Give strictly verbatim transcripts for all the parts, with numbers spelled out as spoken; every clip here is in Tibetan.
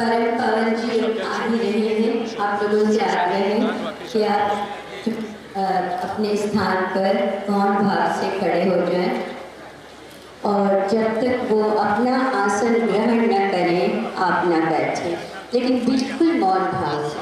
परम पावन जी आ ही रहे हैं, आप लोगों से आग्रह है कि आप, अ, अपने स्थान पर मौन भाव से खड़े हो जाएं और जब तक वो अपना आसन ग्रहण न करें, आप ना बैठें, लेकिन बिल्कुल मौन भाव से।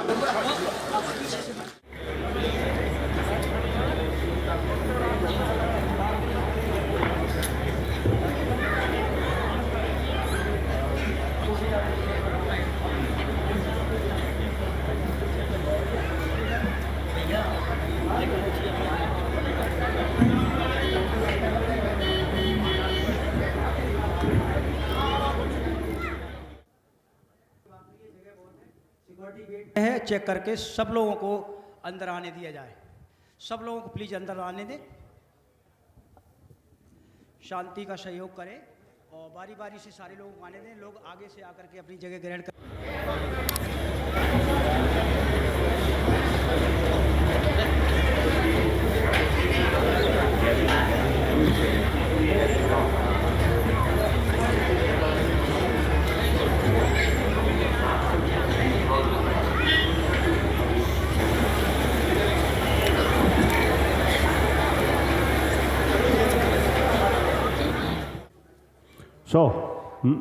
'है, चेक करके सब लोगों को अंदर आने दिया जाए। सब लोगों को प्लीज अंदर आने दें। शांति का सहयोग करें और बारी-बारी से सारे लोगों को आने दें। लोग आगे से आकर के अपनी जगह ग्रहण कर སོ། ཧུམ།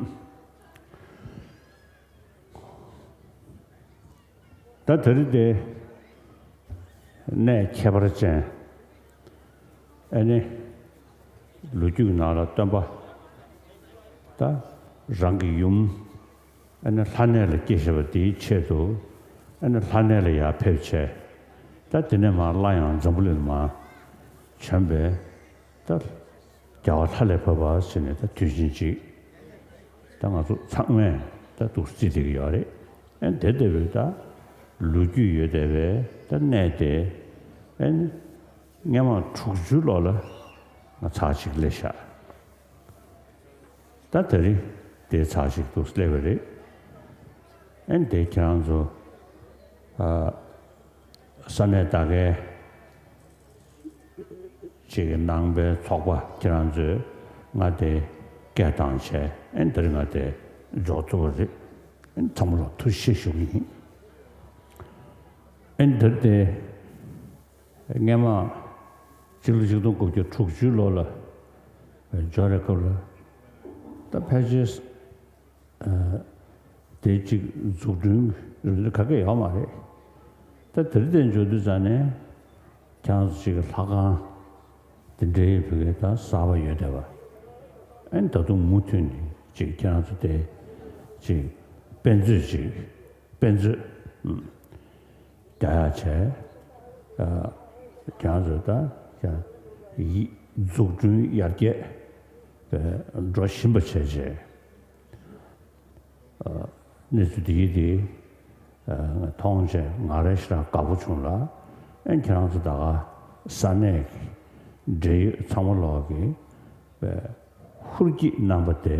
ད་དེ་རིང་དེ་གནས་ཁྱད་པར་ཅན། ཨ་ནི་ལོ་རྒྱུས་ནང་ལ་སྟོན་པ་ད་རང་གི་ཡུམ། ཨ་ནི་ལྷ་གནས་ལ་སྐྱེས་བཞག་པ་དེའི་ཆེད་དུ། ཨ་ནི་ལྷ་གནས་ལ་ཡར་ཕེབས་བྱས། ད་དེ་ནས་མར་སླར་ཡང་འཛམ་བུ་གླིང་ལ་མར་བྱོན་པའི། ད་རྒྱལ་བ་ལྷ་ལས་བབས་པ་ཟེར་ནས་ད་དུས་ཆེན་གཅིག་ད་ང་ཚོ་ཚང་མས་ད་འདུག་རྩིས་བསྡད་ཀྱི་ཡོད་རེད། ཨ་ནི་དེ་ལྟ་བུའི་ད་ལོ་རྒྱུས་ཡོད་བསྡད་པའི་ད་གནས་དེ། ཨ་ནི་སྔོན་མ་དྲུག་ཅུའི་ལོ་ལ་ང་ཚར་གཅིག་སླེབས་ཤག་ད་དེ་རིང་དེ་ཚར་གཅིག་ཏུ་སླེབས་པ་རེད། ཨ་ནི་དེ་ཁྱེད་རང་ཚོ་ཨ་ས་གནས་ད་གའི་ཅིག་གི་ནང་པའི་ཚོགས་པ་ཁྱེད་རང་ཚོས་ང་དེ་སྐད་བཏང་བྱས། ཨ་ནི་དེ་རིང་ང་དེ་འཇོག་ཐུབ་པ་རེད། ཨ་ནི་ཚང་མ་ལ་ཐུགས་རྗེ་ཆེ་ཞུ་གི་ཡིན། ཨ་ནི་དེར་དེ། སྔོན་མ་སྤྱི་ལོ་ཆིག་སྟོང་དགུ་བརྒྱ་དྲུག་ཅུའི་ལོ་ལ་འབྱོར་བའི་སྐབས་ལ། ད་ཕལ་ཆེར་ཨ་དེ་གཅིག་འཛུགས་སྐྲུན་རེ་ག་གེ་ཡོད་མ་རེད། ད་དེ་རིང་དེ་འབྱོར་དུས་ཙང་ནས་ཁྱེད་རང་ཚོ་གཅིག་ལྷ་ཁང་དེ་འདྲའི་བུ་གའི་ད་གསར་པ་ཡོད་བསྡད་པ། ཨ་ནི་ད་དུང་མུ་མཐུད་ནས་གཅིག་ཁྱེད་རང་ཚོ་དེ་གཅིག་དཔེ་མཛོད་ཅིག་དཔེ་མཛོད། རྒྱག་ཡག་བྱས། ཨ་ཁྱེད་རང་ཚོ་ད་ཡ་འཛུགས་སྐྲུན་ཡར་རྒྱས་འགྲོ་བཞིན་པ་བྱས་བྱས། ཨ་གནས་ཚུལ་འདི་ཡིན་དེ་ཨ་མཐོང་བྱས་ང་རང་ཞེ་དྲག་དགའ་པོ་བྱུང་ལ། ཨ་ཁྱེད་རང་ཚོ་ད་ག་ས་གནས་ཀྱི་འབྲེལ་ཡོད་ཚང་མ་ལོག་གི་ཧུར་གྱིས་གནང་པ་དེ།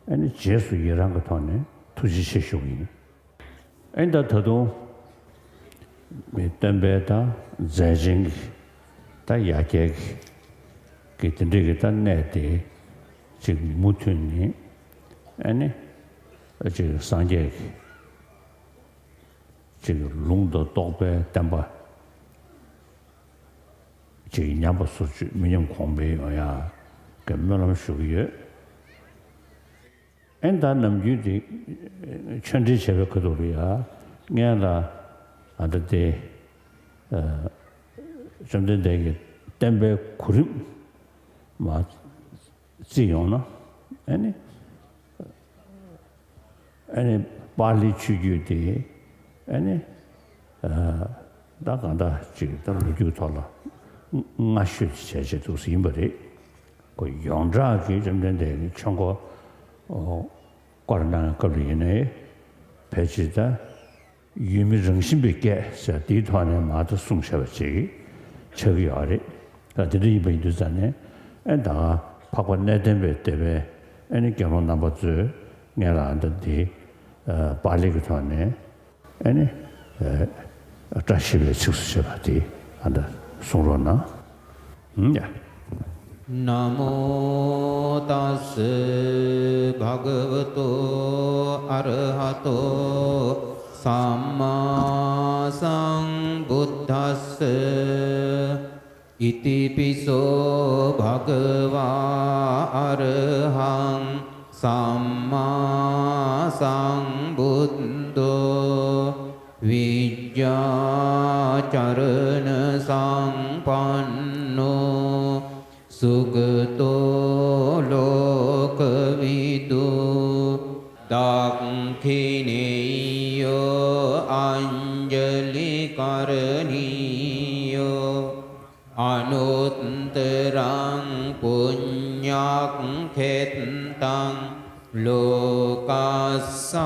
ཨ་ནི་རྗེས་སུ་ཡི་རང་གི་ཐོག་ནས་ཐུགས་རྗེ་ཆེ་ཞུ་གི་ཡིན། ཨེ་ད་ད་དུང་མི་སྟོན་པའི་ད་མཛད་ཆེན་གྱི་ད་ཡ་གྱལ་གྱི་གི་དེ་འདྲའི་གི་ད་གནས་དེ་ཅིག་མུ་མཐུད་ནས། ཨ་ནི་ཅིག་སངས་རྒྱས་ཀྱི་ཅིག་ལུང་དང་རྟོགས་པའི་བསྟན་པ་ཅིག་ཉམས་པ་སོར་ཆུད་མི་ཉམས་གོང་འཕེལ་ཡོང་ཡག་གི་སྨོན་ལམ་ཞུ་གི་ཡོད། ཨེ་ད་ནམ་རྒྱུན་དེ་ཆོས་འབྲེལ་བྱས་པའི་ཁ་ཐུག་ལ་ཡ་ངས་ལ་ཨ་ད་དེ་ཨ་བཅོམ་ལྡན་འདས་ཀྱི་བསྟན་པའི་གོ་རིམ་མ་བརྩིས་ཡོང་ན། ཨ་ནི་ཨ་ནི་པཱ་ལིའི་ཆོས་བརྒྱུད་དེ་ཨ་ནི་ཨ་ད་གང་ལྟར་ཅིག་ད་ལོ་རྒྱུས་ཐོག་ལ་སྔ་ཤོས་བྱས་བྱས་འདུག་ཟིན་པ་རེད། ཁོ་ཡོངས་གྲགས་ཀྱི་བཅོམ་ལྡན་འདས་ཀྱི་ཆོས་འཁོར་བསྐོར་གནང་སྐབས་ལ་ཡིན་ནའི་ཕལ་ཆེར་ད་ཡུལ་མི་རང་བཞིན་པའི་སྐད་ཟེར་དེའི་ཐོག་ནས་མར་ད་གསུངས་བཞག་པ་ཅིག་ཆགས་ཀྱི་ཡོད་རེད། ད་དེ་འདྲ་ཡིན་པ་ཡིན་དུས་ཙང་ནས་ཨེ་ད་ག་འཕགས་པ་གནས་བརྟན་པའི་སྡེ་པའི་ཨ་ནི་དགེ་སློང་རྣམ་པ་ཚོས་ངས་ལ་ད་འདི་པཱ་ལི་གི་ཐོག་ནས། ཨ་ནི་ཨ་བཀྲ་ཤིས་པའི་ཚིགས་སུ་བཅད་པ་དེ་ཨ་ད་གསུང་རོགས་གནང་། ཨུམ་ཡ། नमो तस्स भगवतो अरहतो सम्मासम्बुद्धस्स। इतिपि सो भगवा अरहं सम्मासम्बुद्धो विज्जाचरणसम्पन्नो सुगतो लोकविदु। दाक्खिणेय्यो अञ्जलिकरणीयो अनुत्तरं पुञ्ञाक्खेत्तं लोकस्साति।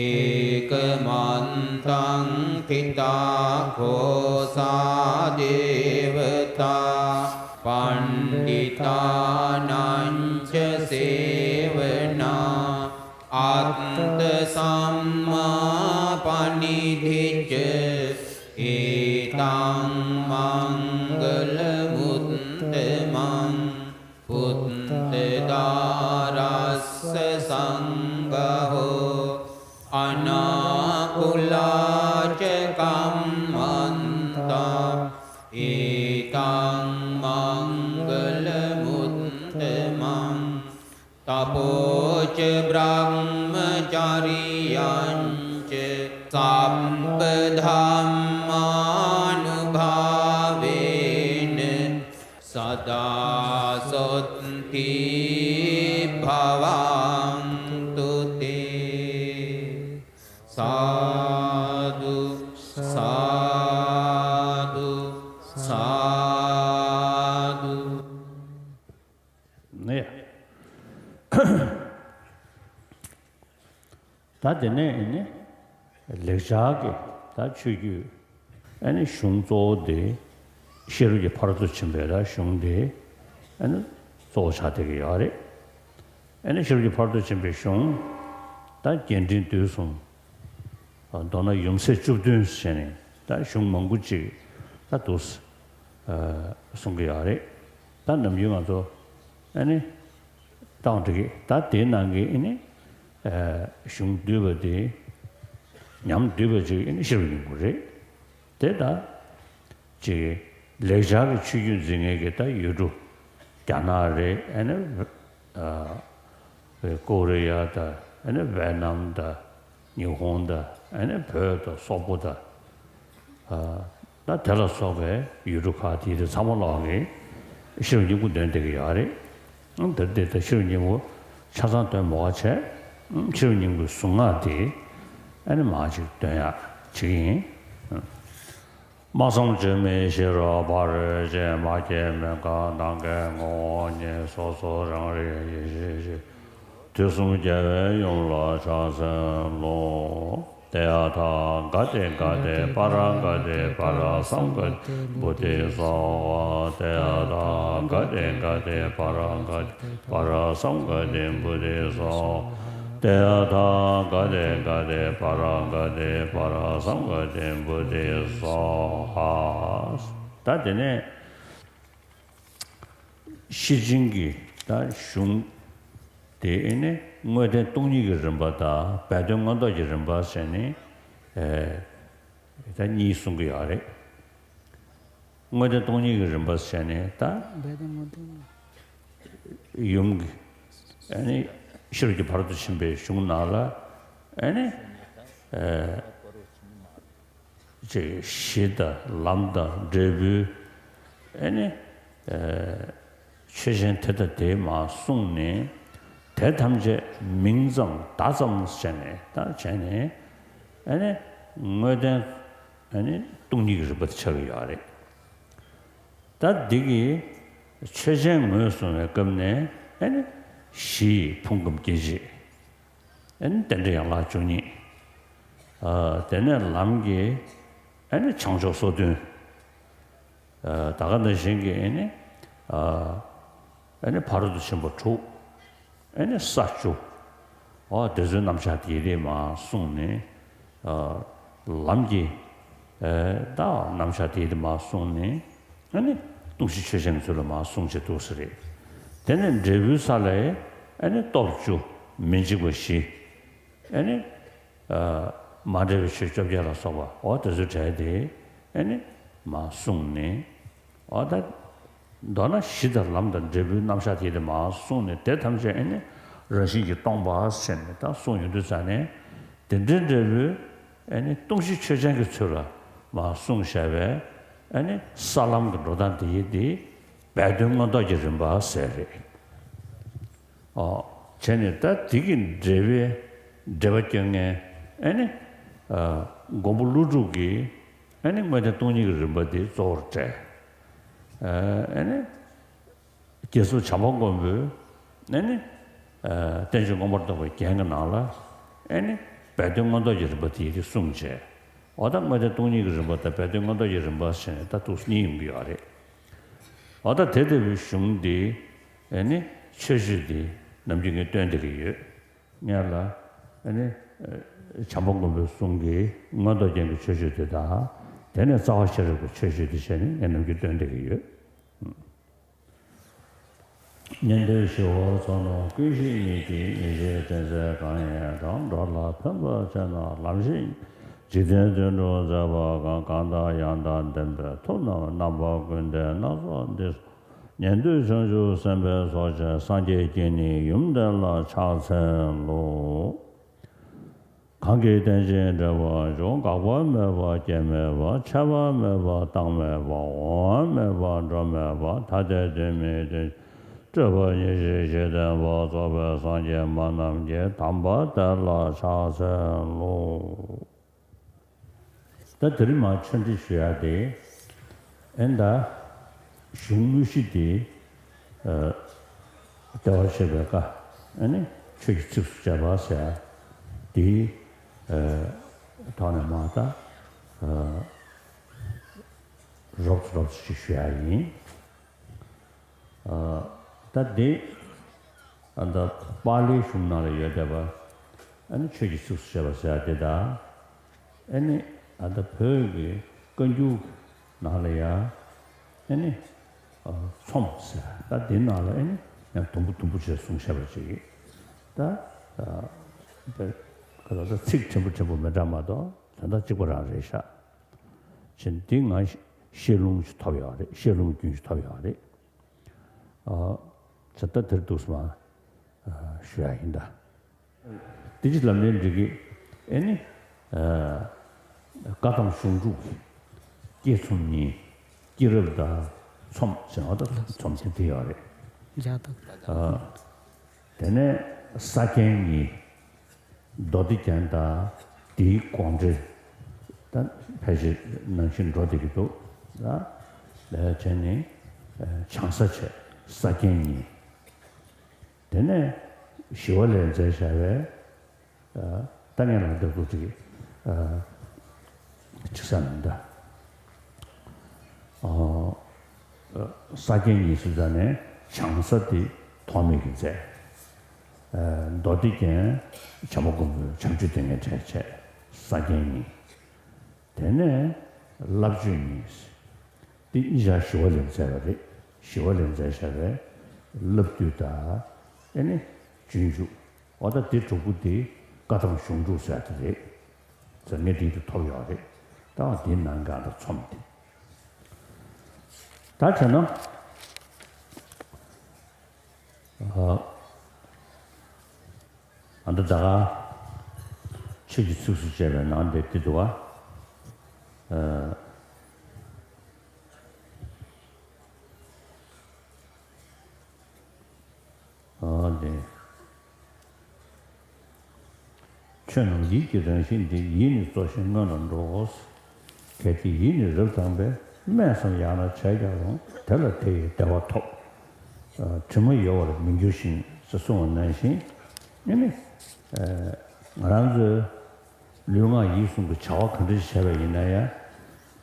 एकमन्तं ठिता घोषा देवता पण्डितानाञ्च सेवना अत्त सम्मापनिधि च। एतं मङ्गलमुत्तमं पुत्तदारस्स सङ्गहो अनाकुला च कम्मन्ता। एतं मङ्गलमुत्तमं तपो च ब्रह्मचरियञ्च सब्बधम्मानुभावेन सदा सोत्थि भवन्तु ते। साधु साधु साधु। ནས། ད་དེ་ནས་ཨེ་ནི་ལེགས་སྦྱར་གྱི་ད་ཆོས་བརྒྱུད་ཨེ་ནི་གཞུང་གཙོ་བོ་དེ་ཤེས་རབ་ཀྱི་ཕ་རོལ་ཏུ་ཕྱིན་པའི་ད་གཞུང་དེ་ཨེ་ནི་གཙོ་བོ་ཆགས་བསྡད་ཀྱི་ཡོད་རེད། ཨེ་ནི་ཤེས་རབ་ཀྱི་ཕ་རོལ་ཏུ་ཕྱིན་པའི་གཞུང་ད་རྒྱས་འབྲིང་བསྡུས་གསུམ། མདོར་ན་ཡུམ་སྲས་བཅུ་བདུན་ཟེར་ནས་ད་གཞུང་མང་པོ་ཅིག་ད་འདུག་གསུང་གི་ཡོད་རེད། ད་ནམ་རྒྱུན་ང་ཚོ་ཨ་ནི་བཏང་འགྲིག་གི་ད་དེའི་ནང་གི་ཨ་ནི་གཞུང་བསྡུས་པ་དེ་ཉམས་བསྡུས་པ་ཅིག་ཨ་ནི་ཤེས་རབ་སྙིང་པོ་རེད། དེ་ད་ཅིག་ལེགས་སྦྱར་གྱི་ཆོས་བརྒྱུད་འཛིན་མཁན་གྱི་ད་ཡུལ་གྲུ་རྒྱ་ནག་རེད། ཨ་ནི་ཨ་ཀོ་རི་ཡ་དང་ཨ་ནི་ཝེ་ནམ་དང་ཉི་ཧོང་དང་ཨ་ནི་བོད་དང་སོག་པོ་དང་ཨ་ད་དེ་ལ་སོགས་པའི་ཡུལ་གྲུ་ཁག་དེ་དེ་ཚང་མ་ལོག་གི་ཤེས་རབ་སྙིང་པོ་འདོན་བསྡད་ཀྱི་ཡོད་རེད། ཨ་འདིར་དེ་ད་ཤེས་རབ་སྙིང་པོ་ཆ་ཚང་འདོན་མ་དགོས་བྱས་ཤེས་རབ་སྙིང་པོའི་གཟུངས་སྔགས་དེ་ཨ་ནི་མར་ཅིག་འདོན་ཡག་བྱེད་ཀྱི་ཡིན། སྨྲ་བསམ་བརྗོད་མེད་ཤེས་རབ་འཕགས་རོལ་ཅན། མ་སྐྱེས་མི་འགག་ནམ་མཁའི་ངོ་བོ་ཉིད། སོ་སོ་རང་རིག་ཡེ་ཤེས་ཤིང་། དུས་གསུམ་རྒྱལ་བའི་ཡུམ་ལ་ཕྱག་འཚལ་ལོ། ཏདྱ་ཐཱ། ག་ཏེ་ག་ཏེ་པཱ་ར་ག་ཏེ་པཱ་ར་སཾ་ག་ཏེ་བོ་དྷི་སྭཱ་ཧཱ། ཏདྱ་ཐཱ། ག་ཏེ་ག་ཏེ་པཱ་ར་ག་ཏེ་པཱ་ར་སཾ་ག་ཏེ་བོ་དྷི་སྭཱ་ཧཱ། ཏདྱ་ཐཱ། ག་ཏེ་ག་ཏེ་པཱ་ར་ག་ཏེ་པཱ་ར་སཾ་ག་ཏེ་བོ་དྷི་སྭཱ་ཧཱ། ད་དེ་ནས་ཤེར་ཕྱིན་གྱི་ད་གཞུང་དེ་ཨེ་ནི་དངོས་བསྟན་སྟོང་ཉིད་ཀྱི་རིམ་པ་དང་སྦས་དོན་མངོན་རྟོགས་ཀྱི་རིམ་པ་ཟེར་ནས་ཨེ་ད་གཉིས་གསུང་གི་ཡོད་རེད། དངོས་བསྟན་སྟོང་ཉིད་ཀྱི་རིམ་པ་ཟེར་ནས་ད་སྦས་དོན་མངོན་རྟོགས་ཡུམ་གྱི་ཨེ་ནི་ཤེས་རབ་ཀྱི་ཕ་རོལ་ཏུ་ཕྱིན་པའི་གཞུང་ནང་ལ་ཨེ་ནི་ཨེ་ཅེས་གཞི་དང་ལམ་དང་འབྲས་བུ་ཨེ་ནི་ཨེ་ཆོས་ཅན་དེ་དང་དེ་མར་གསུངས་ནས་དེ་ཐམས་ཅད་མིང་ཙམ་བརྡ་ཙམ་བྱས་ནས་ད་བྱས་ནས་ཨེ་ནི་དངོས་བསྟན་ཨེ་ནི་སྟོང་ཉིད་ཀྱི་རིམ་པ་དེ་ཆགས་ཀྱི་ཡོད་རེད། ད་འདི་གི་ཆོས་ཅན་ངོས་བཟུང་བའི་སྐབས་ནས་ཨེ་ནི་གཞི་ཡི་ཕུང་ཁམས་སྐྱེ་མཆེད། ཨེ་ནི་རྟེན་འབྲེལ་ཡན་ལག་བཅུ་གཉིས། ཨ་དེ་ནས་ལམ་གྱི་ཨེ་ནི་བྱང་ཕྱོགས་སོ་བདུན། ཨ་ད་ག་ནང་བཞིན་གྱི་ཨེ་ནི་ཨ་ཨེ་ནི་ཕ་རོལ་ཏུ་ཕྱིན་པ་དྲུག། ཨེ་ནི་ས་བཅུ། འོ་དེ་ཚོའི་རྣམ་གཞག་དེ་རེད་མར་གསུངས་ནས་ཨ་ལམ་གྱི་ཨེ་ད་རྣམ་གཞག་དེ་རེད་མར་གསུངས་ནས་ ཨ་ནི་ལྟུང་བཤགས་ཆོས་ཅན་གྱི་ཚུལ་ལ་མར་གསུངས་བྱས་འདུག་ས་རེད། དེ་ནས་འབྲས་བུའི་ས་ལ་ཨ་ནི་སྟོབས་བཅུ། མི་འཇིགས་པ་བཞི། ཨ་ནི་ཨ་མ་འདྲེས་པའི་ཆོས་བཅོ་བརྒྱད་ལ་སོགས་པ་འོ་དེ་ཚོའི་གྲས་དེ་ཨ་ནི་མར་གསུངས་ནས། འོ་ད་མདོར་ན་གཞི་དང་ལམ་དང་འབྲས་བུའི་རྣམ་གཞག་དེ་དེ་མར་གསུངས་ནས། དེ་ཐམས་ཅད་ཨ་ནི་རང་བཞིན་གྱིས་སྟོང་པ་ཟེར་ནས་ད་གསུངས་ཡོང་དུས་ཙ་ནས། དེ་འདྲའི་འབྲས་བུའི་ཨ་ནི་ལྟུང་བཤགས་ཆོས་ཅན་གྱི་ཚུལ་ལ་མར་གསུངས་བཞག་པའི་ཨ་ནི་ས་ལམ་གྱི་འགྲོ་སྟངས་དེ་ཡི་དེ་སྦས་དོན་མངོན་རྟོགས་ཀྱི་རིམ་པ་ཟེར་རེད། ཨོ། བྱས་ནས་ད་དེ་གི་འབྲེལ་བའི་འབྲེལ་བ་སྐྱོན་ངན་ཨེ་ནི། ཨ་མགོན་པོ་ཀླུ་སྒྲུབ་ཀྱིས་ཨེ་ནི་དངོས་བསྟན་སྟོང་ཉིད་ཀྱི་རིམ་པ་དེ་གཙོ་བོར་བཀྲལ། ཨ་ཨེ་ནི། རྒྱལ་སྲས་བྱམས་པ་མགོན་པོས་ཨེ་ནི། ཨ་བསྟན་བཅོས་མངོན་པར་རྫོགས་པའི་རྒྱན་གྱི་ནང་ལ་ཨེ་ནི། སྦས་དོན་མངོན་རྟོགས་ཀྱི་རིམ་པ་དེ་ཡི་དེ་གསུངས་བྱས། འོ་ད་དངོས་བསྟན་སྟོང་ཉིད་ཀྱི་རིམ་པ་དང་སྦས་དོན་མངོན་རྟོགས་ཀྱི་རིམ་པ་ཟེར་ནས་ད་འདུག་སེ་གཉིས་ཡོང་གི་ཡོད་རེད། འོ་ད་དེ་ལྟ་བུའི་གཞུང་འདི་ཨེ་ནི་མཆོད་བརྗོད་འདི་ནམ་རྒྱུན་ངས་སྟོན་བསྡད་ཀྱི་ཡོད། སྔོན་ལ་ཨེ་ནི་ཨ་བྱམས་པ་མགོན་པོའི་གསུང་གི་མངོན་རྟོགས་རྒྱན་གྱི་མཆོད་བརྗོད་དེ་དང་། དེ་ནས་རྩ་བ་ཤེས་རབ་ཀྱི་མཆོད་བརྗོད་དེ་བྱས་ནས་ངས་ནམ་རྒྱུན་སྟོན་བསྡད་ཀྱི་ཡོད། ཉན་ཐོས་ཞི་བ་ཚོགས་རྣམས་ཀུན་ཤེས་ཉིད་ཀྱིས། ཡེ་ཤེས་དྲན་གསལ་གང་ཡིན་དང་། འགྲོ་ལ་ཕན་པར་བྱེད་ན་ལམ་ཤེས་ཉིད། འཇིག་རྟེན་དོན་སྒྲུབ་མཛད་པ་གང་། གང་དང་ཡང་དག་ལྡན་པའི། ཐུབ་རྣམས་རྣམ་པ་ཀུན་ལྡན་སྣ་ཚོགས་འདི། ཉན་ཐོས་བྱང་ཆུབ་སེམས་དཔའི་ཚོགས་བཅས། སངས་རྒྱས་ཀྱི་ནི་ཡུམ་དེ་ལ་ཕྱག་འཚལ་ལོ། གང་གིས་རྟེན་ཅིང་འབྲེལ་བར་འབྱུང་། འགག་པ་མེད་པ་སྐྱེ་མེད་པ། ཆད་པ་མེད་པ་རྟག་མེད་པ། འོང་བ་མེད་པ་འགྲོ་མེད་པ། ཐ་དད་དོན་མེད་དོན་སྤྲོས་པ་ཉེར་ཞི་ཞི་བརྟན་པ། རྫོགས་པའི་སངས་རྒྱས་མ་རྣམས་ཀྱི། དམ་པ་དེ་ལ་ཕྱག་འཚལ་ལོ། ད་དེ་རིང་མར་ཆོས་འབྲེལ་ཞུ་ཡ་དེ། ཨེ་ད་གཞུང་དངོས་གཞི་དེ། ཨ་ལྟེ་བར་བྱས་པའི་བཀའ། ཨ་ནི་ཆོས་ཀྱི་ཚིགས་སུ་བཅད་པ་ཟེར་ཡ་དེ། ཨ་ཐོག་ནས་མར་ད། ཨ་རོབ་ཙམ་རོབ་ཙམ་ཞིག་ཞུ་ཡ་ཡིན། ཨ་ད་འདི་ཨ་ད་པཱ་ལིའི་གཞུང་ནང་ལ་ཡོད་བསྡད་པ། ཨ་ནི་ཆོས་ཀྱི་ཚིགས་སུ་བཅད་པ་ཟེར་ཡ་དེ་དང་། ཨ་ནི་ཨ་ད་བོད་ཀྱི་བཀའ་འགྱུར་ནང་ལ་ཡང་ཨ་ནི་ཨ་ཚོམས་ཟེར་ཡ་ད་འདི་ནང་ལ་ཨ་ནི་ཡང་དུམ་བུ་དུམ་བུ་བྱས་གསུངས་བཞག་པ་ཅིག་ད་ཨ་ད་ག་ད་ཚིག་ཕྲན་བུ་ཕྲན་བུ་མི་འདྲ་མ་གཏོགས་དོན་དག་གཅིག་པ་རང་རེད་ཤག་ཕྱིན་འདི་ང་ཤེས་ལྷུང་ཞིག་ཐོབ་ཡོད་རེད། ཤེས་ལྷུང་རྒྱུན་ཞིག་ཐོབ་ཡོད་རེད། ཨ་ད་ལྟ་དེར་འདུག་སེ་མར་ཞུ་ཡ་ཡིན་ད། དེ་ཕྱི་ལམ་ནས་འགྲིག་གི། ཨེ་ནི། ཨ་བཀའ་གདམས་གཞུང་དྲུག་གི་བསྐྱེད་རྩོམ་གཉིས། བསྐྱེད་རབ་དང་ཚོམས་ཟེར་བ་དང་ཚོམས་ཆེན་དེ་ཡོད་རེད། ཨ་དེ་ནས་ས་རྒྱན་གཉིས། མདོ་སྡེ་རྒྱན་དང་དེའི་དགོངས་འགྲེལ། ད་ཕལ་ཆེར་ནང་བཞིན་འགྲོ་བསྡད་ཀྱི་འདུག་ལ། ལས་བྱས་ནས་བྱང་ས་བྱས། ས་རྒྱན་གཉིས། དེ་ནས་ཞི་བ་ལྷས་མཛད་བཞག་པའི། ད་ངས་ལ་འདི་ཚོ་ཅིག་ཅིག་ས་མིན་ད། ས་རྒྱན་གཉིས་སུ་ད་ནས་བྱང་ས་དེ་ཐོགས་མེད་ཀྱིས་མཛད། མདོ་སྡེ་རྒྱན་བྱམས་པ་མགོན་པོས་བྱམས་ཆོས་སྡེ་ལྔའི་གྲས་བྱས། ས་རྒྱན་གཉིས། དེ་ནས་བསླབ་བརྗོད་གཉིས། འདི་གཉིས་ཆ་ཞི་བ་ལྷས་མཛད་པ་རེད། ཞི་བ་ལྷས་མཛད་བཞག་པའི་བསླབ་བཏུས་དང་ཨེ་ནི་སྤྱོད་འཇུག་འོ་ད་འདི་དྲུག་པོ་འདི་བཀའ་གདམས་གཞུང་དྲུག་ཟེར་དེ་རེད། ཟེར་ངས་འདི་དུ་ཐོབ་ཡོད་རེད། ད་འདི་ནང་ག་ད་ཚོམས་དེ། ད་བྱས་ན། ཨ་ད་ད་ག་ཆོས་ཀྱི་ཚིགས་སུ་བཅད་པའི་ནང་དེ་འདི་འདུག་བ། ཨ་ནི། ཆོས་རྣམས་ཡིད་ཀྱི་རང་བཞིན་ཏེ། ཡིད་ནི་རྩོལ་ཞིང་སྔོན་ལ་འགྲོ། གལ་ཏེ་ཡིད་ནི་རབ་དྭངས་པས། སྨྲས་སམ་ཡང་ན་བྱས་ཀྱང་རུང་། དེ་ལ་དེ་ཡིས་བདེ་བ་ཐོབ། དྲི་མ་ཡོད་པར་མི་འགྱུར་ཞིང་ཟེར་གསུངས་པ་ནང་བཞིན། ཨེ་ནི། ང་རང་ཚོའི་ལུས་ངག་ཡིད་གསུམ་གྱི་བྱ་བ་ག་འདྲ་ཞིག་བྱས་པ་ཡིན་ན་ཡང་།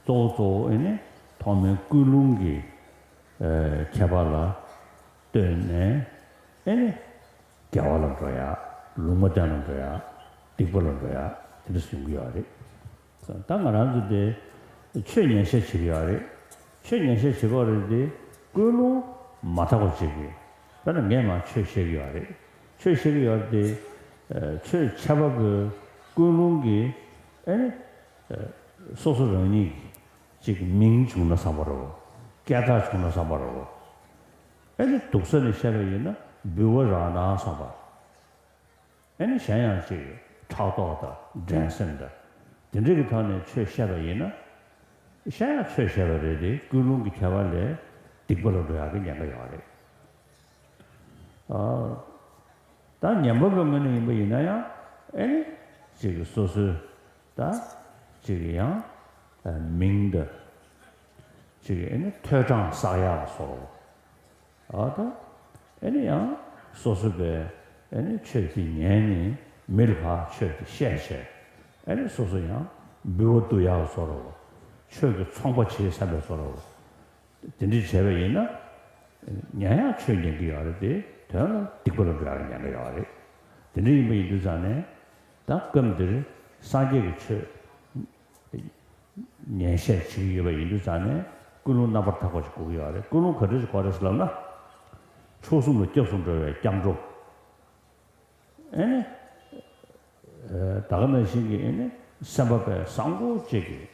གཙོ་བོ་གཙོ་བོ་ཨེ་ནི་ཐོག་མའི་ཀུན་སློང་གི་ཁྱད་པར་ལ་ལྟོས་ནས་ཨེ་ནི། དགེ་བ་ལ་འགྲོ་ཡ། ལུང་མ་བསྟན་ལ་འགྲོ་ཡ། སྡིག་པ་ལ་འགྲོ་ཡ། དེ་འདྲ་ཡོང་གི་ཡོད་རེད། ད་ང་རང་ཚོ་དེ་ཆོས་ཉན་ཤས་བྱེད་ཀྱི་ཡོད་རེད། ཆོས་ཉན་བཤད་བྱེད་དགོས་རེད་དེ། ཀུན་སློང་མ་དག་པ་བྱེད་དགོས། དཔེར་ན་ངས་མར་ཆོས་བཤད་ཀྱི་ཡོད་རེད། ཆོས་བཤད་ཀྱི་ཡོད་རེད་དེ། ཨ། ཆོས་འཆད་པ་པོའི་ཀུན་སློང་གིས་ཨ་ནི། ཨ། སོ་སོ་རང་ཉིད་ཀྱི་ཅིག་མིང་བྱུང་ན་བསམ་པ་རེད། སྐད་གྲགས་བྱུང་ན་བསམ་པ་རེད། ཨ་ནི་སྡུག་ས་ནས་བཤད་པ་ཡིན་ན་འབུལ་བ་རག་ན་བསམ་པ། ཨ་ནི་གཞན་ཡང་ཅིག་ཕྲག་དོག་དང་འགྲན་སེམས་དང་དེ་འདྲ་གི་ཐོག་ནས་ཆོས་བཤད་པ་ཡིན་ན། གཞན་ཡང་ཆོས་བཤད་པ་རེད་དེ། ཀུན་སློང་གི་ཁྱད་པར་ལས་སྡིག་པ་ལ་འགྲོ་ཡག་གི་ཉེན་ཁ་ཡོད་རེད། ཨ། ད་ཉན་པ་པོའི་ངོས་ནས་ཡིན་པ་ཡིན་ན་ཡང་ཨ་ནི་ཅིག་སོ་སོའི་ད་ཅིག་ཡང་མིང་དང་ཅིག་ཨ་ནི་ཐོས་གྲངས་བསགས་ཡག་ལ་སོགས། ཨ། ད་ཨ་ནི་ཡང་སོ་སོ་པས་ཨ་ནི་ཆོས་དེ་ཉན་ནས་མི་ལ་ཕར་ཆོས་དེ་བཤད་བྱས། ཨ་ནི་སོ་སོ་ཡང་འབུལ་བ་བསྡུ་ཡག་བཟོ་འདྲ་བོ། ཆོས་ཀྱི་ཚོང་པ་བྱེད་བསམ་པའི་བཟོ་འདྲ་བོ། དེ་འདྲ་བྱས་པ་ཡིན་ན། ཉན་ཡང་ཆོས་ཉན་གྱི་ཡོད་རེད་དེ། དོན་ལ་སྡིག་པ་ལ་འགྲོ་ཡག་ཉེན་ཁ་ཡོད་རེད། དེ་འདྲ་ཡིན་པ་ཡིན་དུས་ཙང་ནས། ད་སྐབས་འདིར་སངས་རྒྱས་ཀྱི་ཆོས་ཉན་བཤད་བྱེད་ཀྱི་ཡོད་པ་ཡིན་དུས་ཙང་ནས། ཀུན་སློང་རྣམ་པར་དག་པ་ཞིག་དགོས་ཀྱི་ཡོད་རེད། ཀུན་སློང་ག་འདྲ་ཞིག་དགོས་རེད་ཟེར་ལབ་ན། མཆོག་གསུམ་ལ་སྐྱབས་སུ་འགྲོ་བའི་སྐྱབས་འགྲོ། ཨེ་ནི། ཨ། ད་ག་ནང་བཞིན་གྱི་ཨེ་ནི་སེམས་པ་དཔའ་བཟང་པོ་ཅིག་གིས།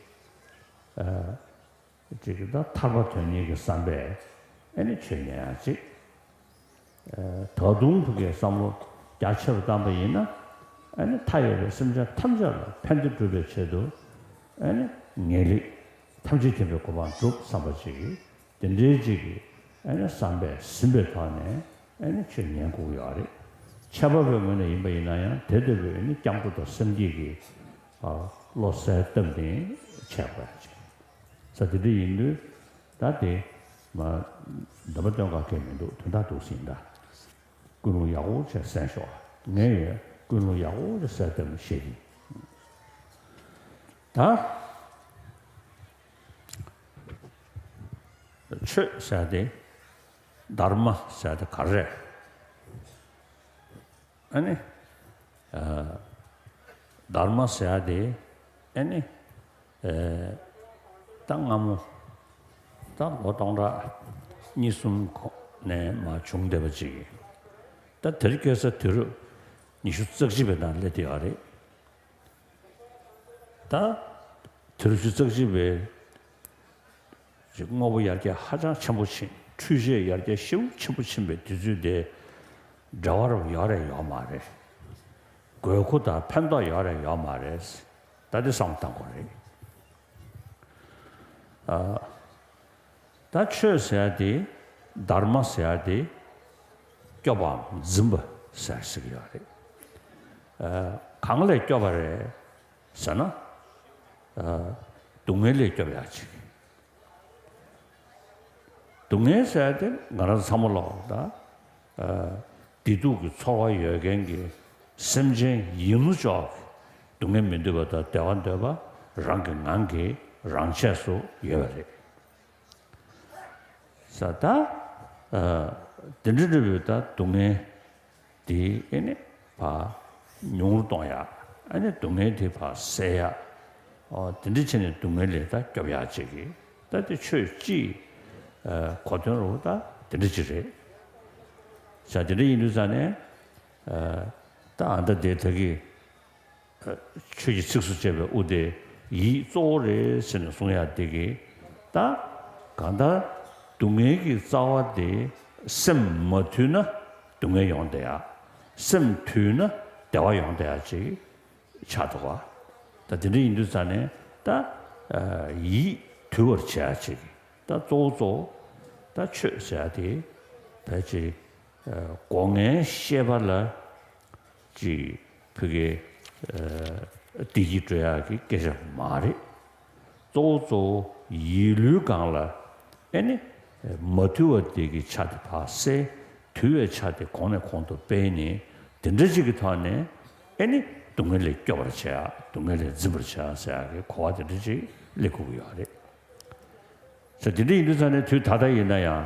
ཨ། ཅིག་ད་ཐར་པ་དོན་གཉེར་གྱི་བསམ་པས་ཨེ་ནི་ཆོས་ཉན་ཡག་ཅིག་ཨ། ད་དུང་ཕ་གིའི་བསམ་བློ་རྒྱ་ཆེ་རུ་བཏང་པ་ཡིན་ན། ཨ་ནི་མཐའ་ཡས་པའི་སེམས་ཅན་ཐམས་ཅད་ལ་ཕན་བདེ་སྒྲུབ་པའི་ཆེད་དུ། ཨ་ནི་ངེས་ལེགས་ཐམས་ཅད་མཁྱེན་པའི་གོ་འཕང་སྒྲུབ་བསམ་པ་ཅིག་དེ་འདྲའི་ཅིག་གི་ཨ་ནི་བསམ་པས་ཟིན་པའི་ཐོག་ནས་ཨ་ནི་ཆོས་ཉན་དགོས་ཀྱི་ཡོད་རེད། འཆད་པ་པོའི་ངོས་ནས་ཡིན་པ་ཡིན་ན་ཡང་དེ་ལྟ་བུའི་ཨ་ནི་སྐྱབས་འགྲོ་དང་སེམས་བསྐྱེད་ཀྱི། ཨ། བློ་གསལ་བཏབ་ནས་འཆད་དགོས་ཡག་ཅིག་ས་དེ་འདྲ་ཡིན་དུས། ད་དེ་མ་འདོན་པ་སྟོན་ག་གལ་མི་འདུག་དོན་དག་འདུག་ཟིན་ད། ཀུན་སློང་ཡག་པོ་བྱས་གསན་ཤོག་ངས་ཡང་ཀུན་སློང་ཡག་པོ་བྱས་གསལ་བཏབ་ནས་བཤད་ཀྱི། ད་ཆོས་ཟེར་དེ། དྷརྨ་ཟེར་དེ་ག་རེ་རེད། ཨ་ནི། ཨ། དྷརྨ་ཟེར་ཡག་དེ། ཨ་ནི། ཨ། ད་སྔ་མོ། ད་ལོ་སྟོང་ཕྲག་གཉིས་གསུམ་གོང་ནས་མར་བྱུང་བསྡད་པ་ཅིག་ད་དེར་སྐྱེས་ས་དུས་རབས་ཉི་ཤུ་རྩ་གཅིག་པའི་ནང་སླེབས་བསྡད་ཡོད་རེད། ད་དུས་རབས་ཉི་ཤུ་རྩ་གཅིག་པའི་ཅིག་དངོས་པོ་ཡར་རྒྱས་ཧ་ཅང་ཆེན་པོ་ཕྱིན། འཕྲུལ་ཆས་ཡར་རྒྱས་ཞེ་པོ་ཆེན་པོ་ཕྱིན་པའི་དུས་ཚོད་དེ། འབྲེལ་བ་རུ་ཡོད་རེད་ཡོད་མ་རེད། དགོས་མཁོ་དང་ཕན་ཐོགས་ཡོད་རེད་ཡོད་མ་རེད། ད་དེ་བསམ་བློ་གཏང་དགོས་རེད། ཨ། ད་ཆོས་ཟེར་ཡག་དེ། དྷརྨ་ཟེར་ཡག་དེ། སྐྱོབ་པའམ་འཛིན་པ་ཟེར་ཟེར་གྱི་ཡོད་རེད། ཨ། གང་ལས་སྐྱོབ་པ་རེད་ཟེར་ན། ཨ། སྡུག་བསྔལ་ལས་སྐྱོབ་ཡག་ཅིག་སྡུག་བསྔལ་ཟེར་ཡག་དེ་ང་རང་ཚང་མ་ལོག་ད། ཨ། བདེ་སྡུག་གི་ཚོར་བ་ཡོད་མཁན་གྱི་སེམས་ཅན་ཡིན་ནོ་ཅོག་གི་སྡུག་བསྔལ་མི་འདོད་པ་དང་བདེ་བ་འདོད་པ་རང་གི་ངང་གིས་རང་ཆས་སུ་ཡོད་པ་རེད། ས་ད། ཨ། དེ་འདྲ་འདྲ་བའི་ད་སྡུག་བསྔལ་དེ་ཨེ་ནི་ཕར་ཉུང་རུ་གཏོང་ཡག་ཨེ་ནི་སྡུག་བསྔལ་དེ་ཕར་སེལ་ཡག་ཨོ། དེ་འདྲ་བྱས་ནས་སྡུག་བསྔལ་ལས་ད་སྐྱོབ་ཡག་ཅིག་གི་ད་དེ་ཆོས་སྤྱིའི། ཨ། གོ་དོན་རུ་ད་དེ་འདྲ་ཅིག་རེད། ས་དེ་འདྲ་ཡིན་དུས་ཙང་ནས། ཨ། ད་ཨ་ད་དེ་ད་གི་ཆོས་ཀྱི་ཚིགས་སུ་བཅད་པའི་དབུ་དེ་ཡིད་གཙོ་བོ་རེད་ཟེར་ནས་གསུང་ཡག་དེ་གི་ད་གང་ལྟར་སྡུག་བསྔལ་གྱི་རྩ་བ་དེ་སེམས་མ་དུལ་ན་སྡུག་བསྔལ་ཡོང་བསྡད་ཡག་སེམས་དུལ་ན་བདེ་བ་ཡོང་བསྡད་ཡག་ཅིག་ཆགས་འདུག་ག་ད་དེ་འདྲ་ཡིན་དུས་ཙང་ནས་ད་ཡིད་དུལ་བར་བྱེད་ཡག་ཅིག་ད་གཙོ་བོ་གཙོ་བོ་ད་ཆོས་ཟེར་ཡག་དེ་ཕལ་ཆེར་སྒོ་ལྔའི་ཤེས་པ་ལ། ཅིག་ཕ་གིའི། ཨ། བདེ་སྐྱིད་སྤྲོད་ཡག་གི་སྐད་ཆ་མ་རེད། གཙོ་བོ་གཙོ་བོ་ཡིད་ལུས་སྒང་ལ་ཨེ་ནི་མ་དུལ་བ་དེ་གི་ཆ་དེ་ཕར་སེལ། དུལ་བའི་ཆ་དེ་གོང་ནས་གོང་དུ་སྤེལ་ནས་དེ་འདྲ་ཅིག་གི་ཐོག་ནས་ཨེ་ནི་སྡུག་བསྔལ་ལས་སྐྱོབ་པར་བྱེད་ཡག་སྡུག་བསྔལ་ལས་འཛིན་པར་བྱེད་ཡག་ཟེར་ཡག་གི་གོ་བ་དེ་འདྲ་ཅིག་སླེབས་དགོས་ཀྱི་ཡོད་རེད། ས་དེ་འདྲ་ཡིན་དུས་ཙང་ནས་དུས་ད་ལྟ་ཡིན་ན་ཡང་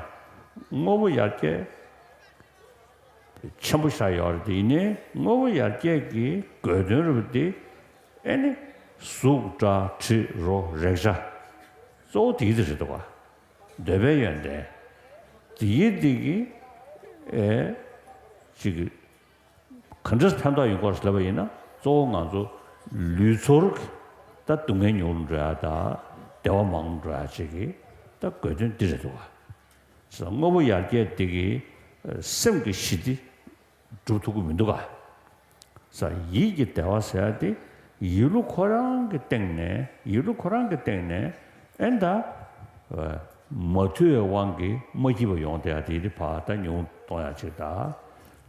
དངོས་པོ་ཡར་རྒྱས་ཆེན་པོ་ཞིག་ཡོད་རེད། དེ་ཡིན་ནའི་དངོས་པོ་ཡར་རྒྱས་ཀྱི་དགོས་དོན་རུ་དེ་ཨེ་ནི་གཟུགས་སྒྲ་དྲི་རོ་རེག་བྱ་གཙོ་བོ་དེ་དེ་རེད་འདུག་ག་འདོད་པའི་ཡོན་ཏན། དེའི་སྟེང་གི་ཨེ་ཅིག་གི་ག་འདྲ་ཕན་ཐོགས་ཡོང་གི་ཡོད་རེད་ལབ་པ་ཡིན་ན། གཙོ་བོ་ང་ཚོ་ལུས་ཚོར་གྱི་ད་སྡུག་བསྔལ་ཉུང་རུ་འགྲོ་ཡ་དང་བདེ་བ་མང་རུ་འགྲོ་ཡ་ཅིག་གི་ད་དགོས་དོན་འདི་རེད་འདུག་ག། དངོས་པོ་ཡར་རྒྱས་འདི་གིས་སེམས་ཀྱི་ཞི་བདེ་སྒྲུབ་ཐུབ་ཀྱི་མི་འདུག་ག། ས་ཡིད་ཀྱི་བདེ་བ་ཟེར་ཡ་དེ་ཡིད་བློ་ཁོ་རང་གི་སྟེང་ནས། ཡིད་བློ་ཁོ་རང་གི་སྟེང་ནས་ཨེ་ད་མ་དུལ་བའི་དབང་གིས་མ་སྐྱིད་པ་ཡོང་བསྡད་ཡ་དེ་དེ་ཕར་ད་ཉུང་གཏོང་ཡ་ཅིག་དང་།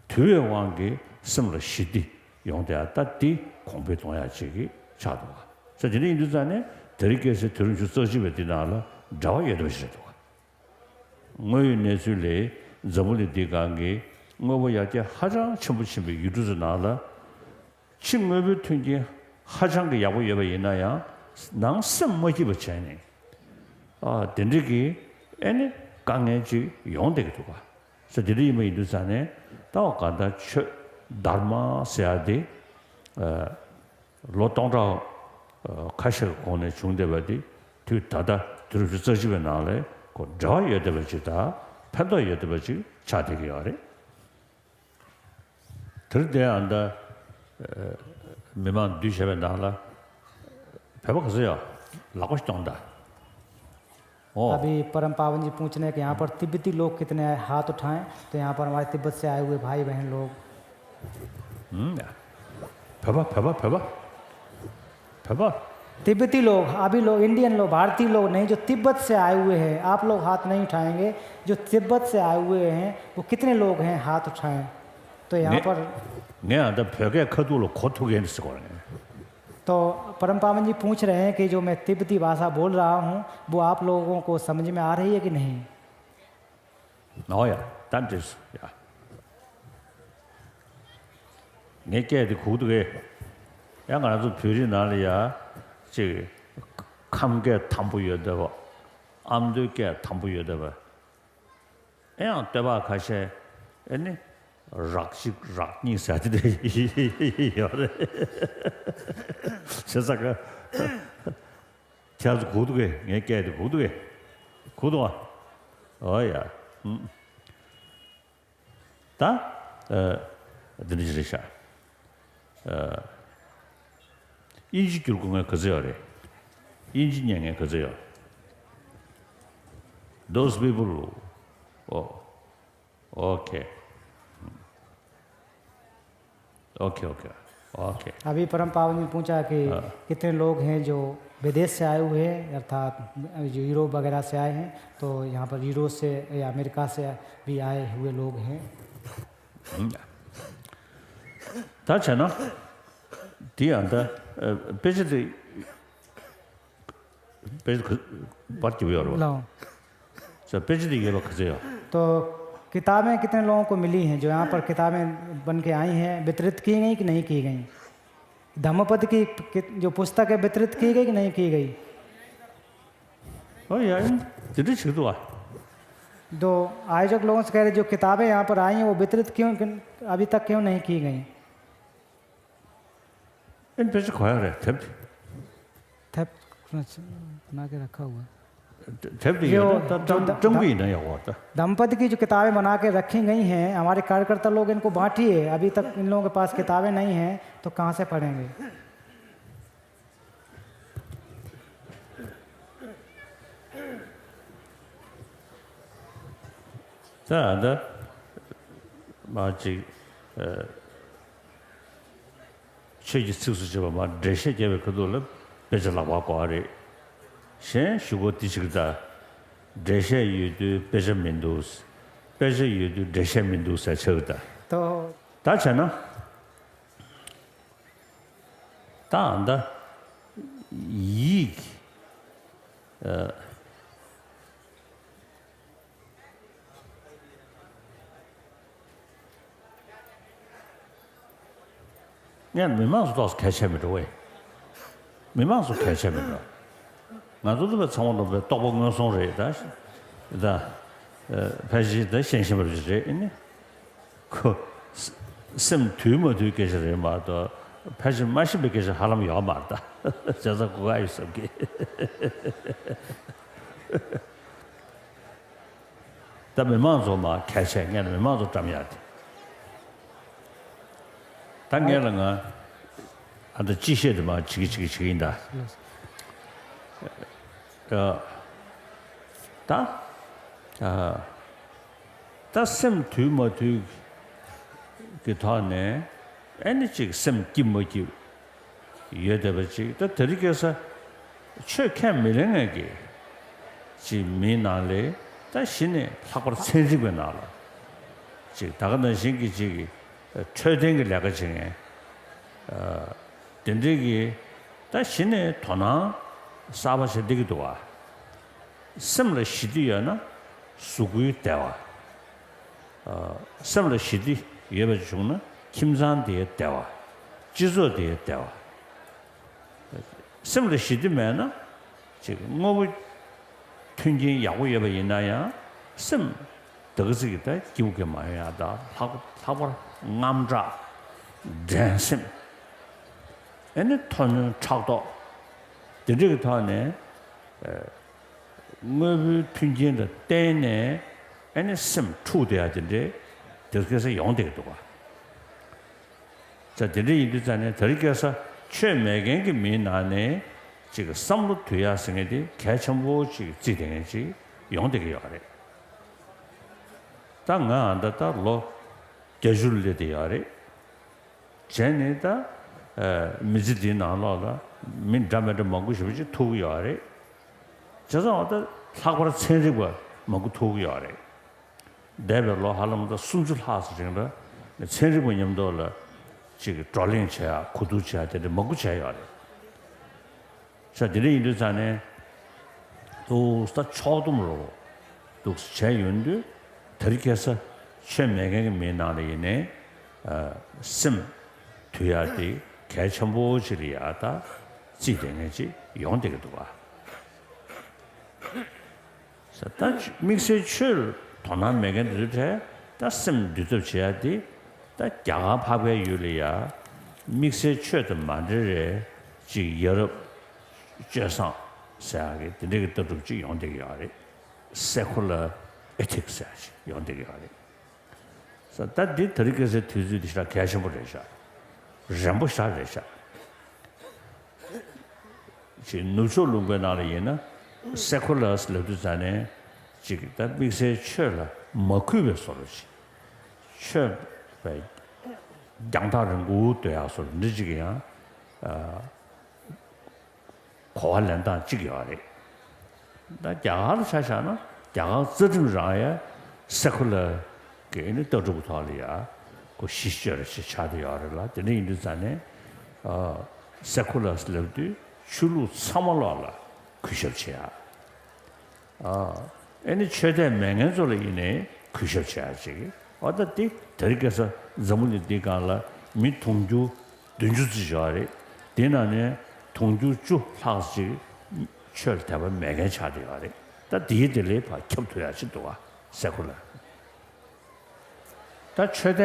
དུལ་བའི་དབང་གིས་སེམས་ལ་ཞི་བདེ་ཡོང་བསྡད་ཡ་ད་དེ་གོང་འཕེལ་གཏོང་ཡ་ཅིག་གི་ཆགས་འདུག་ག། ས་དེ་འདྲ་ཡིན་དུས་ཙང་ནས་དེ་རིང་ཁ་སང་དུས་རབས་ཉི་ཤུ་རྩ་གཅིག་པའི་འདི་ནང་ལ་འབྲེལ་བ་ཡོད་བསྡད་པ་ཞིག་རེད་འདུག་ག། དངོས་ཡོད་གནས་ཚུལ་ལས་འཛམ་བུ་གླིང་འདིའི་སྒང་གི་དངོས་པོ་ཡར་རྒྱས་ཧ་ཅང་ཆེན་པོ་ཕྱིན་པའི་ཡུལ་གྲུ་ཚོའི་ནང་ལ། ཕྱི་དངོས་པོའི་མཐུན་རྐྱེན་ཧ་ཅང་གི་ཡག་པོ་ཡོད་པ་ཡིན་ན་ཡང་། ནང་སེམས་མ་སྐྱིད་པ་བྱས་ནས། ཨ། དེ་འདྲ་གི་ཨེ་ནི་དཀའ་ངལ་ཅིག་ཡོང་བསྡད་ཀྱི་འདུག་ག། ས་དེ་འདྲ་ཡིན་པ་ཡིན་དུས་ཙང་ནས་ད་འོ་ག་ད་ཆོས་དྷརྨ་ཟེར་ཡ་དེ། ཨ། ལོ་སྟོང་ཕྲག་ཁ་ཤས་ཀྱི་གོང་ནས་བྱུང་བསྡད་པ་དེ། དུས་ད་ལྟ་དུས་རབས་ཉི་ཤུ་རྩ་གཅིག་པའི་ནང་ལ་ཁོ་འབྲེལ་བ་ཡོད་བསྡད་པ་ཅིག་དང་ཕན་ཐོགས་ཡོད་བསྡད་པ་ཅིག་ཆགས་བསྡད་ཀྱི་ཡོད་རེད། དེར་བརྟེན་ཨ་ད་མི་མང་འདུས་བྱས་པའི་ནང་ལ་བོད་པ་ག་ཚོད་ཡོད། ལག་པ་ཞིག་གཏོང་དང་། ཨོ། अभी परम पावन जी पूछ रहे हैं कि यहाँ पर तिब्बती लोग कितने हैं, हाथ उठाएं। तो यहाँ पर हमारे तिब्बत से आए हुए भाई बहन लोग। हम्म, भवा, भवा, भवा। भवा। तिब्बती लोग, अभी लोग, इंडियन लोग, भारतीय लोग नहीं, जो तिब्बत से आए हुए हैं, आप लोग हाथ नहीं उठाएंगे। जो तिब्बत से आए हुए हैं, वो कितने लोग हैं, हाथ उठाएं। तो यहाँ पर ངས་ཨ་ད་བོད་སྐད་ཁ་ཐུག་ལ་གོ་ཐུབ་མཁན་ཟེར་གོ་རེད། तो परम पावन जी पूछ रहे हैं कि जो मैं तिब्बती भाषा बोल रहा हूँ, वो आप लोगों को समझ में आ रही है कि नहीं? ཨོ་ཡ། ད་འགྲིག་སོང་ཡ། ངའི་སྐད་དེ་གོ་གི་འདུག་གས། ཡ། ང་རང་ཚོ་བོད་རིགས་ནང་ལ་ཡ་ཅིག་ཁམས་སྐད་དམ་པོ་ཡོད་བསྡད་པ། ཨ་མདོའི་སྐད་དམ་པོ་ཡོད་བསྡད་པ། ཨེ་ཡང་སྟོད་པ་ཁ་ཤས་ཨེ་ནི་རག་གཅིག་རག་གཉིས་ཟེར་དེ་འདྲ་ཡོད་རེད། བྱས་ཙང་ཁྱེད་ཚོ་གོ་གི་འདུག་གས། ངའི་སྐད་དེ་གོ་གི་འདུག་གས། གོ་གི་འདུག་ཨ། ཨོ་ཡ། ཨུམ། ད། ཨ། འདི་འདྲ་ཞིག་རེད་ཤག། ཨ། དབྱིན་ཇི་བསྒྱུར་དགོས་མཁན་ག་ཚོད་ཡོད་རེད། དབྱིན་ཇི་ཉན་མཁན་ག་ཚོད་ཡོད། Those people who, oh, okay. Okay, okay, okay. अभी परम पावन जी पूछा कि हाँ। कितने लोग हैं जो विदेश से आए हुए हैं, अर्थात जो यूरोप वगैरह से आए हैं, तो यहाँ पर यूरोप से या अमेरिका से भी आए हुए लोग हैं। ད་བྱས་ན། དེ་ཡང་ད། ཨ། དཔེ་ཆ་དེ། དཔེ་ཆ་ག་པར་རྒྱབ་ཡོད་རེད་པ། ལགས། ས་དཔེ་ཆ་དེ་ཡོད་པ་ག་ཚོད་ཡོད། तो किताबें कितने लोगों को मिली हैं, जो यहाँ पर किताबें बन के आई हैं, वितरित की गई कि नहीं की गई? धम्मपद की, की जो पुस्तक है, वितरित की गई कि नहीं की गई? ཨོ་ཡ། དེ་འདྲ་ཞིག་འདུག་ཨ། तो आयोजक लोगों से कह रहे, जो किताबें यहाँ पर आई हैं, वो वितरित क्यों, अभी तक क्यों नहीं की गई? ཨེ། དཔེ་ཆ་ག་པར་ཡོད་རེད། དེབ་དེ། དེབ་बना के रखा हुआ है। དེབ་དེ་ཡོད་ན་ད་བཀྲམ་བཀྲམ་གི་ཡིན་ན་ཡག་པོ་ད། धम्मपद की जो किताबें बना के रखी गई हैं, हमारे कार्यकर्ता लोग इनको बांटिए। अभी तक इन लोगों के पास किताबें नहीं हैं, तो कहाँ से पढ़ेंगे? ད་ཨ་ད་མ་ཅིག་ཨ། ཆོས་ཀྱི་ཚིགས་སུ་བཅད་པ་མར་འགྲེལ་བཤད་རྒྱབ་པའི་ཁ་ཐུག་ལ་དཔེ་ཆ་ལག་པར་དགོས་པ་རེད། གཞན་ཞུ་སྒོ་འདི་ཅིག་ད། འགྲེལ་བཤད་ཡོད་དུས་དཔེ་ཆ་མི་འདུག། དཔེ་ཆ་ཡོད་དུས་འགྲེལ་བཤད་མི་འདུག་ཟེར་ཆགས་ཀྱི་ད། तो ད་བྱས་ན། ད་ཨ་ད་ཡིག་ཨ། ངས་མི་མང་ཚོ་ཏོག་ཙམ་གལ་ཆེ་མི་འགྲོ་བས། མི་མང་ཚོ་གལ་ཆེ་མི་འགྲོ། ང་ཚོ་ཚོ་བས་ཚང་མ་ལོ་བས་རྟོགས་པ་མངོན་སོང་རེད་ད། ད། ཨ། ཕལ་ཆེར་ད་ཤེས་ཤེས་པ་རེད་ཨེ་ནི། ཁོ། སེམས་དུལ་མ་དུལ་སྐད་ཆ་རེད་མ་གཏོགས། ཕལ་ཆེར་མ་ཤེས་པའི་སྐད་ཆ་ཧ་ལམ་ཡོད་མ་རེད་ད། བྱས་ཙང་གོ་ག་ཡོད་བསམ་གི། ད་མི་མང་ཚོ་མ་གལ་ཆེ་ངས་ལ་མི་མང་ཚོ་བཀྲམ་ཡག་དེ། ད་ངས་ལ་ང་ཨ་ད་ཅི་བཤད་དེ་མ་བྱེད་ཀྱི་བྱེད་ཀྱི་བྱེད་ཀྱི་ཡིན་ད། ཨ། ད། ཨ། ད་སེམས་དུལ་མ་དུལ་གྱི་ཐོག་ནས་ཨེ་ནི་ཅིག་སེམས་སྐྱིད་མ་སྐྱིད་ཡོད་བསྡད་པ་ཅིག་ད་དེ་རིང་ཁ་སང་ཆོས་ཁས་མི་ལེན་མཁན་གྱི་ཅིག་མིའི་ནང་ལས་ད་གཞི་ནས་ལྷག་པར་ཚན་རིག་པའི་ནང་ལ་ཅིག་ད་ག་ནང་བཞིན་གྱི་ཅིག་འཕྲོད་བསྟེན་གྱི་ལས་ཀ་བྱེད་མཁན་དེ་འདྲའི་གི་ད་གཞི་ནས་དོ་སྣང་གསར་པ་བྱེད་བསྡད་ཀྱི་འདུག་བ། སེམས་ལ་ཞི་བདེ་ཡོད་ན་གཟུགས་པོའི་བདེ་བ། ཨ། སེམས་ལ་ཞི་བདེ་ཡོད་པ་བྱུང་ན་ཁྱིམ་ཚང་དེའི་བདེ་བ། སྤྱི་ཚོགས་དེའི་བདེ་བ། སེམས་ལ་ཞི་བདེ་མེད་ན་ཅིག་དངོས་པོ་མཐུན་རྐྱེན་ཡག་པོ་ཡོད་པ་ཡིན་ན་ཡང་སེམས་དེ་ག་ཚོད་ཀྱི་ད་སྐྱིད་པོ་གི་མ་ཡོང་ཡ་ད་ལྷག་ལྷག་པར་དངངས་སྐྲག་འགྲན་སེམས། ཨེ་ནི་མཐོ་གནོན་ཕྲག་དོག་དེ་འདྲ་གི་ཐོག་ནས་དངོས་པོའི་མཐུན་རྐྱེན་ལ་བརྟེན་ནས་ཨེ་ནི་སེམས་འཁྲུག་བསྡད་ཡ་དེ་འདྲའི་དེ་སྐད་ཆ་ཡོང་བསྡད་ཀྱི་འདུག་ག་ཙང་དེ་འདྲ་ཡིན་དུས་ཙང་ནས་དེ་རིང་ཁ་སང་ཆོས་མེད་མཁན་གྱི་མིའི་ནང་ནས་ཅིག་བསམ་བློ་དུལ་ཡག་ཟེར་མཁན་དེ་གལ་ཆེན་པོ་ཅིག་བརྩིས་བསྡད་མཁན་ཅིག་ཡོང་བསྡད་ཀྱི་ཡོད་རེད། ད་ང་ཨ་ད་ད་ལོ་བརྒྱད་ཅུ་སླེབས་བསྡད་ཡོད་རེད། བྱས་ནས་ད་མི་ཚེ་འདིའི་ནང་ལོགས་ལ་མི་འདྲ་མི་འདྲ་མང་པོ་ཞེ་པོ་ཅིག་ཐུག་གི་ཡོད་རེད། བྱས་ཙང་ད་ལྷག་པར་ཚན་རིག་པ་མང་པོ་ཐུག་གི་ཡོད་རེད། འདས་པའི་ལོ་ཧ་ལམ་ད་སུམ་ཅུ་ལྷག་ཙམ་རིང་ལ་ཚན་རིག་པ་མཉམ་དུ་ལ་ཅིག་བགྲོ་གླེང་བྱེད་ཡག་གོ་བསྡུར་བྱེད་ཡག་དེ་འདྲ་མང་པོ་བྱས་ཡོད་རེད། ས་དེ་འདྲ་ཡིན་དུས་ཙང་ནས་ཏུ་ས་ཕྱོགས་བསྡོམས་རོ་འདུག་བྱས་ཡོང་དུས་དེ་རིང་ཁ་སང་ཆོས་མེད་མཁན་གྱི་མིའི་ནང་ལ་ཡིན་ནའི་སེམས་དུལ་ཡག་དེ་གལ་ཆེན་པོ་ཅིག་ལ་ཡག་ད་རྩིས་དེ་ངན་ཅིག་ཡོང་བསྡད་ཀྱི་འདུག་བ། ད་དམིགས་བསལ་ཆོས་ལ་དོ་སྣང་མེད་མཁན་དེ་ཚོའི་གྲས་ད་སེམས་འདུལ་ཐབས་བྱེད་ཡ་དེ་ད་རྒྱ་གར་འཕགས་པའི་ཡུལ་ལ་ཡ་དམིགས་བསལ་ཆོས་དང་མ་འབྲེལ་རེད་ཅིག་ཡ་རབས་སྤྱོད་བཟང་ཟེར་ཡ་གི་དེ་འདྲ་གི་ལྟ་གྲུབ་ཅིག་ཡོང་བསྡད་ཀྱི་ཡོད་རེད། Secular Ethics་ཟེར་ཡ་ཅིག་ཡོང་བསྡད་ཀྱི་ཡོད་རེད། ད་འདི་དེ་རིང་ཁ་སང་དུས་ཚོད་འདི་ཞེ་དྲག་གལ་ཆེན་པོ་རེད་ཤག་རན་པོ་ཞེ་དྲག་རེད་ཤག་ཅིག་ནུབ་ཕྱོགས་ལུང་པའི་ནང་ལ་ཡིན་ན་Seculars་ལབ་དུས་ཙང་ནས་ཅིག་ད་དམིགས་བསལ་ཆོས་ལ་མ་གུས་པའི་བཟོ་འདྲ་ཅིག་ཆོས་པའི་རྒྱང་ཐག་རིང་པོ་སྡོད་ཡག་བཟོ་འདྲ་ཅིག་ཡང་གོ་བ་ལེན་སྟངས་གཅིག་ཡོད་རེད། ད་རྒྱ་གར་ལ་ཆ་བཞག་ན་རྒྱ་གར་རྩ་ཁྲིམས་རང་ཡང་Secular་གི་ནི་ལྟ་གྲུབ་ཐོག་ལ་ཡང་གོ་གཞི་བཅོལ་རེ་ཞིག་ཆགས་བསྡད་ཡོད་རེད་ལ། དེ་འདྲ་ཡིན་དུས་ཙང་ནས་Seculars་ལབ་དུས་ཆོས་ལུགས་ཚང་མ་ལོག་ལ་གུས་ཞབས་བྱེད་ཡ། ཨ་ཨེ་ནི་ཆོས་དད་མེད་མཁན་ཚོ་ལ་ཡིན་ནའི་གུས་ཞབས་བྱེད་ཡ་ཅིག་ཨ་ད་དེ་དེ་རིང་ཁ་སང་འཛམ་བུ་གླིང་འདིའི་སྒང་ལ་མི་དུང་ཕྱུར་བདུན་ཅུ་ཙམ་ཡོད་རེད། དེ་ནང་ནས་དུང་ཕྱུར་བཅུ་ལྷག་ཅིག་ཆོས་ལ་དད་པ་མེད་མཁན་ཆགས་བསྡད་ཡོད་རེད། ད་དེའི་དེ་ལས་ཕར་ཁྱབ་ཐུབ་ཡ་ཅིག་འདུག་ཨ། Secular། ད་ཆོས་དད་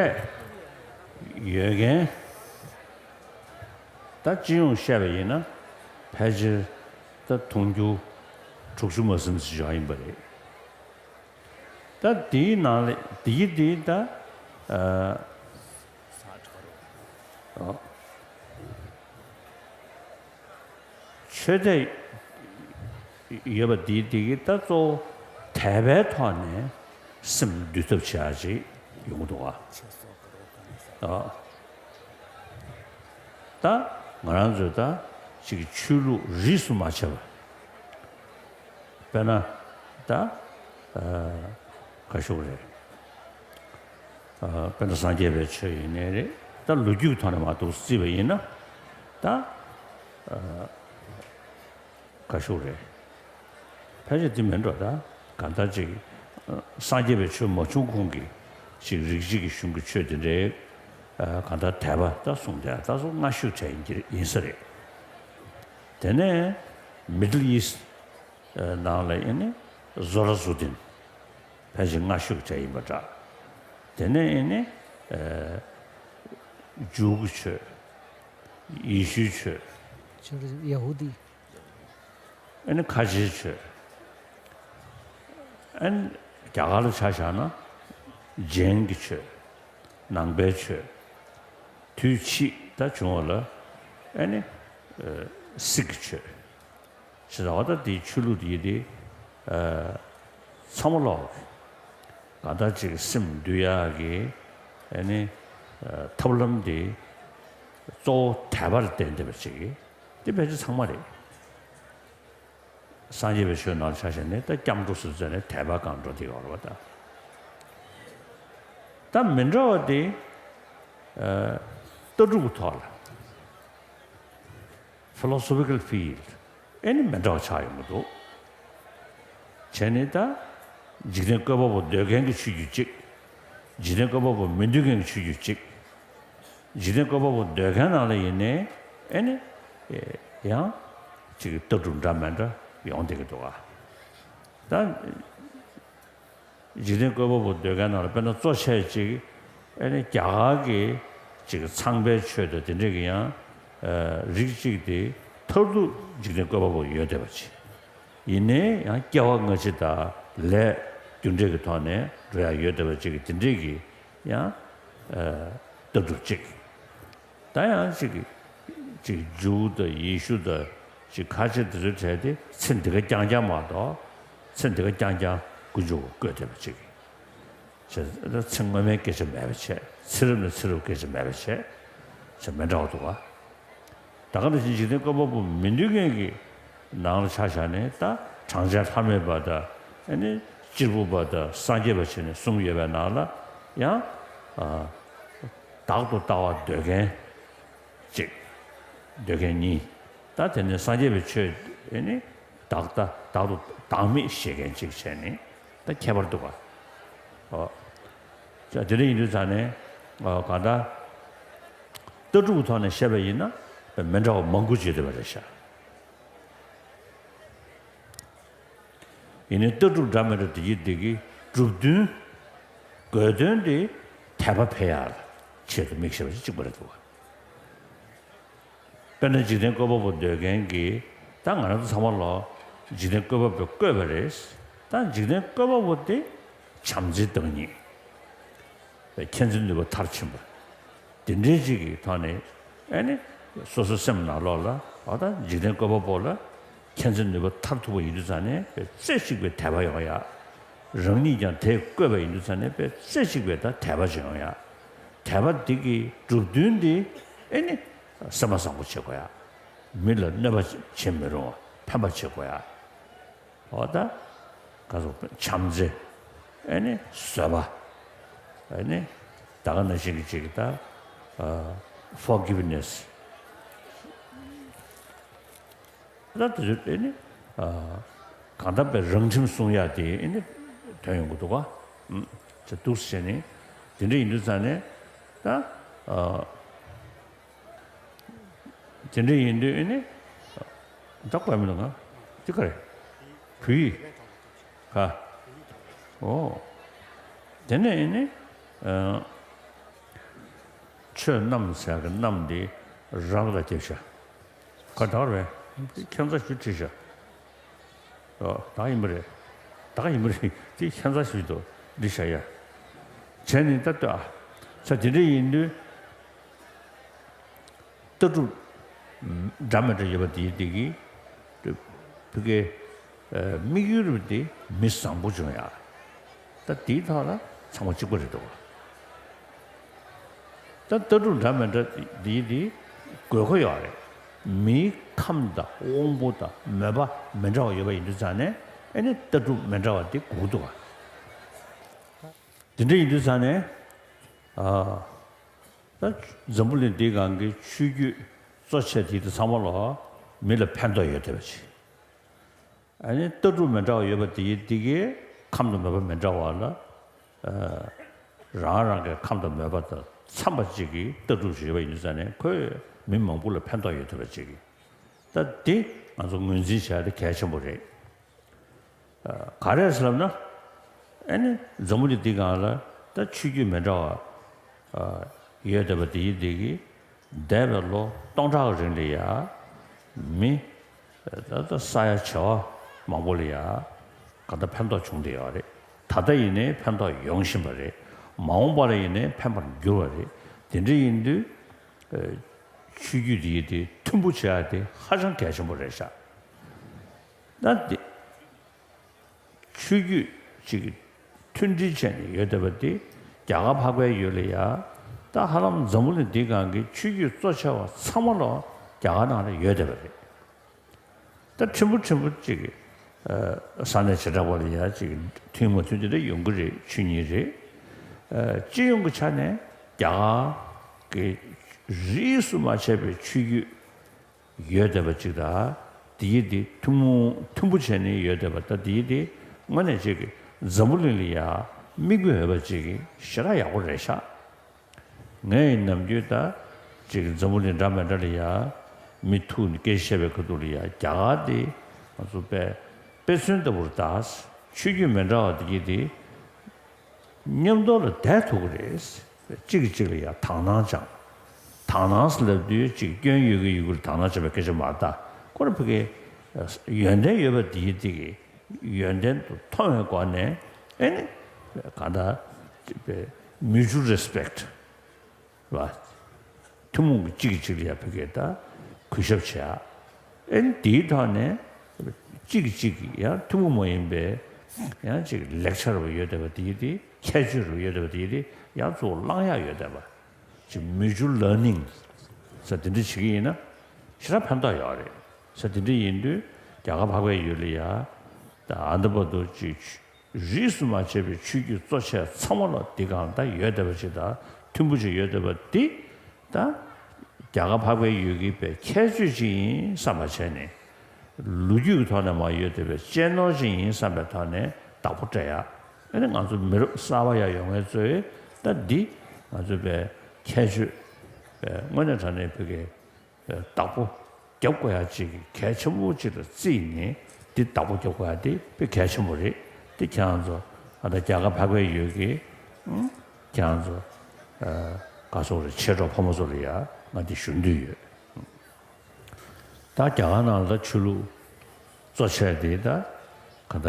ཡོད་མཁན་ད་སྤྱི་ཡོངས་བཤད་པ་ཡིན་ན་ཕལ་ཆེར་ད་དུང་ཕྱུར་དྲུག་ཅུ་མ་ཟིན་ཙམ་ཡོད་ཡིན་པ་རེད། ད་དེའི་ནང་ལ་དེའི་དེའི་ད་ཨ་ཨ་ཆོས་དད་ཡོད་པ་དེའི་དེ་གི་ད་གཙོ་བོ་དད་པའི་ཐོག་ནས་སེམས་འདུལ་ཐབས་བྱེད་ཡ་ཅིག་ཡོང་གི་འདུག་ཨ། ད་ང་རང་ཚོས་ད་ཅིག་ཆོས་ལུགས་རིས་སུ་མ་ཆད་པ། དཔེར་ན་ད་ཨ་ག་ཞུ་དགོས་རེད། ཨ་དཔེར་ན་སངས་རྒྱས་པའི་ཆོས་ཡིན་ནའི་རེད། ད་ལོ་རྒྱུས་ཐོག་ནས་མར་འདུག་བརྩིས་པ་ཡིན་ན་ད་ཨ་ག་ཞུ་དགོས་རེད། ཕལ་ཆེར་འདི་མིན་འགྲོ་ད་གང་ལྟར་ཅིག་སངས་རྒྱས་པའི་ཆོས་མ་བྱུང་གོང་གི་ཅིག་རིགས་གཅིག་གི་གཞུང་གི་ཆོས་དེ་འདྲའི་ཨ་གང་ལྟར་དད་པ་ད་གསུངས་ཏེ་ད་སོ་སྔ་ཤོས་གྲས་ཡིན་གྱི་ཡིན་ས་རེད། དེ་ནས་Middle East་ནང་ལ་ཨེ་ནི་ཟོ་ར་ཟུ་དིན་ཕལ་ཆེར་སྔ་ཤོས་གྲས་ཡིན་པ་འདྲ། དེ་ནས་ཨེ་ནི་ཨ་ཇུའུ་གི་ཆོས། ཡེ་ཤུའི་ཆོས། ཆོས་རེད། ཡ་ཧུ་དི། ཨེ་ནི་ཁ་ཆེའི་ཆོས། ཨེ་ནི་ རྒྱ་གར་ལ་ཆ་བཞག་ན་ཇེན་གྱི་ཆོས། ནང་པའི་ཆོས། དུས་ཕྱིས་ད་བྱུང་བ་ལ་ཨེ་ནི་སིག་གི་ཆོས། ཞེས་པ་ད་དེའི་ཆོས་ལུགས་དེ་དེ་ཚང་མ་ལོག་གི་གང་ལྟར་ཅིག་སེམས་འདུལ་ཡག་གི་ཨེ་ནི་ཐབས་ལམ་དེ་གཙོ་བོ་དད་པར་བརྟེན་བསྡད་པ་ཅིག་དེ་ཕལ་ཆེར་ཚང་མ་རེད། སངས་རྒྱས་པའི་ཆོས་ནང་ཆ་བཞག་ནས་ད་སྐྱབས་འགྲོ་ཟེར་ཙམ་ནས་དད་པ་གང་འགྲོ་དེ་ཡོད་རེད་བ། ད་ད་མི་འདྲ་བ་དེ་ལྟ་གྲུབ་ཀྱི་ཐོག་ལ། Philosophical field ཨེ་ནི་མི་འདྲ་བ་ཆགས་ཡོང་གི་འདུག་བྱས་ནས་ད་འཇིག་རྟེན་བཀོད་པ་པོ་འདོད་མཁན་གྱི་ཆོས་བརྒྱུད་གཅིག་འཇིག་རྟེན་བཀོད་པ་པོ་མི་འདོད་མཁན་གྱི་ཆོས་བརྒྱུད་གཅིག་འཇིག་རྟེན་བཀོད་པ་པོ་འདོད་མཁན་ནང་ལ་ཡིན་ནའི་ཨེ་ནི་ཡང་ཅིག་ལྟ་གྲུབ་འདྲ་མི་འདྲ་ཡོང་བསྡད་ཀྱི་འདུག་ག་ད། འཇིག་རྟེན་བཀོད་པ་པོ་འདོད་མཁན་ནང་ལ་དཔེར་ན་གཙོ་ཆེ་ཅིག་ཨེ་ནི་རྒྱ་གར་གྱི་ཅིག་ཚངས་པའི་ཆོས་དང་དེ་འདྲས་ཀྱི་ཡང་རིགས་གཅིག་དེ་མཐར་ཐུག་འཇིག་རྟེན་བཀོད་པ་པོ་ཡོད་བསྡད་པ་ཅིག་ཡིན་ནའི་ཡང་སྐྱེ་བ་སྔ་ཕྱི་དང་ལས་རྒྱུ་འབྲས་ཀྱི་ཐོག་ནས་འགྲོ་ཡག་ཡོད་བསྡད་པ་ཅིག་གི་དེ་འདྲས་ཀྱི་ཡང་ལྟ་གྲུབ་ཅིག་ད་ཡང་ཅིག་ཅིག་ཇུའུ་དང་ཡེ་ཤུ་དང་ཅིག་ཁ་ཆེ་དེ་ཚོའི་གྲས་དེ་ཚེ་འདི་ག་རྐྱང་རྐྱང་མ་གཏོགས་ཚེ་འདི་ག་རྐྱང་རྐྱང་ཀུན་འབྱུང་གི་བཀོད་བསྡད་པ་ཅིག་བྱས་ཚེ་སྔོན་མའི་སྐད་ཆ་མེད་པ་བྱས། ཚེ་རབས་ནས་ཚེ་རབས་སྐད་ཆ་མེད་པ་བྱས་བྱས་མི་འདྲ་བ་འདུག་ག་ད་ག་ནང་བཞིན་འཇིག་རྟེན་བཀོད་པ་པོ་མི་འདོད་མཁན་གྱི་ནང་ལ་ཆ་བཞག་ནས་ད་གྲངས་ཅན་ཐ་མལ་པ་དང་ཨ་ནི་གཅེར་བུ་པ་དང་སངས་རྒྱས་པ་བྱས་ནས་གསུམ་ཡོད་པའི་ནང་ལ་ཡང་བདག་ཏུ་ལྟ་བ་འདོད་མཁན་གཅིག་འདོད་མཁན་གཉིས། ད་དེ་ནས་སངས་རྒྱས་པའི་ཆོས་ཨེ་ནི་བདག་ལྟ་བདག་ཏུ་བདག་མེད་བཞེད་མཁན་གཅིག་བྱས་ནས་ད་ཁྱད་པར་འདུག་ག་ཨོ། ད་དེ་འདྲ་ཡིན་དུས་ཙང་ནས་ཨོ་གང་ལྟར་ལྟ་གྲུབ་ཀྱི་ཐོག་ནས་བཤད་པ་ཡིན་ན་མི་འདྲ་བ་མང་པོ་བརྗོད་བསྡད་པ་རེད་ཤག་ཡིན་ནའི་ལྟ་གྲུབ་འདྲ་མི་འདྲ་དེ་གི་དེ་གི་གྲུབ་དོན་དགོས་དོན་དེ་དད་པ་འཕེལ་ཡག་ཆེད་དུ་དམིགས་བྱས་པ་ཞིག་གཅིག་པ་རེད་འདུག་དཔེར་ན་འཇིག་རྟེན་བཀོད་པ་པོ་འདོད་མཁན་གྱིས་ད་ང་རང་ཚོ་ཚང་མ་ལོ་འཇིག་རྟེན་བཀོད་པ་པོས་བཀོད་པ་རེད། ད་འཇིག་རྟེན་བཀོད་པ་པོ་དེ་བྱམས་བརྩེའི་བདག་ཉིད། མཁྱེན་བརྩེ་ནུས་པ་མཐར་ཕྱིན་པ། དེ་འདྲའི་ཅིག་གི་ཐོག་ནས་ཨེ་ནི་སོ་སོའི་སེམས་ནང་ལོགས་ལ་ཨ་ད་འཇིག་རྟེན་བཀོད་པ་པོ་ལ་མཁྱེན་བརྩེ་ནུས་པ་མཐར་ཐུག་པ་ཡིན་དུས་ཙང་ནས་དཔེ་རྩེ་གཅིག་པའི་དད་པ་ཡོང་ཡ། རང་ཉིད་ཀྱང་དེས་བཀོད་པ་ཡིན་དུས་ཙང་ནས་དཔེ་རྩེ་གཅིག་པའི་ད་དད་པ་ཅིག་ཡོང་ཡ། དད་པ་འདི་གི་གྲུབ་དོན་འདི་ཨེ་ནི་སེམས་པ་བཟང་པོ་བྱེད་དགོས་ཡ། མི་ལ་གནོད་པ་བྱེད་མི་རུང་བ་ཕན་པ་བྱེད་དགོས་ཡ། འོ་ད། ག་ཚོད་བྱམས་བརྩེ། ཨེ་ནི་བཟོད་པ། ཨེ་ནི་ད་ག་ནང་བཞིན་གྱི་ཅིག་ད་ཨ་forgiveness། ད་དེ་ཚོ་ཨེ་ནི་ཨ་གང་ལྟར་པའི་རང་ཁྲིམས་སྲུང་ཡག་དེ་ཨེ་ནི་དོན་ཡོང་གི་འདུག་ག་ཨུམ། ཅེས་འདུག་སེ་བྱས་ནས་དེ་འདྲ་ཡིན་དུས་ཙང་ནས་ད་ཨ། དེ་འདྲ་ཡིན་དུས་ཨེ་ནི། ད་གོ་ཡ་མི་འདུག་ང་། འདི་ག་རེད། བོད་ཡིག་ཧ། ཨོ། དེ་ནས་ཨེ་ནི། ཨ། ཆོས་རྣམས་ཟེར་གི་རྣམས་འདི་རང་ལ་སྐྱེ་བྱ། ག་ད་རེད། ཁྱད་མཚར་ཞིག་བྲིས་བྱ། ཨོ། ད་ཡིན་པ་རེད། ད་ཡིན་པ་རེད། དེ་ཁྱད་མཚར་ཞིག་འདུག་འདི་བྱ་ཡ། བྱས་ནས་ད་ལྟ་ཨ། ས་དེ་འདྲ་ཡིན་དུས། ལྟ་གྲུབ་འདྲ་མི་འདྲ་ཡོད་པ་དེའི་དེ་གི་བུ་གའི་དམིགས་ཡུལ་རུ་དེ་མི་བཟང་པོ་བྱུང་ཡ། ད་དེའི་ཐོག་ལ་ཚང་མ་གཅིག་པ་རེད་འདུག་ད་ལྟ་གྲུབ་འདྲ་མི་འདྲ་དེའི་དེ་དགོས་མཁོ་ཡོད་རེད། མིའི་ཁམས་དང་དབང་པོ་དང་མོས་པ་མི་འདྲ་བ་ཡོད་པ་ཡིན་དུས་ཙང་ནས་ཨེ་ནི་ལྟ་གྲུབ་མི་འདྲ་བ་དེ་དགོས་འདུག་ག་དེ་འདྲ་ཡིན་དུས་ཙང་ནས་ཨ། ད་འཛམ་བུ་གླིང་འདིའི་སྒང་གི་ཆོས་བརྒྱུད་གཙོ་ཆེ་དེ་དེ་ཚང་མ་ལ་མི་ལ་ཕན་ཐོགས་ཡོད་བསྡད་པ་ཅིག་ཨ་ནི་ལྟ་གྲུབ་མི་འདྲ་བ་ཡོད་པ་དེ་ཡི་དེ་གའི་ཁམས་དང་མོས་པ་མི་འདྲ་བ་ལ་ཨ། རང་རང་གི་ཁམས་དང་མོས་པ་དང་འཚམ་པ་ཅིག་གི་ལྟ་གྲུབ་ཅིག་ཡོད་པ་ཡིན་དུས་ཙང་ནས་ཁོས་མི་མང་པོ་ལ་ཕན་ཐོགས་ཡོད་བསྡད་པ་ཅིག་ད་དེ་ང་ཚོ་ངོས་འཛིན་བྱ་ཡ་དེ་གལ་ཆེན་པོ་རེད། ག་རེ་ཟེར་ལབ་ན། ཨེ་ནི་འཛམ་བུ་གླིང་འདི་སྒང་ལ་ད་ཆོས་བརྒྱུད་མི་འདྲ་བ་ཡོད་བསྡད་པ་དེ་ཡི་དེ་གིས་འདས་པའི་ལོ་སྟོང་ཕྲག་རིང་ལ་ཡ་མི་ད་ལྟ་ས་ཡ་བྱེ་བ་མང་པོ་ལ་ཡ་ག་ད་ཕན་ཐོགས་བྱུང་བསྡད་ཡོད་རེད། ད་ལྟ་ཡིན་ནའི་ཕན་ཐོགས་ཡོང་བཞིན་པ་རེད། མ་འོངས་པ་ལ་ཡིན་ནའི་ཕན་པར་འགྱུར་བ་རེད། དེ་འདྲ་ཡིན་དུས་ཨ་ཆོས་བརྒྱུད་འདི་ཡི་དེ་མཐུན་པོ་བྱེད་ཡ་དེ་ཧ་ཅང་གལ་ཆེན་པོ་རེད་ཤག་ད་དེ་ཆོས་བརྒྱུད་ཅིག་མཐུན་སྒྲིལ་བྱས་ནས་ཡོད་བསྡད་པ་དེ་རྒྱ་གར་འཕགས་པའི་ཡུལ་ལ་ཡ་ད་ཧ་ལམ་འཛམ་བུ་གླིང་འདིའི་སྒང་གི་ཆོས་བརྒྱུད་གཙོ་ཆེ་བ་ཚང་མ་ལོག་རྒྱ་གར་ནང་ལ་ཡོད་བསྡད་པ་རེད། ད་ཕྲན་བུ་ཕྲན་བུ་ཅིག་ཨ་ས་གནས་བྱེ་བྲག་པ་ལ་ཡ་ཅིག་མཐུན་མ་མཐུན་དེ་འདྲ་ཡོང་གི་རེད། ཆོས་ཉིད་རེད། ཨ་སྤྱི་ཡོངས་ཀྱི་ཆ་ནས་རྒྱ་གར་གྱི་རིས་སུ་མ་ཆད་པའི་ཆོས་བརྒྱུད་ཡོད་བསྡད་པ་ཅིག་དང་། དེ་ཡི་དེ་ཐུན་མོང་མཐུན་པོ་བྱས་ནས་ཡོད་བསྡད་པ་དང་། དེ་ཡི་དེ་དངོས་གནས་ཅིག་འཛམ་བུ་གླིང་ལ་ཡ་མིག་དཔེ་འོས་པ་ཅིག་ཞེ་དྲག་ཡག་པོ་རེད་ཤག་ངས་ནམ་རྒྱུན་ད་ཅིག་འཛམ་བུ་གླིང་འདྲ་མི་འདྲ་ལ་ཡ་མི་ཐུག་ནས་སྐད་ཆ་བཤད་པའི་ཁ་ཐུག་ལ་ཡ་རྒྱ་གར་དེ་ང་ཚོ་དཔེ་དཔེ་མཚོན་ལྟ་བུར་ད་ཆོས་བརྒྱུད་མི་འདྲ་བ་དེ་ཡི་དེ་མཉམ་དུ་ལ་བསྡད་ཐུབ་ཀྱི་རེད། གཅིག་གིས་གཅིག་ལ་ཡ་དག་སྣང་བཅངས། དག་སྣང་ཟེར་ལབ་དུས་ཅིག་སྐྱོན་ཡོད་ཀྱི་ཡོད་ཀྱི་ལ་དག་སྣང་བཅངས་པའི་སྐད་ཆ་མ་རེད་ད། ཁོ་རང་ཕ་གི་ཡོན་ཏན་ཡོད་པ་དེ་ཡི་དེ་གི་ཡོན་ཏན་དུ་མཐོང་བའི་སྒོ་ནས་ཨེ་ནི་གང་ལྟར་mutual respect རེད་བ། ཐུན་མོང་གི་གཅིག་གིས་གཅིག་ལ་ཡ་ཕ་གི་ད་གུས་ཞབས་བྱེད་ཡ། ཨེ་ནི་དེའི་ཐོག་ནས་གཅིག་གིས་གཅིག་གི་ཡང་ཐུན་མོང་མ་ཡིན་པའི་ཡང་ཅིག་ལེག་ཆར་བ་ཡོད་བསྡད་པ་དེ་ཡི་དེ་ཁྱད་ཆོས་རུ་ཡོད་བསྡད་པ་དེ་ཡི་དེ་ཡང་གཙོ་བོ་བླང་ཡག་ཡོད་བསྡད་པ། ཅིག་mutual learning ཟེར་དེ་འདྲ་བྱེད་ཀྱི་ཡིན་ན་ཞེ་དྲག་ཕན་ཐོགས་ཡོད་རེད་ཟེར། དེ་འདྲ་ཡིན་དུས་རྒྱ་གར་འཕགས་པའི་ཡུལ་ལ་ཡ་ད་ཨ་འདི་བར་དུ་ཅིག་རིས་སུ་མ་ཆད་པའི་ཆོས་བརྒྱུད་གཙོ་ཆེ་ཚང་མ་ལ་འདི་གང་ད་ཡོད་བསྡད་པ་ཅིག་དང་མཐུན་པོ་ཅིག་ཡོད་བསྡད་པ་འདི་ད་རྒྱ་གར་འཕགས་པའི་ཡུལ་གྱི་པའི་ཁྱད་ཆོས་ཅིག་ཡིན་བསམ་པ་བྱས་ནས། ལོ་རྒྱུས་ཀྱི་ཐོག་ནས་མ་ཡོད་བསྡད་པའི་གཅེས་ནོར་ཅིག་ཡིན་བསམ་པའི་ཐོག་ནས་བདག་པོ་སྤྲད་ཡ། ཨ་ནི་ང་ཚོ་མི་རབས་གསར་པ་ཡར་ཡོང་མཁན་ཚོས་ད་འདི་ང་ཚོ་པའི་ཁྱད་ཆོས་པའི་དངོས་གནས་དྲང་གནས་ཕ་གི་བདག་པོ་རྒྱབ་དགོས་ཡ་ཅིག་གལ་ཆེན་པོ་ཅིག་ལ་བརྩིས་ནས་འདི་བདག་པོ་རྒྱབ་དགོས་ཡ་དེ་དཔེ་གལ་ཆེན་པོ་རེད། དེ་ཁྱེད་རང་ཚོ་ཨ་ད་རྒྱ་གར་འཕགས་པའི་ཡུལ་གྱི་ཨང་ཁྱེད་རང་ཚོ་ཨ་ག་སོགས་རེད། མཆེད་གྲོགས་ཕོ་མོ་ཚོ་ལ་ཡ་ང་འདི་ཞུ་འདོད་ཡོད། ད་རྒྱ་གར་ནང་ལ་ཆོས་ལུགས་གཙོ་ཆེ་དེ་ད་ག་ད་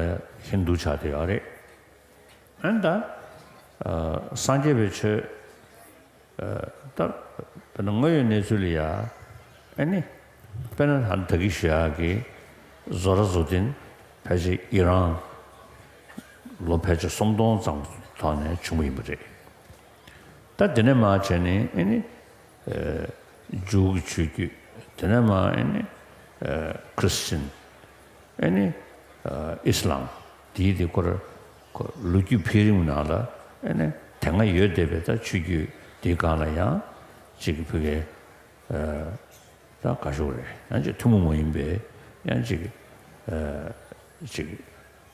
ཧིན་དུ་ཆགས་བསྡད་ཡོད་རེད། ཨ་ནི་ད་ཨ་སངས་རྒྱས་པའི་ཆོས་ཨ་ད་དཔེར་ན་དངོས་ཡོད་གནས་ཚུལ་ལ་ཡ་ཨ་ནི་དཔེར་ན་ད་ད་གི་ཞུ་ཡག་གི་ཟོ་ར་ཟོ་ཏིན་ཕལ་ཆེར་ཨི་རན་ལོ་ཕལ་ཆེར་སུམ་སྟོང་ཙམ་ཐོག་ནས་བྱུང་བ་ཡིན་པ་རེད། ད་དེ་ནས་མར་བྱས་ནས་ཨེ་ནི་ཨེ་ཇུའུ་གི་ཆོས་བརྒྱུད། དེ་ནས་མར་ཨེ་ནི་ཨེ་ཁྲི་སི་ཅན། ཨེ་ནི་ཨེ་ཨི་སི་ལམ། དེའི་དེ་ཁོ་ར་ཁོ་ལོ་རྒྱུས་འཕེལ་རིམ་ནང་ལ་ཨེ་ནི་དེ་སྔ་ཡོད་བསྡད་པའི་ད་ཆོས་བརྒྱུད་དེའི་སྒང་ལ་ཡང་ཅིག་ཕ་གི་ཨེ་ད་ག་ཞུ་རེད། ཡང་ཅིག་ཐུན་མོང་མ་ཡིན་པའི་ཡང་ཅིག་ཨེ་ཅིག་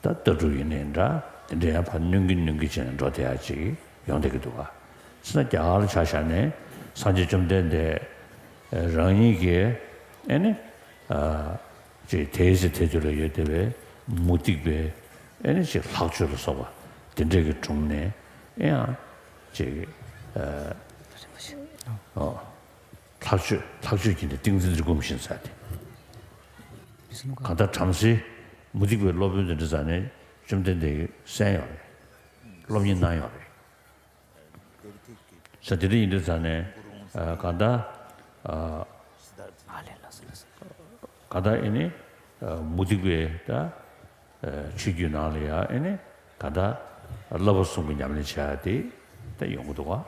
ད་ལྟ་གྲུབ་ཡིན་ནའི་འདྲ། དེ་འདྲ་ཡང་ཕར་གནོན་གྱིན་གནོན་གྱིན་བྱས་ནས་འགྲོ་བསྡད་ཡ་ཅིག་ཡོང་བསྡད་ཀྱི་འདུག་ག་ཟེར་ན་རྒྱ་གར་ལ་ཆ་བཞག་ནས་སངས་རྒྱས་བཅོམ་ལྡན་འདས་རང་ཉིད་ཀྱིས་ཨེ་ནི་ཨ་ཅིག་དེའི་ཚེ་དེ་དུས་ལ་ཡོད་བསྡད་པའི་མུ་སྟེགས་པའི་ཨེ་ནི་ཅིག་ལྷག་བཅོས་ལ་སོགས་པ་དེ་འདྲས་ཀྱི་དྲུང་ནས་ཨེ་ཡང་ཅིག་ཨ་ཨོ། ལྷག་བཅོས་ལྷག་བཅོས་ཀྱི་ནི་ཏིང་འཛིན་རི་སྒོམ་བཞིན་ཟེར་ཏེ། གང་ལྟར་བྲམ་ཟེའི་མུ་སྟེགས་པའི་སློབ་དཔོན་དེ་འདྲ་ཟེར་ནས་བཅོམ་ལྡན་འདས་ཀྱིས་གསན་ཡོད་རེད། སློབ་གཉེར་གནང་ཡོད་རེད། ཟེར་དེ་འདྲ་ཡིན་དུས་ཟེར་ནས་གང་ལྟར་གང་ལྟར་ཨེ་ནི་མུ་སྟེགས་པའི་ད་ཆོས་བརྒྱུད་ནང་ལ་ཡང་ཨེ་ནི་གང་ལྟར་བསླབ་པ་གསུམ་གྱི་ཉམས་ལེན་བྱ་ཡ་དེ་ད་ཡོང་གི་འདུག་ག་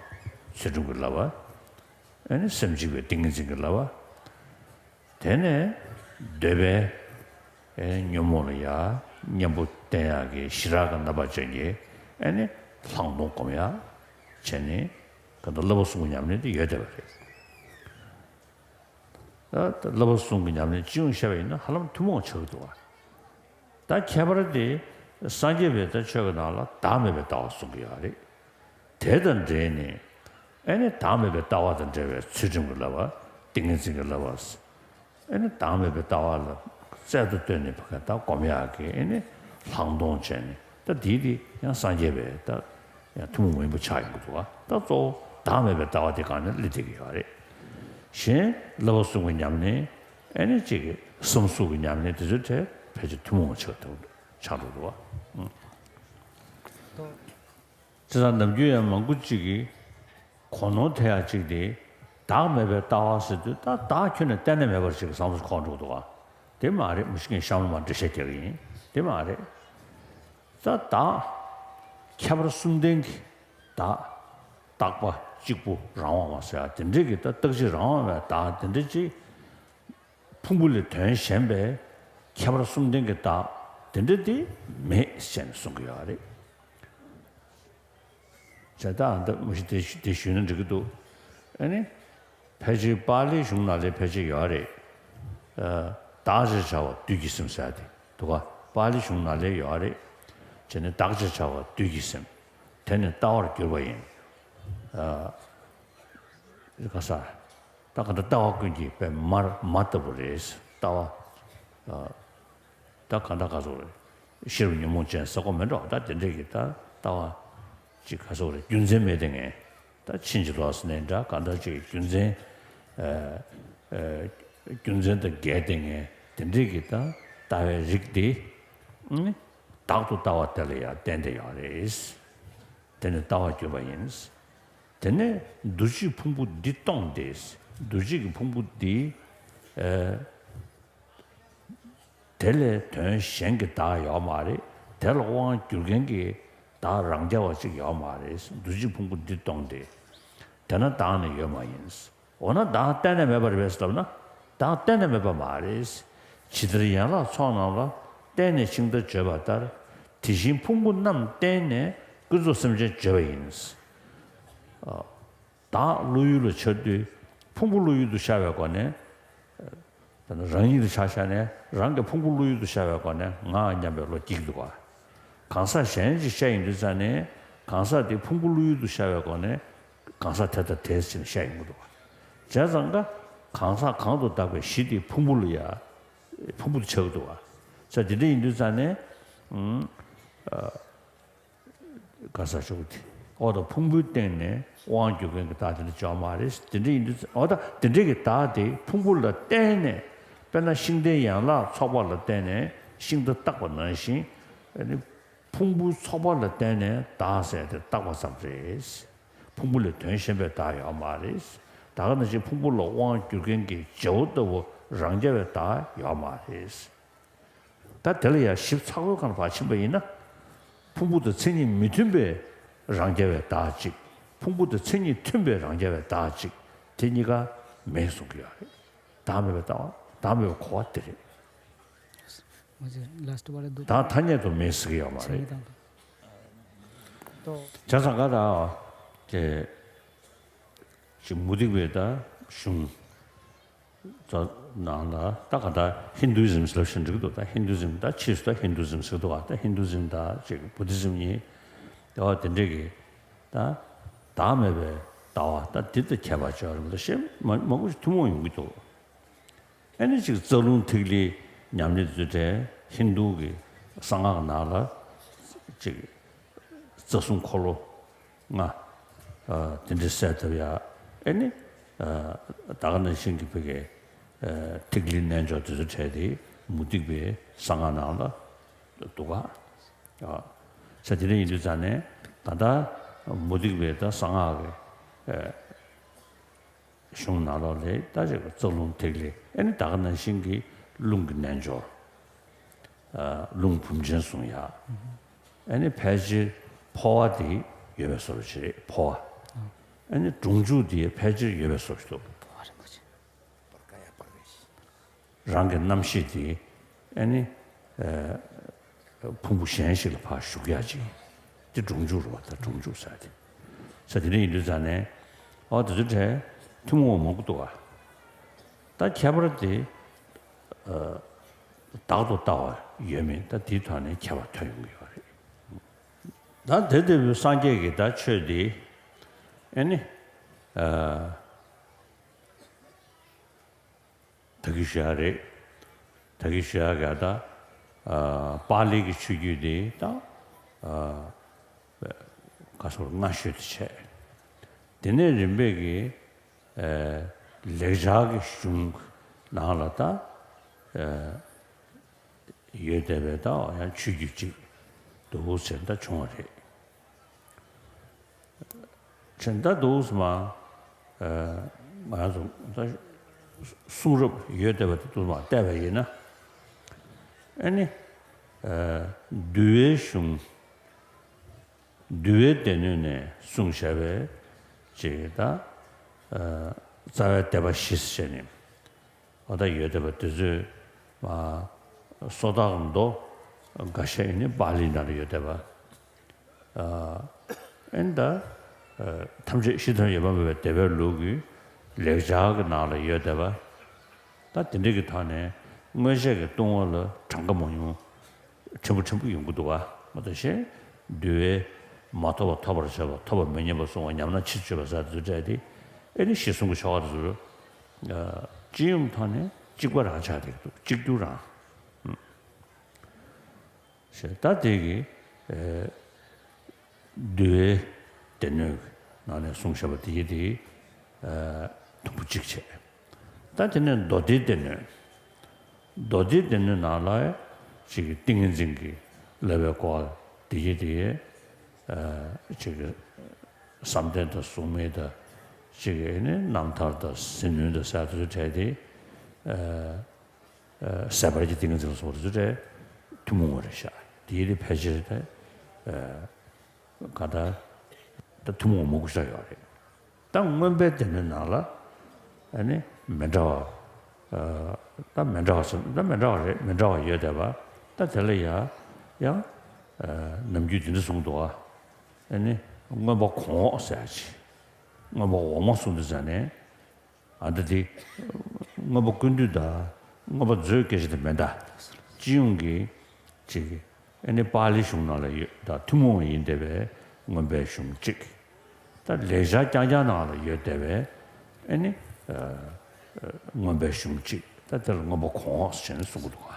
ཚུལ་ཁྲིམས་ཀྱི་བསླབ་པ། ཨེ་ནི་སེམས་བསྐྱེད་པའི་ཏིང་ངེ་འཛིན་གྱི་བསླབ་པ། དེ་ནས་འདོད་པའི་ཨེ་ནི་ཉོན་མོངས་ལ་ཡ་གཉེན་པོ་བསྟེན་ཡག་གི་ཞི་རགས་ཀྱི་རྣམ་པ་ཅན་གྱི་ཨེ་ནི་ལྷག་མཐོང་སྒོམ་ཡག་བྱས་ནས་ག་ད་བསླབ་པ་གསུམ་གྱི་ཉམས་ལེན་དེ་ཡོད་བསྡད་པ་རེད། ད་བསླབ་པ་གསུམ་གྱི་ཉམས་ལེན་སྤྱི་ཡོངས་བཤད་པ་ཡིན་ན་ཧ་ལམ་ཐུན་མོང་ཆགས་ཀྱི་འདུག་ག་ད་ཁྱད་པར་དེ་སངས་རྒྱས་པའི་ད་ཆོས་ཀྱི་ནང་ལ་བདག་མེད་པའི་ལྟ་བ་གསུང་གི་ཡོད་རེད། དེ་དང་འབྲེལ་ནས་ཨེ་ནི་བདག་མེད་པའི་ལྟ་བ་དང་འབྲེལ་བའི་ཚུལ་ཁྲིམས་ཀྱི་བསླབ་པ། ཏིང་ངེ་འཛིན་གྱི་བསླབ་པ། ཨེ་ནི་བདག་མེད་པའི་ལྟ་བ་ལ་རྩལ་དུ་བཏོན་ནས་ཕ་ག་ད་སྒོམ་ཡག་གི་ཨེ་ནི་ལྷག་མཐོང་བྱས་ནས་ད་དེའི་དེ་ཡང་སངས་རྒྱས་པའི་ད་ཡང་ཐུན་མོང་མ་ཡིན་པ་ཆགས་ཡོང་གི་འདུག་ག་ད་གཙོ་བོ་བདག་མེད་པའི་ལྟ་བ་དེ་སྒང་ནས་སླེབས་བསྡད་ཀྱི་ཡོད་རེད། གཞན་བསླབ་པ་གསུམ་གྱི་ཉམས་ལེན་ཨེ་ནི་གཅིག་གི་བསམ་གཟུགས་ཀྱི་ཉམས་ལེན་དེ་ཚོའི་གྲས་ཕལ་ཆེར་ཐུན་མོང་ཆགས་འདུག་ཆགས་འགྲོ་འདུག་ག་བྱས་ཙང་ནམ་རྒྱུན་ཡང་མང་པོ་ཅིག་གིས་གོ་ནོར་ཐེབས་ཡག་ཅིག་དེ། བདག་མེད་པའི་ལྟ་བ་ཟེར་དུས་ད་བདག་ཁྱོན་ནས་གཏན་ནས་མེད་པར་ཅིག་བསམ་བློ་འཁོར་འགྲོ་གི་འདུག་ག་དེ་མ་རེད། མི་ཤེས་མཁན་གཤམ་ལ་མར་འགྲེལ་བཤད་རྒྱག་གི་ཡིན། དེ་མ་རེད། ད་བདག་ཁྱད་པར་གསུམ་ལྡན་གྱི་བདག་རྟག་པ་གཅིག་པུ་རང་དབང་བ་ཟེར་ཡ་དེ་འདྲའི་གི་ད་རྟག་གཅིག་རང་དབང་བའི་བདག་དེ་འདྲ་ཅིག་ཕུང་པོ་ལས་དོན་གཞན་པའི་ཁྱད་པར་གསུམ་ལྡན་གྱི་བདག་དེ་འདྲ་དེ་མེད་ཟེར་ནས་གསུང་གི་ཡོད་རེད། བྱས་ཙང་ད་མུ་བཞི་དེ་དེ་ཞུས་ན་འགྲིག་གི་འདུག་ཨ་ནི་ཕལ་ཆེར་པཱ་ལིའི་གཞུང་ནང་ལ་ཕལ་ཆེར་ཡོད་རེད། ཨ། བདག་ཅེས་བྱ་བ་བདུད་ཀྱི་སེམས་ཟེར་ཡ་དེ་འདུག་ག་པཱ་ལིའི་གཞུང་ནང་ལ་ཡོད་རེད། བྱས་ནས་བདག་ཅེས་བྱ་བ་བདུད་ཀྱི་སེམས། དེ་ནི་ལྟ་བར་གྱུར་པ་ཡིན། ཨ། ག་ས། ད་ག་འདྲ་ལྟ་བ་ཀུན་གྱི་དཔེ་མར་མ་ལྟ་བུ་རེད། ལྟ་བ། ཨ། ད་ག་འདྲ་ག་ཚོད་རེད། ཤེས་རབ་ཉོན་མོངས་ཅན་ཟེར་གོ་མེད་འགྲོ། ད་དེ་འདྲས་ཀྱི་ད་ལྟ་བ་ཅིག་ག་ཚོད་རེད། རྒྱུ་མཚན་མེད་དེ་ངས་ད་ཕྱིན་ཅི་ལོག་ཟེར་ནས་འདྲ་ག་འདྲ་ཅིག་རྒྱུ་མཚན། ཨ། ཨ། རྒྱུ་མཚན་དང་འགལ་ཏེ་ངས་དེ་འདྲས་ཀྱི་ད་ལྟ་བའི་རིགས་དེ་བདག་ཏུ་ལྟ་བ་དེ་ལ་ཡང་བརྟེན་ཏེ་ཡོད་རེད། དེ་ནི་ལྟ་བར་གྱུར་པ་ཡིན། དེ་ནས་འདུ་བྱེད་ཕུང་པོ་འདི་སྟོང་སྟེ། འདུ་བྱེད་ཀྱི་ཕུང་པོ་འདི། ཨ། དེ་ལས་དོན་གཞན་གྱི་བདག་ཡོད་མ་རེད། དེ་ལ་དབང་བསྒྱུར་མཁན་གྱི་བདག་རང་རྐྱ་བ་ཅིག་ཡོད་མ་རེད། འདུ་བྱེད་ཕུང་པོ་འདི་སྟོང་སྟེ། དེ་ན་བདག་ནི་ཡོད་མ་ཡིན། འོ་ན་བདག་གཏན་ནས་མེད་པ་རེད་པས་ལབ་ན། བདག་གཏན་ནས་མེད་པ་མ་རེད། ཇི་ལྟར་ཡན་ལག་ཚོགས་རྣམས་ལ། བརྟེན་ནས་ཤིང་རྟ་བརྗོད་པ་ལྟར། དེ་བཞིན་ཕུང་པོ་རྣམས་བརྟེན་ནས། ཀུན་རྫོབ་སེམས་ཅན་བརྗོད་པ་ཡིན། ཨ། བདག་བློ་ཡུལ་ལ་འཆར་དུས། ཕུང་པོ་བློ་ཡུལ་དུ་ཤར་བའི་སྒོ་ནས། ད་ནི་རང་ཉིད་དུ་ཆ་བཞག་ནས་རང་གི་ཕུང་པོ་བློ་ཡུལ་དུ་ཤར་བའི་སྒོ་ནས་ང་སྙམ་པའི་བློ་སྐྱེ་གི་འདུག་ག་གང་ཟག་གཞན་ཅིག་བཤད་ཡོང་དུས་ཙ་ནས་གང་ཟག་དེ་ཕུང་པོ་བློ་ཡུལ་དུ་ཤར་བའི་སྒོ་ནས་གང་ཟག་དེ་དང་དེ་ཟེར་ནས་བཤད་ཡོང་གི་འདུག་ག་བྱས་ཙང་ཀ་གང་ཟག་གང་དུ་བཏགས་པའི་གཞི་དེ་ཕུང་པོ་ལ་ཡ། ཕུང་པོ་དེ་ཆགས་ཀྱི་འདུག་ག་ས་དེ་འདྲ་ཡིན་དུས་ཙ་ནས། ཨུམ། ཨ། ག་ས་ཞོག་དེ། འོ་ད་ཕུང་པོའི་སྟེང་ནས་དབང་བསྒྱུར་མཁན་གྱི་བདག་དེ་འདྲ་ཅིག་ཡོད་མ་རེད། དེ་འདྲ་ཡིན་དུས་འོ་ད་དེ་འདྲའི་གི་བདག་དེ་ཕུང་པོ་ལ་བརྟེན་ནས། དཔེར་ན་ཤིང་རྟའི་ཡན་ལག་ཚོགས་པ་ལ་བརྟེན་ནས་ཤིང་རྟ་བཏགས་པ་ནང་བཞིན། ཨ་ནི་ཕུང་པོའི་ཚོགས་པ་ལ་བརྟེན་ནས་བདག་ཟེར་དེ་བཏགས་པ་ཙམ་རེད། ཕུང་པོ་ལས་དོན་གཞན་པའི་བདག་ཡོད་མ་རེད། ད་ག་ནང་བཞིན་ཕུང་པོ་ལ་དབང་བསྒྱུར་མཁན་གྱི་བྱེད་པོ་ལྟ་བུ་རང་རྐྱ་བའི་བདག་ཡོད་མ་རེད། ད་དེ་ལ་ཡང་ཞིབ་ཚགས་པོའི་སྒང་ལ་ཕར་ཕྱིན་པ་ཡིན་ན། ཕུང་པོ་དང་མཚན་ཉིད་མི་མཐུན་པའི་རང་རྐྱ་བའི་བདག་གཅིག་ཕུང་པོ་དང་མཚན་ཉིད་མཐུན་པའི་རང་རྐྱ་བའི་བདག་གཅིག་དེ་གཉིས་ཀ་མེད་གསུང་གི་ཡོད་རེད། བདག་མེད་པའི་ལྟ་བ། བདག་མེད་པའི་གོ་བ་དེ་རེད། ལ་སི་ཊི་བ་རེད་འདུག་བདག་ཐ་སྙད་དུ་མེད་ཟེར་གྱི་ཡོད་མ་མཚན་རེད། ཉིད་དང་། ཏོ། བྱས་ཙང་ཀ་ད་དེ་ཅིག་མུ་སྟེགས་པའི་ད་གཞུང་། ད་ནང་ལ་ད་ག་ད་ཧིན་དུ་ཨི་ཛིམ་ལབ་བཞིན་འགྲིག་འདུག་ད་ཧིན་དུ་ཨི་ཛིམ་ད་ཕྱིས་སུ་ད་ཧིན་དུ་ཨི་ཛིམ་ཟེར་འདུག་ད་ཧིན་དུ་ཨི་ཛིམ་ད་ཅིག་བུ་དྷི་ཛིམ་གཉིས་ད་བ་དེ་འདྲས་ཀྱི་ད་བདག་མེད་པའི་ལྟ་བ་ད་འདི་ད་ཁྱད་པར་ཅིག་ཡོད་རེད་མ་གཏོགས་གཞན་མང་པོ་ཞིག་ཐུན་མོང་ཡོང་གི་འདུག་ཨ་ནི་ཅིག་རྩ་རླུང་ཐིག་ལེའི་ཉམས་ལེན་དེ་ཚོའི་གྲས་ཧིན་དུ་གི་གསང་སྔགས་ནང་ལ་ཅིག་རྩ་གསུམ་འཁོར་ལོ་ལྔ། ཨ། དེ་འདྲའི་གསལ་བཏབ་ཡ། ཨེ་ནི། ཨ། ད་ག་ནང་བཞིན་གྱི་བོད་ཀྱི། ཨ། ཐིག་ལེའི་རྣལ་འབྱོར་དེ་ཚོ་གྲས་དེ་མུ་སྟེགས་པའི་གསང་སྔགས་ནང་ལ་འདུག་ག་ཨ། ས་དེ་འདྲ་ཡིན་དུས་ཙང་ནས་ད་ལྟ་མུ་སྟེགས་པའི་ད་གསང་སྔགས་ཀྱི། ཨ། གཞུང་ནང་ལོགས་ལས་ད་ཅིག་རྩ་རླུང་ཐིག་ལེ། ཨེ་ནི་ད་ག་ནང་བཞིན་གྱི་རླུང་གི་རྣལ་འབྱོར། ཨ། རླུང་བུམ་ཅན་གསུང་ཡ། ཨེ་ནི་ཕལ་ཆེར་འཕོ་བ་དེ་ཡོད་པའི་བཟོ་འདྲ་ཅིག་རེད། འཕོ་བ། ཨེ་ནི་སྒྲུང་འཇུག་དེ་ཕལ་ཆེར་ཡོད་པའི་བཟོ་འདྲ་ཅིག་འདུག་རང་གི་རྣམ་ཤེས་དེ་ཨེ་ནི། ཨ། ཕུང་པོ་གཞན་ཞིག་ལ་ཕར་ཞུགས་ཡག་ཅིག་དེ་སྒྲུང་འཇུག་རེད་པ། ད་སྒྲུང་འཇུག་ཟེར་དེ། ས་དེ་འདྲ་ཡིན་དུས་ཙང་ནས། ཨོ་དེ་ཚོ་གྲས་ཐུན་མོང་མང་པོ་འདུག་ག་ད་ཁྱད་པར་དེ། ཨ། བདག་ཏུ་ལྟ་བ་ཡོད་མེད་ད་དེའི་ཐོག་ནས་ཁྱད་པར་ཐོན་ཡོང་གི་ཡོད་རེད། ད་དེ་ལྟ་བུའི་སངས་རྒྱས་ཀྱི་ད་ཆོས་འདི་ཨེ་ནི། ཨ། ད་གིན་ཞུ་ཡག་རེད། ད་གིན་ཞུ་ཡག་ག་ད། ཨ། པཱ་ལི་གི་ཆོས་བརྒྱུད་འདི་ད། ཨ། ག་སོགས་སྔ་ཤོས་དེ་བྱས། དེ་ནས་རིམ་པས་ཀྱི། ཨ། ལེགས་སྦྱར་གྱི་གཞུང་ནང་ལ་ད། ཨ། ཡོད་བསྡད་པའི་ད་ཡང་ཆོས་བརྒྱུད་ཅིག་འདུག་ཟེར་ད་བྱུང་བ་རེད། བྱས་ད་འདུག་སེ་མ། ཨ། ང་རང་ཚོ་ད་གསུང་རབ་ཡོད་བསྡད་པ་དེ་འདུག་སེ་མ་བལྟས་པ་ཡིན་ན། ཨ་ནི། ཨ། འདུལ་བའི་གཞུང་། འདུལ་བའི་སྡེ་སྣོད་ནས་གསུངས་བཞག་པའི་ཅིག་ད། ཨ། རྩ་བའི་སྡེ་པ་བཞི་ཟེར་ནས། འོ་ད་ཡོད་བསྡད་པ་དེ་ཚོས་མ། སོ་ཐར་མདོ་འགའ་ཤས་ཡིན་ནི་པཱ་ལིའི་ནང་ལ་ཡོད་བསྡད་པ། ཨ། ཨེ་ད། ཨ། ཐམས་ཅད་གཞི་ཐམས་ཅད་ཡོད་པར་སྨྲ་བའི་སྡེ་པའི་ལུགས་ཀྱི་ལེགས་སྦྱར་གྱི་ནང་ལ་ཡོད་བསྡད་པ། ད་དེ་འདྲ་གི་ཐོག་ནས་མངོན་ཤེས་ཀྱི་ལྟུང་བ་ལ་གྲངས་ཀ་མང་ཉུང་ཕྲན་བུ་ཕྲན་བུ་ཡོང་གི་འདུག་ག་མ་གཏོགས་གཞན། འདུལ་བའི་མ་ཐོབ་པ་ཐོབ་པར་བྱེད་པ། ཐོབ་པ་མི་ཉམས་པར་སྲུང་བ། ཉམས་ན་ཕྱིར་བཅོས་པ་ཟེར་དེ་ཚོ་སྤྲད་དེ། ཨེ་ནི་གཞི་གསུམ་གྱི་ཆོ་ག་དེ་ཚོ། ཨ། སྤྱི་ཡོངས་ཐོག་ནས་གཅིག་པ་རང་ཆགས་བསྡད་ཀྱི་འདུག་གཅིག་གྱུར་རང་། ཨུ། ཞེས་ད་དེ་གི། ཨེ། འདུལ་བའི་སྡེ་སྣོད་ནང་ནས་གསུངས་བཞག་པ་དེ་ཡི་དེ། ཨེ། དུམ་བུ་གཅིག་བྱས། ད་དེ་ནས་མདོ་སྡེའི་སྡེ་སྣོད། མདོ་སྡེའི་སྡེ་སྣོད་ནང་ལ་ཅིག་ཏིང་ངེ་འཛིན་གྱི་བསླབ་པའི་སྐོར་དེ་ཡི་དེ། ཨེ། ཅིག་བསམ་གཏན་དང་གཟུགས་མེད་དང་། ཅིག་ཨེ་ནི་རྣམ་ཐར་དང་ཟིལ་གནོན་དང་ཟེར་དེ་ཚོ་བྲལ་ཏེ། ཨེ། ཨ། ཟད་པར་གྱི་ཏིང་ངེ་འཛིན་ལ་སོགས་པ་དེ་ཚོ་ཐུན་མོང་བ་རེད་ཤག་དེའི་རིགས་ཕལ་ཆེར་དེ། ཨ། ག་ད། ད་ཐུན་མོང་བ་མང་པོ་ཞིག་ཡོད་རེད། ད་མངོན་པའི་སྡེ་སྣོད་ནང་ལ། ཨ་ནི་མི་འདྲ་བ། ཨ། ད་མི་འདྲ་བ་ཟེར་ད་མི་འདྲ་བ་རེད། མི་འདྲ་བ་ཡོད་བསྡད་པ། ད་དེ་ལ་ཡ། ཡང་། ཨ། ནམ་རྒྱུན་དེ་འདྲ་གསུངས་འདུག་ཨ་ནི་མངོན་པ་གོང་འོག་ཟེར་ཡ་ཅིག་མངོན་པ་འོག་མ་གསུངས་དུས་ཙ་ནས། ཨ། ད་དེ་མངོན་པ་ཀུན་བཏུས་དང་མངོན་པ་མཛོད་སྐད་ཆ་དེ་མིན་ད། སྤྱི་ཡོངས་ཀྱི་ཅིག་ཨ་ནི་པཱ་ལིའི་གཞུང་ནང་ལ་ཡོད་ད། ཐུན་མོང་བ་ཡིན་བསྡད་པའི་མངོན་པའི་གཞུང་གཅིག་ད་ལེགས་སྦྱར་རྐྱང་རྐྱང་ནང་ལ་ཡོད་བསྡད་པའི་ཨ་ནི། ཨ། མངོན་པའི་གཞུང་གཅིག་ད་དེ་ལ་མངོན་པ་གོང་འོག་ཟེར་ནས་གསུང་གི་འདུག་ག་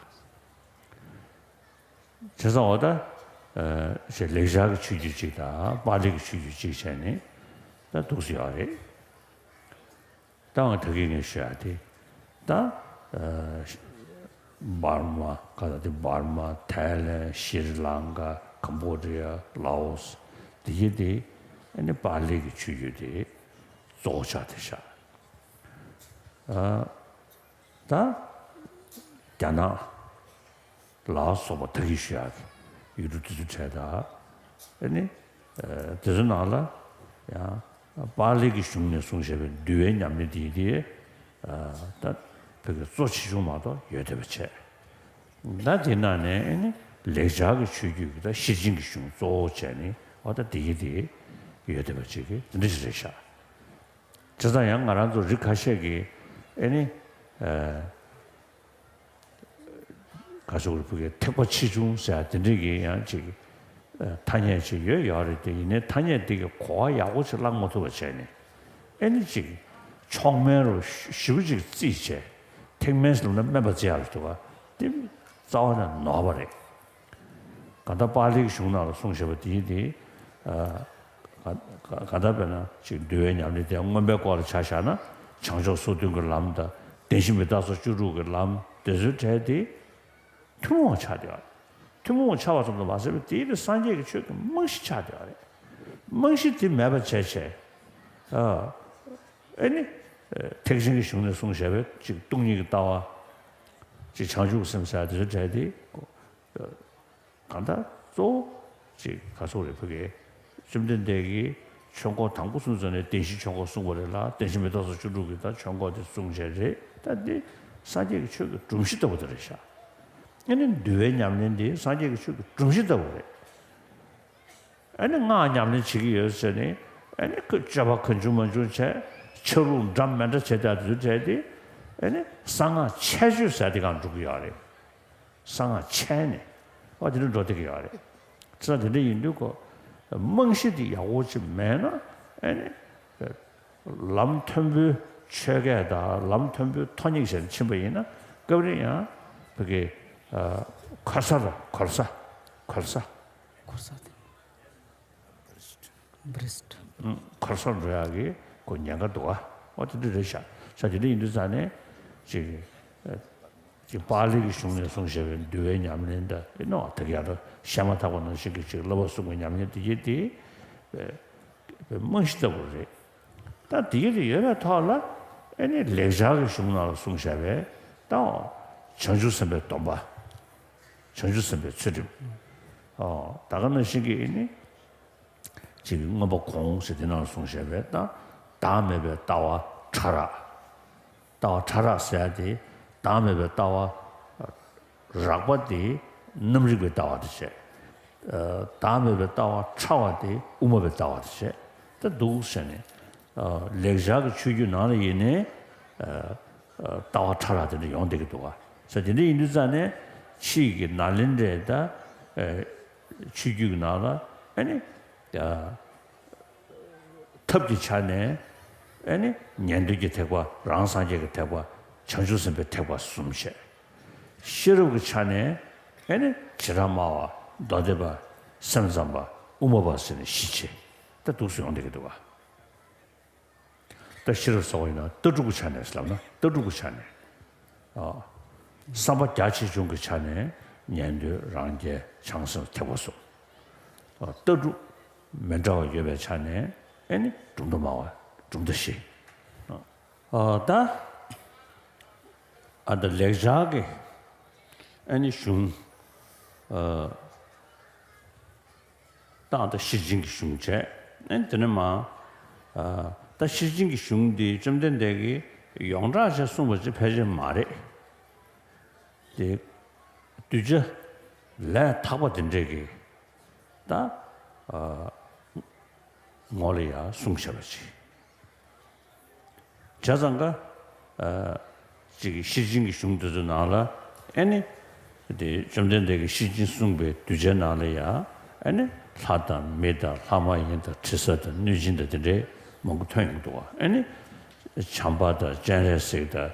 བྱས་ཙང་འོ་ད། ཨ། ཞེས་ལེགས་སྦྱར་གྱི་ཆོས་བརྒྱུད་གཅིག་དང་པཱ་ལི་གི་ཆོས་བརྒྱུད་གཅིག་བྱས་ནས་ད་འདུག་སེ་ཡོད་རེད། ད་ང་ད་གིན་ངས་ཞུ་ཡ་དེ། ད། ཨ། འབར་མ་ག་ད་དེ་འབར་མ། ཐའི་ལེན། ཤྲི་ལང་ཀ། ཀམ་བོ་ཌི་ཡ། ལའོ་སི། དེ་གྱད་དེ་ཨ་ནི་པཱ་ལི་གི་ཆོས་བརྒྱུད་དེ་གཙོ་བོ་ཆགས་བསྡད་ཤག་ཨ། ད་རྒྱ་ནག་ལ་སོགས་པ་ད་གིན་ཞུ་ཡག་གི་ཡུལ་གྲུ་དེ་ཚོ་གྲས་དང་། ཨ་ནི། ཨ། དེ་ཚོ་ནང་ལ་ཡང་པཱ་ལི་གི་གཞུང་ནས་གསུངས་བཞག་པའི་འདུལ་བའི་ཉམས་ལེན་དེ་ཡིན་ཏེ། ཨ། ད་བོད་ཀྱི་གཙོ་ཆེ་ཆུང་མ་གཏོགས་ཡོད་བསྡད་པ་བྱས། ད་དེ་ནང་ནས་ཨ་ནི་ལེགས་སྦྱར་གྱི་ཆོས་བརྒྱུད་ཀྱི་ད་ཤེར་ཕྱིན་གྱི་གཞུང་གཙོ་བོ་བྱས་ནས་འོ་ད་དེ་ཡི་དེ་ཡོད་བསྡད་པ་ཅིག་གི་འདི་འདྲ་ཞིག་རེད་ཤག་བྱས་ཙང་ཡང་ང་རང་ཚོ་རིགས་ཁ་ཤས་ཀྱིས་ཨེ་ནི། ཨ། ག་ཚོད་རེད། བོད་སྐད་ཐེག་པ་ཆེ་ཆུང་ཟེར་ཡ་དེ་འདྲས་ཀྱི་ཡང་ཅིག་ཨ། ཐ་སྙད་ཅིག་ཡོད་ཡོད་རེད་དེ། ཡིན་ནའི་ཐ་སྙད་དེ་གི་གོ་བ་ཡག་པོ་ཅིག་བླང་མ་ཐུབ་པ་བྱས་ནས་ཨེ་ནི་ཅིག་མཆོག་དམན་རུ་ཞེ་པོ་ཅིག་བརྩིས་བྱས། ཐེག་དམན་ཟེར་ན་དམན་པ་བརྩི་ཡག་རེད་འདུག་ག་དེ་རྩ་བ་ནས་ནོར་བ་རེད། གང་ལྟར་པཱ་ལིའི་གཞུང་ནང་ལ་གསུངས་བཞག་པ་དེ་དེ། ཨ། ག- ག- གང་ལྟར་དཔེར་ན་ཅིག་འདུལ་བའི་ཉམས་ལེན་དེ་མངོན་པའི་སྐོར་ལ་ཆ་བཞག་ན་བྱང་ཕྱོགས་སོ་བདུན་གྱི་ལམ་དང་བདེན་བཞི་མི་རྟག་སོགས་བཅུ་དྲུག་གི་ལམ་དེ་ཚོའི་གྲས་དེ་ཐུན་མོང་བ་ཆགས་བསྡད་པ་རེད། ཐུན་མོང་བ་ཆགས་པ་ཙམ་དུ་མ་ཟད་པར་དེའི་རིགས་སངས་རྒྱས་ཀྱི་ཆོས་ཀྱི་རྨང་གཞི་ཆགས་བསྡད་པ་རེད། རྨང་གཞི་དེ་མེད་པ་བྱས་བྱས། ཨ། ཨེ་ནི། ཨ། ཐེག་ཆེན་གྱི་གཞུང་ནས་གསུངས་བཞག་པའི་ཅིག་སྟོང་ཉིད་ཀྱི་ལྟ་བ། ཅིག་བྱང་ཆུབ་སེམས་ཟེར་ཡ་དེ་ཚོའི་གྲས་དེ། གང་ལྟར་གཙོ་བོ་ཅིག་ག་ཚོད་རེད། བོད་ཀྱི་བཅོམ་ལྡན་འདས་ཀྱིས་ཆོས་འཁོར་དང་པོ་གསུངས་ཙམ་ནས་བདེན་བཞིའི་ཆོས་འཁོར་གསུངས་པ་རེད་ལ། བདེན་བཞི་མི་རྟག་སོགས་བཅུ་དྲུག་གི་ད་ཆོས་འཁོར་དེ་གསུངས་བྱས་རེད། ད་འདི་སངས་རྒྱས་ཀྱི་ཆོས་ཀྱི་སྒྲོམ་གཞི་ལྟ་བུ་དེ་རེད་ཤག་ཨ་ནི་འདུལ་བའི་ཉམས་ལེན་འདི་སངས་རྒྱས་ཀྱི་ཆོས་ཀྱི་སྒྲོམ་གཞི་ལྟ་བུ་རེད། ཨ་ནི་སྔགས་ཉམས་ལེན་བྱེད་ཀྱི་ཡོད་ཟེར་ནས་ཨ་ནི་ཁོས་སྤྱོད་པ་གང་བྱུང་མང་བྱུང་བྱས། ཆ་ལུགས་འདྲ་མི་འདྲ་བྱས་བསྡད་དུས་བྱས་ཏེ། ཨ་ནི་གསང་སྔགས་ཆད་གཅོད་ཟེར་དེ་སྒང་འགྲོ་གི་ཡོད་རེད། གསང་སྔགས་ཆད་ནས་ཨ་དེ་འདྲ་འགྲོ་བསྡད་ཀྱི་ཡོད་རེད། ཙང་དེ་འདྲ་ཡིན་དུས་ཁོ་རྨང་གཞི་དེ་ཡག་པོ་ཅིག་མེད་ན་ཨ་ནི་ལམ་མཐོན་པོའི་ཆོས་སྐད་དང་ལམ་མཐོན་པོའི་ཐོ་སྙེག་བྱས་ནས་ཕྱིན་པ་ཡིན་ན་སྐབས་རེ་ཡང་བོད་ཀྱི་ཨ་འཁོར་ས་ར་འཁོར་ས་འཁོར་ས། འཁོར་ས་དེ། བྷི་རིསྟ། འཁོར་ས་འགྲོ་ཡག་གི་ཁོ་ཉེན་ཁ་འདུག་ཨ། འོ་དེ་འདྲ་རེད་ཤག་ཤག་དེ་འདྲ་ཡིན་དུས་ཙང་ནས་ཅིག་ཨ་ཅིག་པཱ་ལི་གི་གཞུང་ནས་གསུངས་བཞག་པའི་འདུལ་བའི་ཉམས་ལེན་འདྲ་ཡིན་ནོ། དེ་ག་ཡང་བཤད་མ་ཐག་པ་ནང་བཞིན་གྱི་ཅིག་བསླབ་པ་གསུམ་གྱི་ཉམས་ལེན་དེ་གྱད་དེ། ཨ་ པའི་རྨང་གཞི་ལྟ་བུ་རེད། ད་དེ་ག་དེ་ཡོད་པའི་ཐོག་ལ་ཨེ་ནི་ལེགས་སྦྱར་གྱི་གཞུང་ནང་ལ་གསུངས་བཞག་པའི་ད་བྱང་ཆུབ་སེམས་དཔའི་སྡོམ་པ། བྱང་ཆུབ་སེམས་དཔའི་ཚུལ་ཁྲིམས། ཨོ་ད་ག་ནང་བཞིན་གྱི་ཨེ་ནི་ཅིག་མངོན་པ་གོང་ཟེར་དེ་ནང་ལ་གསུངས་བཞག་པའི་ད་བདག་མེད་པའི་ལྟ་བ་ཕྲ་རགས། ལྟ་བ་ཕྲ་རགས་ཟེར་ཡ་དེ་བདག་མེད་པའི་ལྟ་བ་རགས་པ་དེ་རྣམ་རིག་པའི་ལྟ་བ་དེ་བྱས། ཨ་བདག་མེད་པའི་ལྟ་བ་ཕྲ་བ་དེ་དབུ་མ་པའི་ལྟ་བ་དེ་བྱས། ད་འདུག་ཟེར་ནས་ཨ་ལེགས་སྦྱར་གྱི་ཆོས་བརྒྱུད་ནང་ལ་ཡིན་ནའི་ཨ་ཨ་ལྟ་བ་ཕྲ་རགས་དེ་འདྲ་ཡོང་བསྡད་ཀྱི་འདུག་བ། ཟེར་དེ་འདྲ་ཡིན་དུས་ཙང་ནས་ཕྱིས་ཀྱི་ནཱ་ལེནྡྲའི་ད་ཨ་ཆོས་བརྒྱུད་ཀྱི་ནང་ལ་ཨ་ནི་ཨ། ཐབས་ཀྱི་ཆ་ནས་ཨེ་ནི་ཉན་ཐོས་ཀྱི་ཐེག་པ། རང་སངས་རྒྱས་ཀྱི་ཐེག་པ། བྱང་ཆུབ་སེམས་དཔའི་ཐེག་པ་གསུམ་བཤད། ཤེས་རབ་ཀྱི་ཆ་ནས་ཨེ་ནི་བྱེ་བྲག་སྨྲ་བ། མདོ་སྡེ་པ། སེམས་ཙམ་པ། དབུ་མ་པ་ཟེར་ནས་བཞི་བྱས། ད་འདུག་སེ་ཡོང་བསྡད་ཀྱི་འདུག་བ། ད་ཤེས་རབ་ཟེར་བ་ཡིན་ན་ལྟ་གྲུབ་ཀྱི་ཆ་ནས་ལབ་ན་ལྟ་གྲུབ་ཀྱི་ཆ་ནས། ཨ། བསམ་པ་རྒྱ་ཆེ་ཆུང་གི་ཆ་ནས་ཉན་ཐོས། རང་རྒྱལ། བྱང་སེམས། ཐེག་པ་གསུམ། ཨ། ལྟ་གྲུབ་མི་འདྲ་བ་ཡོད་པའི་ཆ་ནས་ཨེ་ནི་གྲུབ་མཐའ་སྨྲ་བ། གྲུབ་མཐའ་བཞི། ཨ། ད་ཨ་ད་ལེགས་སྦྱར་གྱི་ཨེ་ནི་གཞུང་། ཨ། ད་ད་ཤེར་ཕྱིན་གྱི་གཞུང་བྱས། ཨེ་དེ་ནས་མ། ཨ། ད་ཤེར་ཕྱིན་གྱི་གཞུང་འདི་བཅོམ་ལྡན་འདས་ཀྱིས་ཡོངས་གྲགས་བྱས་གསུངས་པ་ཅིག་ཕལ་ཆེར་མ་རེད། དེ་གདུལ་བྱ་ལས་ཐག་པ་དེ་འདྲས་ཀྱིས་ད་ཨ་ངོ་ལ་ཡ་གསུངས་བཞག་པ་ཅིག་བྱས་ཙང་ཀ། ཨ། ཅིག་གི་ཤེར་ཕྱིན་གྱི་གཞུང་དེ་ཚོའི་ནང་ལ་ཨེ་ནི། དེ་བཅོམ་ལྡན་འདས་ཀྱིས་ཤེར་ཕྱིན་གསུངས་པའི་གདུལ་བྱའི་ནང་ལ་ཡང་ཨེ་ནི་ལྷ་དང་མི་དང་ལྷ་མ་ཡིན་དང་དྲི་ཟ་དང་གནོད་སྦྱིན་དང་དེ་འདྲའི་མང་པོ་ཐོན་ཡོང་གི་འདུག་བ། ཨེ་ནི་བྱམས་པ་དང་སྤྱན་རས་གཟིགས་དང་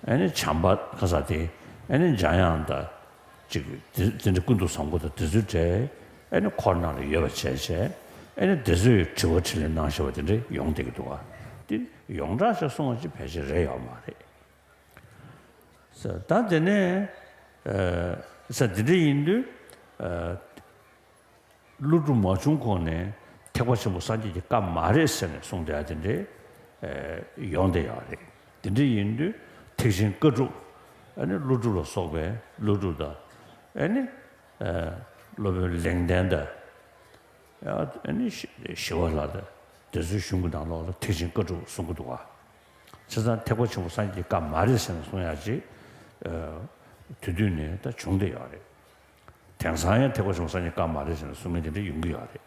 ཨེ་ནི་བྱམས་པ་ཁ་ས་དེ་ཨེ་ནི་འཇམ་དབྱངས་དང་། ཅིག་དེ་དེ་འདྲ་ཀུན་ཏུ་བཟང་པོ་དང་དེ་ཚོའི་གྲས་ཨེ་ནི་འཁོར་ནང་ལ་ཡོད་པ་བྱས་བྱས། ཨེ་ནི་དེ་ཚོས་དྲི་བ་དྲིས་ལན་གནང་བཞག་པ་དེ་འདྲ་ཡོང་བསྡད་ཀྱི་འདུག་བ། དེ་ཡོངས་གྲགས་བྱས་གསུངས་པ་ཅིག་ཕལ་ཆེར་རེད་ཡོད་མ་རེད། ས་ད་དེ་ནས་ཨ་ས་དེ་འདྲ་ཡིན་དུས་ཨ་ཀླུ་སྒྲུབ་མ་བྱུང་གོང་ནས་ཐེག་པ་ཆེན་པོ་སངས་རྒྱས་ཀྱི་བཀའ་མ་རེད་ཟེར་ནས་གསུངས་བསྡད་ཡ་དེ་འདྲའི་ཨ་ཡོང་བསྡད་ཡོད་རེད། དེ་འདྲ་ཡིན་དུས་ཐེག་ཆེན་བཀའ་སྒྲུབ། ཨ་ནི་ཀླུ་སྒྲུབ་ལ་སོགས་པའི་ཀླུ་སྒྲུབ་དང་། ཨ་ནི་ཨ་སློབ་དཔོན་ལེགས་ལྡན་དང་། ཨ་ནི་ཞི་ཞི་བ་ལྷ་དང་དེ་ཚོའི་གཞུང་གི་ནང་ལོགས་ལ་ཐེག་ཆེན་བཀའ་སྒྲུབ་གསུང་གི་འདུག་བ། བྱས་ཙང་ཐེག་པ་ཆེན་པོ་སངས་རྒྱས་ཀྱི་བཀའ་མ་རེད་ཟེར་ནས་གསུང་ཡག་ཅིག་ཨ་དུས་དུས་ནས་ད་བྱུང་བསྡད་ཡོད་རེད། དེང་སང་ཡང་ཐེག་པ་ཆེན་པོ་སངས་རྒྱས་བཀའ་མ་རེད་ཟེར་ནས་གསུང་མཁན་དེ་འདྲ་ཡོང་གི་ཡོད་རེད།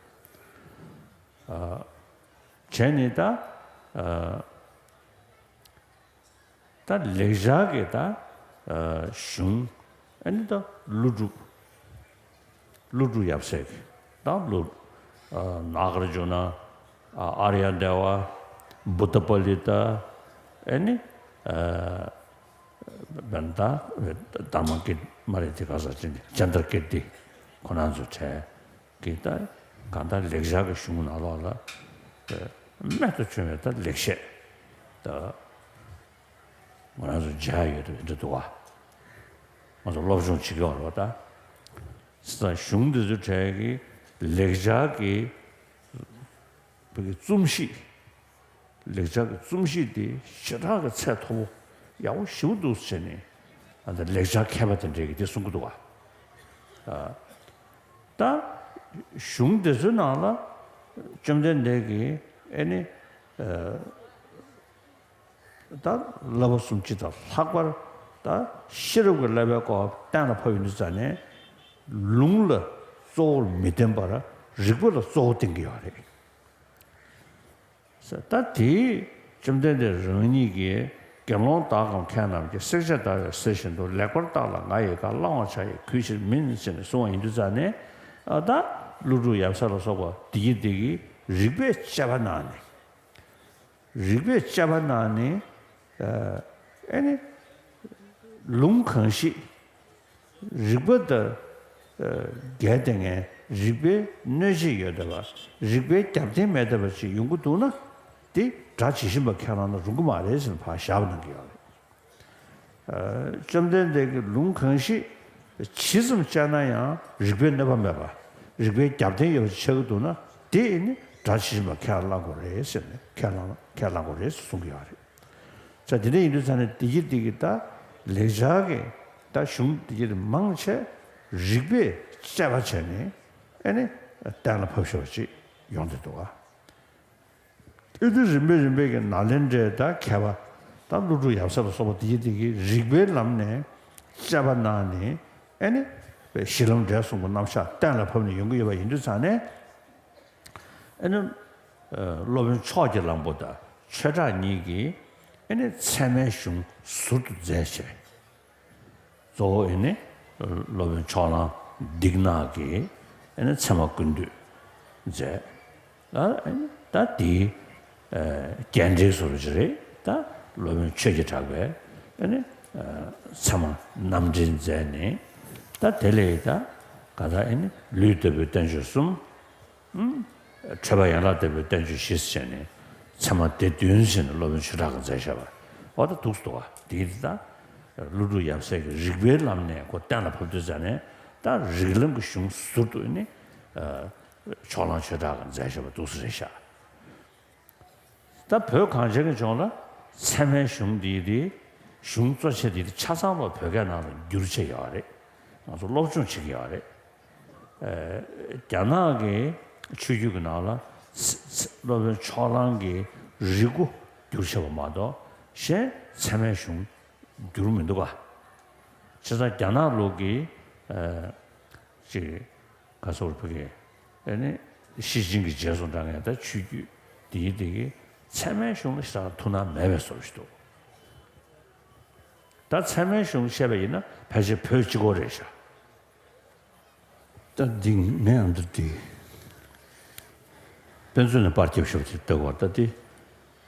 ཨ་བྱས་ནས་ད་ཨ་ད་ལེགས་སྦྱར་གྱི་ད་ཨ་གཞུང་། ཨ་ནི་ད་ཀླུ་སྒྲུབ། ཀླུ་སྒྲུབ་ཡབ་སྲས་ཀྱི་ད་ཀླུ་ཨ་ནཱ་གཱརྫུ་ན། ཨ་ཨཱརྱ་དེ་བ། བུདྡྷ་པཱ་ལི་ཏ། ཨ་ནི་ཨ་བན་ད་དྷརྨ་ཀིརྟི་མ་རེད་དེ་ག་ས་ཅི་ནི་ཙནྡྲ་ཀིརྟི། ཁོ་རང་ཚོ་གྲས་ཀྱི་ད་གང་ལྟར་ལེགས་སྦྱར་གྱི་གཞུང་ནང་ལོགས་ལ་རྨད་དུ་བྱུང་བའི་ད་ལེགས་བཤད་ད་ང་རང་ཚོ་མཇལ་ཡོད་དུ་འདྲ་འདུག་བ། ང་ཚོ་སློབ་སྦྱོང་བྱེད་ཀྱི་ཡོད་རེད་བ་ད། ས་གཞུང་འདི་ཚོ་གྲས་ཀྱི་ལེགས་སྦྱར་གྱི་བོད་ཀྱི་རྩོམ་གཤིས། ལེགས་སྦྱར་གྱི་རྩོམ་གཤིས་དེ་ཞེ་དྲག་གི་ཚད་མཐོ་པོ་ཡག་པོ་ཞེ་པོ་འདུག་ཟེར་ནས་ཨ་ད་ལེགས་སྦྱར་མཁས་པ་དེ་འདྲས་ཀྱིས་དེ་གསུང་གི་འདུག་བ། ཨ་ད་གཞུང་དེ་ཚོའི་ནང་ལ་བཅོམ་ལྡན་འདས་ཀྱིས་ཨེ་ནི་ཨ་ད་བསླབ་པ་གསུམ་སྤྱི་དང་ལྷག་པར་ད་ཤེས་རབ་ཀྱི་བསླབ་པའི་སྐོར་གཏན་ལ་ཕབ་ཡོང་དུས་ཙ་ནས་ལུང་ལ་གཙོ་བོར་མི་བསྟན་པར་རིགས་པ་ལ་གཙོ་བོ་བསྟན་གྱི་ཡོད་རེད། ད་དེས་བཅོམ་ལྡན་འདས་རང་ཉིད་ཀྱིས་དགེ་སློང་དག་གམ་མཁས་རྣམས་ཀྱིས། བསྲེག་བཅད་བརྡར་བའི་གསེར་བཞིན་དུ། ལེགས་པར་བརྟགས་ལ་ང་ཡི་བཀའ། བླང་བར་བྱ་ཡི་གུས་ཕྱིར་མིན། ཟེར་ནས་གསུངས་པ་ཡིན་དུས་ཙ་ནས་ཨ་ད་ཀླུ་སྒྲུབ་ཡབ་སྲས་ལ་སོགས་པ་འདི་གྱིས་འདི་གིས་རིགས་པས་དཔྱད་པ་གནང་ནས། རིགས་པས་དཔྱད་པ་གནང་ནས་ཨ་ཨེ་ནི་ལུང་གང་ཞིག་རིགས་པ་དང་ཨ་འགལ་ཏེ་ངན། རིགས་པའི་གནོད་བྱེད་ཡོད་བསྡད་པ། རིགས་པའི་རྒྱབ་རྟེན་མེད་བསྡད་པ་ཅིག་ཡོང་གི་འདུག་ན། དེ་སྒྲ་ཇི་བཞིན་པ་ཁས་བླངས་ན་རུང་གི་མ་རེད་ཟེར་ནས་ཕར་བཞག་པ་གནང་གི་ཡོད་རེད། ཨ་བཅོམ་ལྡན་འདས་ཀྱིས་ལུང་གང་ཞིག་ཇི་ཙམ་དཔྱད་ན་ཡང་རིགས་པའི་གནོད་པ་མེད་པ། རིགས་པའི་རྒྱབ་རྟེན་ཡོད་པ་ཅིག་ཆགས་ཀྱི་འདུག་ན། དེ་ནི་ སྒྲ་ཇི་བཞིན་པ་ཁས་བླངས་དགོས་རེད་ཟེར་ནས་ཁས་བླངས་ཁས་བླངས་དགོས་རེད་ཟེར་གསུང་གི་ཡོད་རེད། ས་དེ་འདྲ་ཡིན་དུས་ཙང་ནས་དེ་གི་དེ་གི་ད་ལེགས་སྦྱར་གི་ད་གཞུང་དེ་གི་མང་ཆེ་རིགས་པས་དཔྱད་པ་བྱས་ནས་ཨེ་ནི་གཏན་ལ་ཕབ་ཤོག་ཅིག་ཡོང་དེ་འདུག་ཨ། ཨེ་ནི་རིམ་པས་རིམ་པས་ཀྱི་ནཱ་ལེནྡྲའི་ད་མཁས་པ་ད་ཀླུ་སྒྲུབ་ཡབ་སྲས་ལ་སོགས་པ་དེ་གི་དེ་གི་རིགས་པའི་ལམ་ནས་དཔྱད་པ་གནང་ནས་ཨེ་ནི་གཞི་ལམ་འབྲས་གསུངས་པ་རྣམ་གཞག་གཏན་ལ་ཕབ་ནས་ཡོང་གི་ཡོད་པ་ཡིན་དུས་ཙང་ནས། ཨེ་ནི། ཨ། སློབ་དཔོན་ཕྱོགས་ཀྱི་གླང་པོ་དང་ཆོས་གྲགས་གཉིས་ཀྱིས་ཨེ་ནི་ཚད་མའི་གཞུང་ཟུར་དུ་མཛད་བྱས། གཙོ་བོ་ཨེ་ནི། སློབ་དཔོན་ཕྱོགས་གླང་སྡིག་ནག་གིས་ཨེ་ནི་ཚད་མ་ཀུན་བཏུས་མཛད། ཨ། ཨེ་ནི་ད་དེའི། ཨ། རྒྱས་འགྲེལ་སོགས་ཅིག་རེད། ད་སློབ་དཔོན་ཆོས་ཀྱི་གྲགས་པས་ཨེ་ནི། ཨ། ཚད་མ་རྣམ་འགྲེལ་མཛད་ནས། ད་དེ་ལས་ད་ག་ད་ཨེ་ནི་ལུས་ལྟ་བུའི་བསྟན་བཅོས་གསུམ། འཕྲོས་པ་ཡན་ལག་ལྟ་བུའི་བསྟན་བཅོས་བཞི་ཟེར་ནས་ཚད་མ་སྡེ་བདུན་ཟེར་ནས་སློབ་དཔོན་ཆོས་གྲགས་ཀྱིས་མཛད་བཞག་པ། འོ་ད་འདུག་སེ་འདུག་བ། དེ་ཡིན་ད། ཀླུ་སྒྲུབ་ཡབ་སྲས་ཀྱི་རིགས་པའི་ལམ་ནས་ཁོ་གཏན་ལ་ཕབ་དུས་ཙང་ནས་ད་རིགས་ལམ་གྱི་གཞུང་ཟུར་དུ་ནི། ཨ། ཕྱོགས་གླང་ཆོས་གྲགས་ཀྱིས་མཛད་བཞག་པ་འདུག་སེ་རེད་ཤག་ད་བོད་གངས་ཅན་གྱི་ལྗོངས་ལ་ཚད་མའི་གཞུང་འདི་དེ་གཞུང་གཙོ་ཆེ་འདི་དེ་ཆ་ཚང་པ་བོད་སྐད་ནང་ལ་བསྒྱུར་བྱས་ཡོད་རེད། ང་ཚོ་སློབ་སྦྱོང་བྱེད་ཀྱི་ཡོད་རེད། ཨ། རྒྱ་ནག་གི་ཆོས་བརྒྱུད་ཀྱི་ནང་ལ་ཚ་ཚ་སློབ་དཔོན་ཕྱོགས་གླང་གི་རིགས་སྒོ་བསྒྱུར་བྱས་པ་མ་གཏོགས་གཞན་ཚད་མའི་གཞུང་བསྒྱུར་མི་འདུག་ག་བྱས་ཙང་རྒྱ་ནག་ལུགས་ཀྱི། ཨ། ཅིག་ག་སོགས་ཕ་གི་ཨེ་ནི་ཤེར་ཕྱིན་གྱི་རྗེས་སུ་འབྲང་མཁན་ད་ཆོས་བརྒྱུད་འདིའི་དེ་གི་ཚད་མའི་གཞུང་ལ་ཞེ་དྲག་ཐུགས་སྣང་མེད་པའི་བཟོ་ཞིག་འདུག་ད་ཚད་མའི་གཞུང་བཤད་པ་ཡིན་ན་ཕལ་ཆེར་བོད་གཅིག་པོ་རེད་ཤག་ད་འདི་ངས་ཨ་འདི་འདི་དཔེ་མཛོད་ནས་པར་བརྒྱབ་ཤོག་ཅེས་ལྟ་བ་ད་འདི།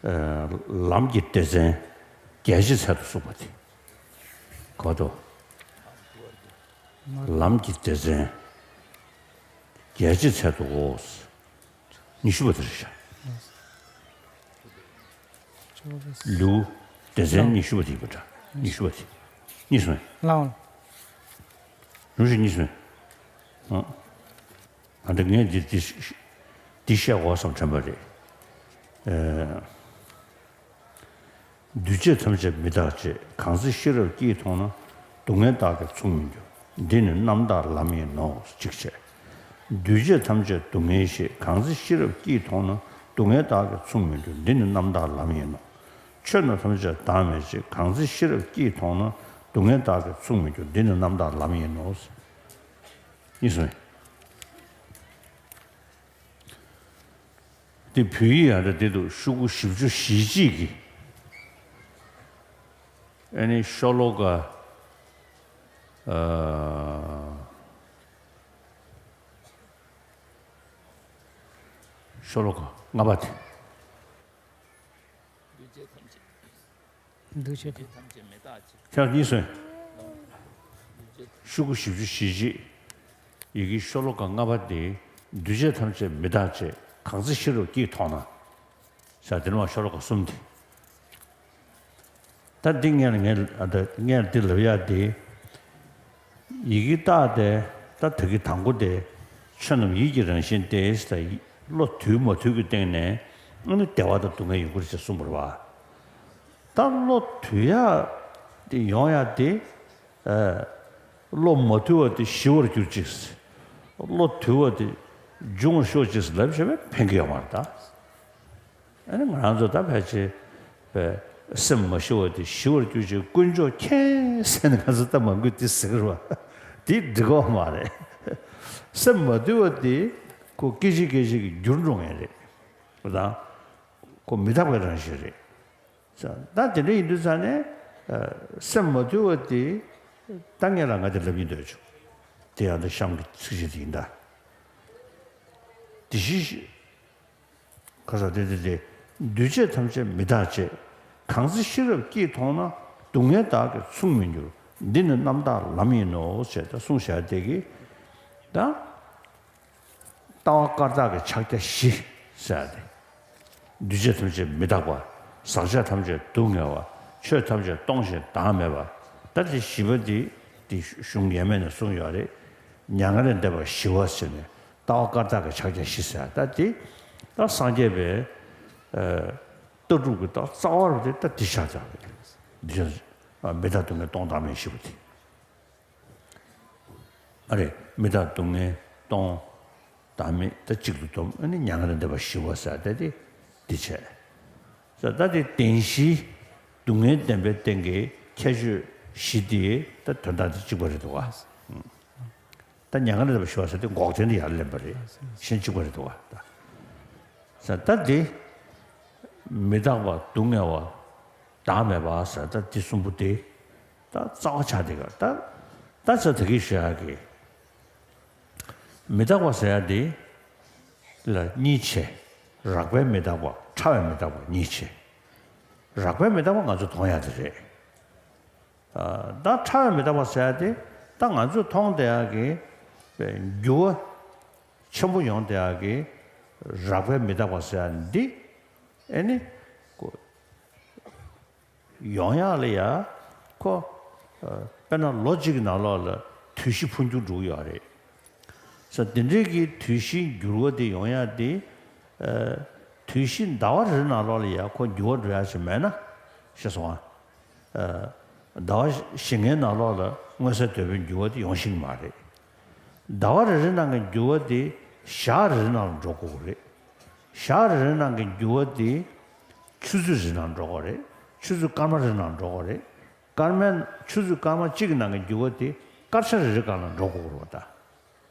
ཨ། ལམ་གྱི་སྡེ་ཚན་རྒྱས་ཕྱེ་ཚད་དུ་གསུངས་པ་དེ་གོ་དོ། ལམ་གྱི་སྡེ་ཚན་རྒྱས་ཕྱེ་ཚད་དུ་འོ། ཉི་ཤུ་པ་དེ་རེད་ཤག་ལེའུ་སྡེ་ཚན་ཉི་ཤུ་པ་དེ་ཡིན་པ་འདྲ། ཉི་ཤུ་པ་དེ། གཉིས་སོང་། ལའོ། ཉུང་ཞིག་གཉིས་སོང་། ཨ། ཨ་འདྲ་ངས་འདི་འདི་འདི་བཤད་དགོས་བསམ་དྲན་པ་རེད། ཨ། འདུས་བྱས་ཐམས་ཅད་མི་རྟག་ཅེས། གང་ཚེ་ཤེས་རབ་ཀྱིས་མཐོང་ན། སྡུག་བསྔལ་བདག་གིར་མཚུངས་མི་འགྱུར། འདི་ནི་རྣམ་དག་ལམ་ཡིན་ནོ། གཅིག་བྱས། འདུས་བྱས་ཐམས་ཅད་སྡུག་བསྔལ་ཞེས། གང་ཚེ་ཤེས་རབ་ཀྱིས་མཐོང་ན། སྡུག་བསྔལ་བདག་གིར་མཚུངས་མི་འགྱུར། འདི་ནི་རྣམ་དག་ལམ་ཡིན་ནོ། ཆོས་རྣམས་ཐམས་ཅད་བདག་མེད་ཅེས། གང་ཚེ་ཤེས་རབ་ཀྱིས་མཐོང་ན། སྡུག་བསྔལ་བདག་གིར་མཚུངས་མི་འགྱུར། འདི་ནི་རྣམ་དག་ལམ་ཡིན་ནོ། གཉིས་སོང་། དེ་བོད་ཡིག་ཡང་འདྲ་དེ་འདུག་ཤོག་གུ་བཞི་བཅུ་ཞེ་གཅིག་གི། ཨ་ནི་ཤོ་ལོ་ཀ། ཨ། ཤོ་ལོ་ཀ་ལྔ་པ་དེ། འདུས་བྱས་ཐམས་ཅད། འདུས་བྱས་ཐམས་ཅད་མི་རྟག་ཅེས། ཁྱེད་གཉིས་སོང་། ཤོག་གུ་བཞི་བཅུ་ཞེ་གཅིག་ཡི་གེ་ཤོ་ལོ་ཀ་ལྔ་པ་དེ། འདུས་བྱས་ཐམས་ཅད་མི་རྟག་ཅེས། གང་ཚེ་ཤེས་རབ་ཀྱིས་མཐོང་ན། ས་དེ་ནས་མར་ཤོ་ལོ་ཀ་གསུམ་དེ། ད་འདི་ངས་ངས་ཨ་ད་ངས་འདི་ལབ་ཡག་དེ། ཡི་གེ་བཏགས་ཏེ་ད་ད་གི་དང་པོ་དེ། ཆོས་རྣམས་ཡིད་ཀྱི་རང་བཞིན་ཏེ་ཟེར། བློ་དུལ་མ་དུལ་གྱི་སྟེང་ནས་ཨ་ནི་བདེ་བ་དང་སྡུག་བསྔལ་ཡོང་གི་རེད་ཅེས་གསུངས་པ་རེད་བ། ད་བློ་དུལ་ཡག་དེ་ཡོང་ཡག་དེ། ཨ། བློ་མ་དུལ་བ་དེ་ཞི་བར་གྱུར་ཅིག་བློ་དུལ་བ་དེ་འབྱུང་བར་ཤོག་ཅིག་ལབ་བྱས་པས་ཕན་གྱི་ཡོད་མ་རེད་ད། ཨ་ནི་ང་རང་ཚོ་ད་ཕལ་ཆེར་པའི་སེམས་མ་ཞི་བ་དེ་ཞི་བར་གྱུར་ཅིག་དཀོན་མཆོག་མཁྱེན་ཟེར་ནས་ང་ཚོ་ད་མང་པོས་དེ་ཟེར་གི་རེད་བ། དེ་འགྲིག་གི་ཡོད་མ་རེད། སེམས་མ་དུལ་བ་དེ་ཁོ་སྐད་ཅིག་སྐད་ཅིག་གིས་འགྱུར་འགྲོ་ངེས་རེད། ཁོ་དང་ཁོ་མི་རྟག་པའི་རང་བཞིན་རེད། ད་དེ་འདྲ་ཡིན་དུས་ཙང་ནས། ཨ། སེམས་མ་དུལ་བ་དེ་ད་ངས་ལ་ང་དེ་ལབ་ཡིན་འདོད་བྱུང་། དེ་ཡང་ད་གཤམ་གྱི་ཚིགས་བཅད་དེ་ཡིན་ད། དེ་བཞིན་ག་ས་དེ་དེ་དེ། འདུས་བྱས་ཐམས་ཅད་མི་རྟག་ཅེས། གང་ཚེ་ཤེས་རབ་ཀྱིས་མཐོང་ན། སྡུག་བསྔལ་བདག་གིར་མཚུངས་མི་འགྱུར། འདི་ནི་རྣམ་དག་ལམ་ཡིན་ནོ། ཞེས་ད་གསུངས་བཞག་དེ་གི་ད། ལྟ་བ་བཀར་བཏགས་ཀྱི་ཕྱག་རྒྱ་བཞི་ཟེར་ཏེ། འདུས་བྱས་ཐམས་ཅད་མི་རྟག་པ། ཟག་བཅས་ཐམས་ཅད་སྡུག་བསྔལ་བ། ཆོས་ཐམས་ཅད་སྟོང་ཞིང་བདག་མེད་པ། ད་དེ་བཞི་པ་འདི་དེ་གཞུང་ཡས་མས་ནས་གསུངས་ཡོད་རེད། མྱ་ངན་ལས་འདས་པ་ཞི་བ་ཟེར་ནས་ལྟ་བ་བཀར་བཏགས་ཀྱི་ཕྱག་རྒྱ་བཞི་ཟེར། ད་དེ་ ད་སངས་རྒྱས་པའི་ཨ་ལྟ་གྲུབ་ཀྱི་ད་རྩ་བ་རུ་དེ་ད་འདི་ཆགས་ཆགས་རེད། འདི་ཆགས་ཨ་མི་རྟག་སྡུག་བསྔལ་སྟོང་བདག་མེད་བཞི་པོ་དེ། ཨ་རེ། མི་རྟག་སྡུག་བསྔལ་སྟོང་། བདག་མེད་ད་གཅིག་ཏུ་བསྡོམས། ཨ་ནི་མྱ་ངན་ལས་འདས་པ་བཞི་པ་ཟེར་ཏེ་དེ་འདི་བྱས། ཟེར་ད་དེ་བདེན་བཞིའི་སྡུག་བསྔལ་བདེན་པའི་སྟེང་གི་ཁྱད་ཆོས་བཞི་དེ་ད་དོན་དག་དེ་གཅིག་པ་རེད་འདུག་ག་ད་མྱ་ངན་ལས་འདས་པ་བཞི་པ་ཟེར་དེ་འགོག་བདེན་དེ་ཡར་ལེན་པ་རེད། གཞན་གཅིག་པ་རེད་འདུག་ག་ཟེར་ད་དེ་མི་རྟག་པ་སྡུག་བསྔལ་བ་བདག་མེད་པ་ཟེར་ད་དེ་གསུམ་པོ་དེ་ད་རྩ་བ་ཆགས་དེ་ག་ད་ད་ཆ་དེ་གི་ཞུ་ཡག་གི་མི་རྟག་པ་ཟེར་ཡ་དེ་ལ་གཉིས་ཕྱེ། རགས་པའི་མི་རྟག་པ། ཕྲ་བའི་མི་རྟག་པ་གཉིས་ཕྱེ། རགས་པའི་མི་རྟག་པ་ང་ཚོས་མཐོང་ཡ་དེ་རེད། ཨ་ད་ཕྲ་བའི་མི་རྟག་པ་ཟེར་ཡ་དེ་ད་ང་ཚོས་མཐོང་བསྡད་ཡ་གི་འགྱུར་བ་ཆེན་པོ་ཡོང་བསྡད་ཡ་གི་རགས་པའི་མི་རྟག་པ་ཟེར་ཡ་འདི་ཨེ་ནི་ཀོ་ཡོང་ཡག་ལ་ཡ་ཁོ་ཨ་དཔེར་ན་ལོ་གཅིག་གི་ནང་ལོགས་ལ་དུས་བཞི་འཕོ་འགྱུར་འགྲོ་གི་ཡོད་རེད། ས་དེ་འདྲའི་གི་དུས་བཞིའི་འགྱུར་བ་དེ་ཡོང་ཡག་དེ་ཨ་དུས་བཞི་ཟླ་བ་རེ་རེ་ནང་ལོགས་ལ་ཡ་ཁོ་འགྱུར་བ་འགྲོ་ཡག་ཞིག་མེད་ན་ཤེས་སོང་ཨ། ཨ་ཟླ་བ་བཞི་ལྔའི་ནང་ལོགས་ལ་མངོན་གསལ་དོད་པོའི་འགྱུར་བ་དེ་ཡོང་ཤེས་ཀྱི་མ་རེད། ཟླ་བ་རེ་རེ་ནང་གི་འགྱུར་བ་དེ་ཞག་རེ་རེ་ནང་ལ་འགྲོ་དགོས་ཀྱི་རེད། ཞག་རེ་རེ་ནང་གི་འགྱུར་བ་དེ་ཆུ་ཚོད་རེ་ནང་འགྲོ་དགོས་རེད། ཆུ་ཚོད་སྐར་མ་རེ་ནང་འགྲོ་དགོས་རེད། སྐར་མའི་ཆུ་ཚོད་སྐར་མ་གཅིག་གི་ནང་གི་འགྱུར་བ་དེ་སྐར་ཆ་རེ་རེ་སྒང་ལ་འགྲོ་དགོས་ཀྱི་རེད་པ་ད།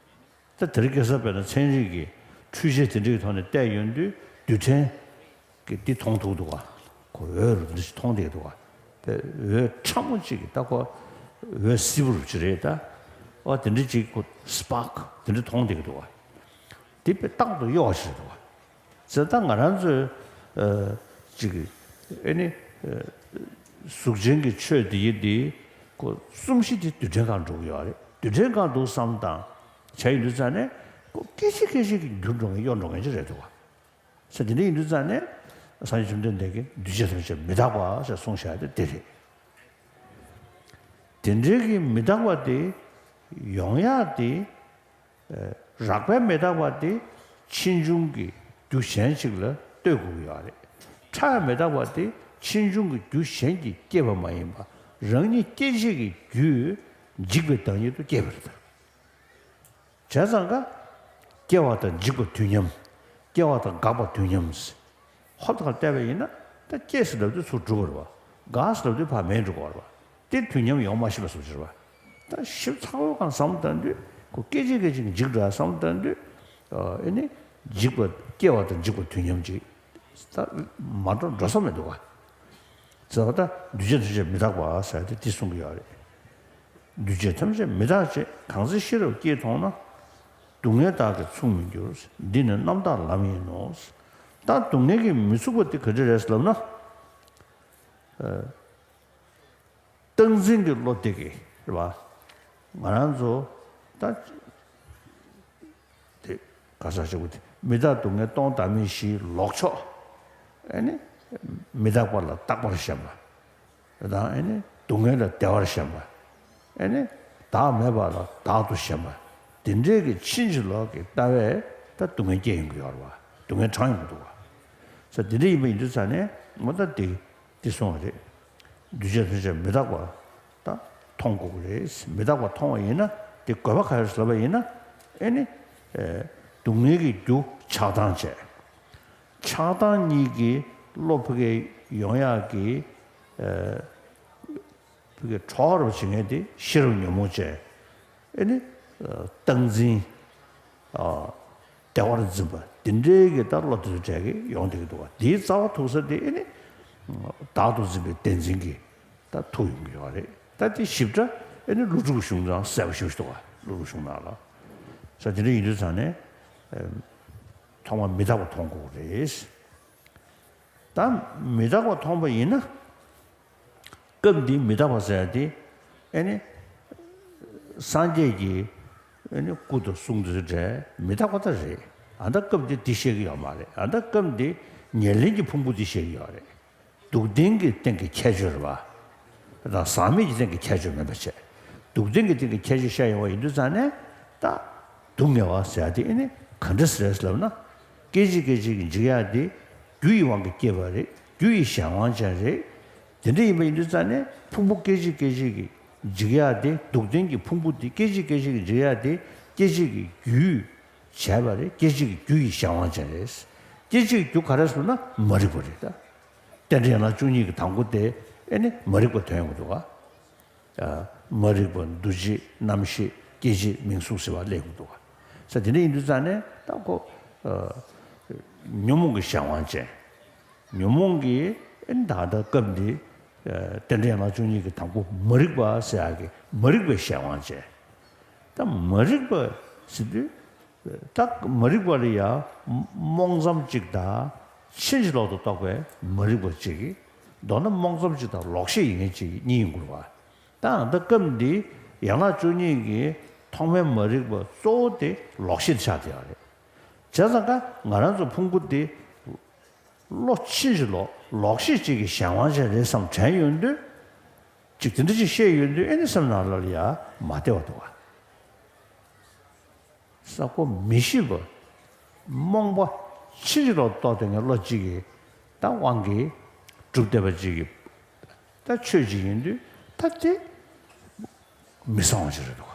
ད་དེ་རིང་ཁ་སང་དཔེར་ན་ཚན་རིག་གི་འཕྲུལ་ཆས་དེ་འདྲའི་ཐོག་ནས་བལྟས་ཡོང་དུས་རྡུལ་ཕྲན་གྱི་འདི་མཐོང་ཐུབ་འདུག་ག་ཁོ་འོད་རུ་འདི་མཐོང་བསྡད་འདུག་ག་དཔེ་འོད་ཕྲ་མོ་གཅིག་གི་ད་ཁོ་འོད་སིལ་བུ་རུ་ཅིག་རེད་ད། ཨོ་དེ་འདྲ་ཅིག་ཁོ་སི་པཱག་དེ་འདྲ་མཐོང་བསྡད་འདུག་ག་དེ་དཔེ་རྟག་ཏུ་གཡོ་བ་ཞིག་རེད་འདུག་ག་ཟེར་ད་ང་རང་ཚོའི་ཨ་ཅིག་ཨེ་ནི་ཨ་གཟུགས་ཅན་གྱི་ཆོས་འདི་ཡི་འདི་ཁོ་གསུམ་བཞི་དེ་རྡུལ་ཕྲན་སྒང་འགྲོ་གི་ཡོད་རེད། རྡུལ་ཕྲན་སྒང་འདུག་བསམ་དང་བྱས་ཡིན་དུས་ཙང་ནས་ཁོ་སྐད་ཅིག་སྐད་ཅིག་གིས་འགྱུར་འགྲོ་མཁན་གཡོ་འགྲོ་མཁན་ཅིག་རེད་འདུག་ག་ཟེར་དེ་འདྲ་ཡིན་དུས་ཙང་ནས་སངས་རྒྱས་བཅོམ་ལྡན་འདས་ཀྱིས་འདུས་བྱས་ཐམས་ཅད་མི་རྟག་པ་ཞེས་གསུངས་བཞག་དེ་དེ་རེད། དེ་འདྲའི་གི་མི་རྟག་པ་དེ་ཡོང་ཡག་དེ། རགས་པའི་མི་རྟག་པ་དེ་ཕྱིས་འབྱུང་གི་རྒྱུ་གཞན་ཞིག་ལ་ལྟོས་དགོས་ཀྱི་ཡོད་རེད། ཕྲ་བའི་མི་རྟག་པ་དེ་ཕྱིས་འབྱུང་གི་རྒྱུ་གཞན་གྱིས་སྐྱེས་པ་མ་ཡིན་པ་རང་ཉིད་སྐྱེད་བྱེད་ཀྱི་རྒྱུས་འཇིག་པའི་བདག་ཉིད་དུ་སྐྱེས་པ་རེད། བྱས་ཙང་ཀ་སྐྱེ་བ་དང་འཇིག་པ་དུས་མཉམ། སྐྱེ་བ་དང་འགག་པ་དུས་མཉམ། ཧོབ་ཏེ་ཁར་བལྟས་པ་ཡིན་ན་ད་སྐྱེས་ཟེར་ལབ་དུས་ཚུར་འགྲོ་བ་རེད་བ། འགག་ཟེར་ལབ་དུས་ཕར་མར་འགྲོ་དགོས་རེད་བ། དེ་དུས་མཉམ་ཡོང་མ་ཤེས་པ་སོགས་ཀྱི་རེད་བ། ད་ཞིབ་ཚགས་པོའི་སྒང་བསམ་བློ་བཏང་དུས་ཁོ་སྐད་ཅིག་སྐད་ཅིག་འཇིག་འགྲོ་ཡ་བསམ་བློ་བཏང་དུས་ཨ་ནི་འཇིག་པ་སྐྱེ་བ་དང་འཇིག་པ་དུས་མཉམ་ཅིག་ད་མ་འགྲོ་འགྲོ་ས་མི་འདུག་བ། ཟེར་བ་ད་འདུས་བྱས་ཐམས་ཅད་མི་རྟག་པ་ཟེར་ཏེ་འདི་གསུང་གི་ཡོད་རེད། འདུས་བྱས་ཐམས་ཅད་མི་རྟག་ཅེས། གང་ཚེ་ཤེས་རབ་སྐྱེས་མཐོང་ན། སྡུག་བསྔལ་བདག་གིས་མཚུངས་མི་འགྱུར། འདི་ནི་རྣམ་དག་ལམ་ཡིན་ནོ། ད་སྡུག་བསྔལ་གྱིས་མི་ཚུགས་པ་དེ་ག་འདྲ་རེད་ལབ་ན། ཨ་སྟངས་འཛིན་གྱི་བློ་དེ་གིས་རེད་བ། ང་རང་ཚོ་ད། དེ་ག་ས་ཞིག་གོ་དེ་མི་རྟག་སྡུག་བསྔལ་སྟོང་བདག་མེད་བཞིའི་ལོག་ཕྱོགས། ཨེ་ནི་མི་རྟག་པ་ལ་རྟག་པར་ཞེན་པ་དང་། ཨེ་ནི་སྡུག་བསྔལ་ལ་བདེ་བར་ཞེན་པ། ཨེ་ནི་བདག་མེད་པ་ལ་བདག་ཏུ་ཞེན་པ། དེ་འདྲའི་གི་ཕྱིན་ཅི་ལོག་གི་ལྟ་བས་ད་སྡུག་བསྔལ་སྐྱེ་ཡོང་གི་ཡོད་རེད་བ། སྡུག་བསྔལ་དྲངས་ཡོང་གི་འདུག་བ། ས་དེ་འདྲ་ཡིན་པ་ཡིན་དུས་ཙང་ནས་ངོ་ད་དེ་དེ་སོང་བ་རེད། འདུས་བྱས་ཐམས་ཅད་མི་རྟག་པ་ད་མཐོང་དགོས་ཀྱི་རེད། མི་རྟག་པ་མཐོང་བ་ཡིན་ན་དེ་དགོས་པ་ག་རེ་ཟེར་ལབ་པ་ཡིན་ན། ཨེ་ནི་ཨེ་སྡུག་བསྔལ་གྱི་རྒྱུ་ཆགས་སྡང་བྱས། ཆགས་སྡང་གཉིས་ཀྱི་བློ་ཕ་གི་ཡོང་ཡག་གི་ཨེ་ཕ་གི་གྲོགས་རབ་བྱེད་མཁན་དེ་ཤེས་རབ་ཉོན་མོངས་བྱས། ཨེ་ནི་ཨ་སྟངས་འཛིན། ཨ་བདེ་བར་འཛིན་པ་དེ་འདྲའི་གི་ད་བློ་དེ་ཚོ་གྲས་ཀྱི་ཡོང་བསྡད་ཀྱི་འདུག་བ། དེའི་རྩ་བ་ཐུག་ས་དེ་ཨེ་ནི་བདག་ཏུ་འཛིན་པའི་བདེན་འཛིན་གྱི་ད་ཐུག་ཡོང་གི་ཡོད་རེད། ད་དེ་ཞིབ་ཕྲ་ཨེ་ནི་ཀླུ་སྒྲུབ་ཀྱི་གཞུང་ནང་གསལ་པོ་ཞེ་པོ་ཞིག་འདུག་བ། ཀླུ་སྒྲུབ་གཞུང་ནང་ལ། ས་དེ་འདྲ་ཡིན་དུས་ཙང་ནས་ཨེ་ཐོག་མར་མི་རྟག་པ་མཐོང་དགོས་རེད། ད་མི་རྟག་པ་མཐོང་པ་ཡིན་ན། སྐབས་འདིའི་མི་རྟག་པ་ཟེར་ཡ་དེ་ཨེ་ནི་སངས་རྒྱས་ཀྱི་ཨེ་ནི་སྐུ་དང་གསུང་དེ་ཚོ་འདྲ་མི་རྟག་པ་ད་རེད། ཨ་ད་སྐབས་འདི་འདི་བཤད་ཀྱི་ཡོད་མ་རེད། ཨ་ད་སྐབས་འདི་ཉེར་ལེན་གྱི་ཕུང་པོ་འདི་བཤད་ཀྱི་ཡོད་རེད། སྡུག་བདེན་གྱི་སྟེང་གི་ཁྱད་ཆོས་རེད་བ། ད་ཟག་མེད་ཀྱི་སྟེང་གི་ཁྱད་ཆོས་མིན་པ་བྱས། སྡུག་བདེན་གྱི་སྟེང་གི་ཁྱད་ཆོས་བཤད་ཡོང་བ་ཡིན་དུས་ཙང་ནས་ད་སྡུག་བསྔལ་བ་ཟེར་ཡ་དེ་ཨེ་ནི་ག་འདྲ་ཟེར་ལབ་ན། སྐད་ཅིག་སྐད་ཅིག་གིས་འཇིག་ཡག་དེ་རྒྱུ་ཡི་དབང་གིས་སྐྱེས་པ་རེད། རྒྱུ་ཡི་གཞན་དབང་ཅན་རེད། དེ་འདྲ་ཡིན་པ་ཡིན་དུས་ཙང་ནས་ཕུང་པོ་སྐད་ཅིག་སྐད་ཅིག་གིས་འཇིག་ཡག་དེ་སྡུག་བདེན་གྱི་ཕུང་པོ་དེ་སྐད་ཅིག་སྐད་ཅིག་གིས་འཇིག་ཡག་དེ་སྐད་ཅིག་གི་རྒྱུས་བྱས་པ་རེད། སྐད་ཅིག་གི་རྒྱུ་ཡི་གཞན་དབང་ཅན་རེད། སྐད་ཅིག་གི་རྒྱུ་ག་རེ་ཟེར་ན་མ་རིག་པ་རེད་ད། རྟེན་འབྲེལ་ཡན་ལག་བཅུ་གཉིས་ཀྱི་དང་པོ་དེ་ཨེ་ནི་མ་རིག་པ་དོན་ཡོང་གི་འདུག་ག། ཨ། མ་རིག་པ་འདུ་བྱེད་རྣམ་ཤེས་སྐྱེ་མཆེད་མིང་གཟུགས་ཟེར་བ་སླེབས་ཡོང་གི་འདུག་ག། ས་དེ་འདྲ་ཡིན་དུས་ཙང་ནས་ད་ཁོ། ཨ། ཉོན་མོངས་ཀྱི་གཞན་དབང་ཅན། ཉོན་མོངས་ཀྱི་ཨེ་ནི་ད་ལྟ་སྐབས་འདི། ཨ། རྟེན་འབྲེལ་ཡན་ལག་བཅུ་གཉིས་ཀྱི་དང་པོ་མ་རིག་པ་ཟེར་ཡག་གི་མ་རིག་པའི་གཞན་དབང་ཅན། ད་མ་རིག་པ་ཟེར་དུས། ད་མ་རིག་པ་ལ་ཡང་རྨོངས་ཙམ་གཅིག་དང་ཕྱིན་ཅི་ལོག་ཏུ་རྟོག་པའི་མ་རིག་པ་གཅིག་གིས། མདོར་ན་རྨོངས་ཙམ་གཅིག་དང་ལོག་ཤེས་ཡིན་གཅིག་གཉིས་ཡིན་དགོས་པ། ད་ད་སྐབས་འདི་ཡན་ལག་བཅུ་གཉིས་ཀྱི་ཐོག་མའི་མ་རིག་པ་གཙོ་བོ་དེ་ལོག་ཤེས་དེ་ཆགས་བསྡད་ཡོད་རེད། བྱས་ཙང་ཀ་ང་རང་ཚོ་ཕུང་པོ་འདི་བློ་ཕྱིན་ཅི་ལོག་ལོག་ཤེས་གཅིག་གི་གཞན་དབང་ཅན་རེད་བསམ་དྲན་ཡོང་དུས། ཅིག་དེ་འདྲ་ཅིག་བཤད་ཡོང་དུས་ཨེ་ནི་སེམས་ནང་ལ་ཡ་མ་བདེ་བ་འདུག་ག། ས་ཁོ་མི་ཤེས་པ། རྨོངས་པ་ཕྱིན་ཅི་ལོག་རྟོགས་བསྡད་མཁན་བློ་གཅིག་གི་ད་དབང་གིས་གྲུབ་བསྡད་པ་གཅིག་གི་ད་ཆོས་གཅིག་ཡིན་དུས་ད་དེ་མི་བཟང་བ་ཞིག་རེད་འདུག་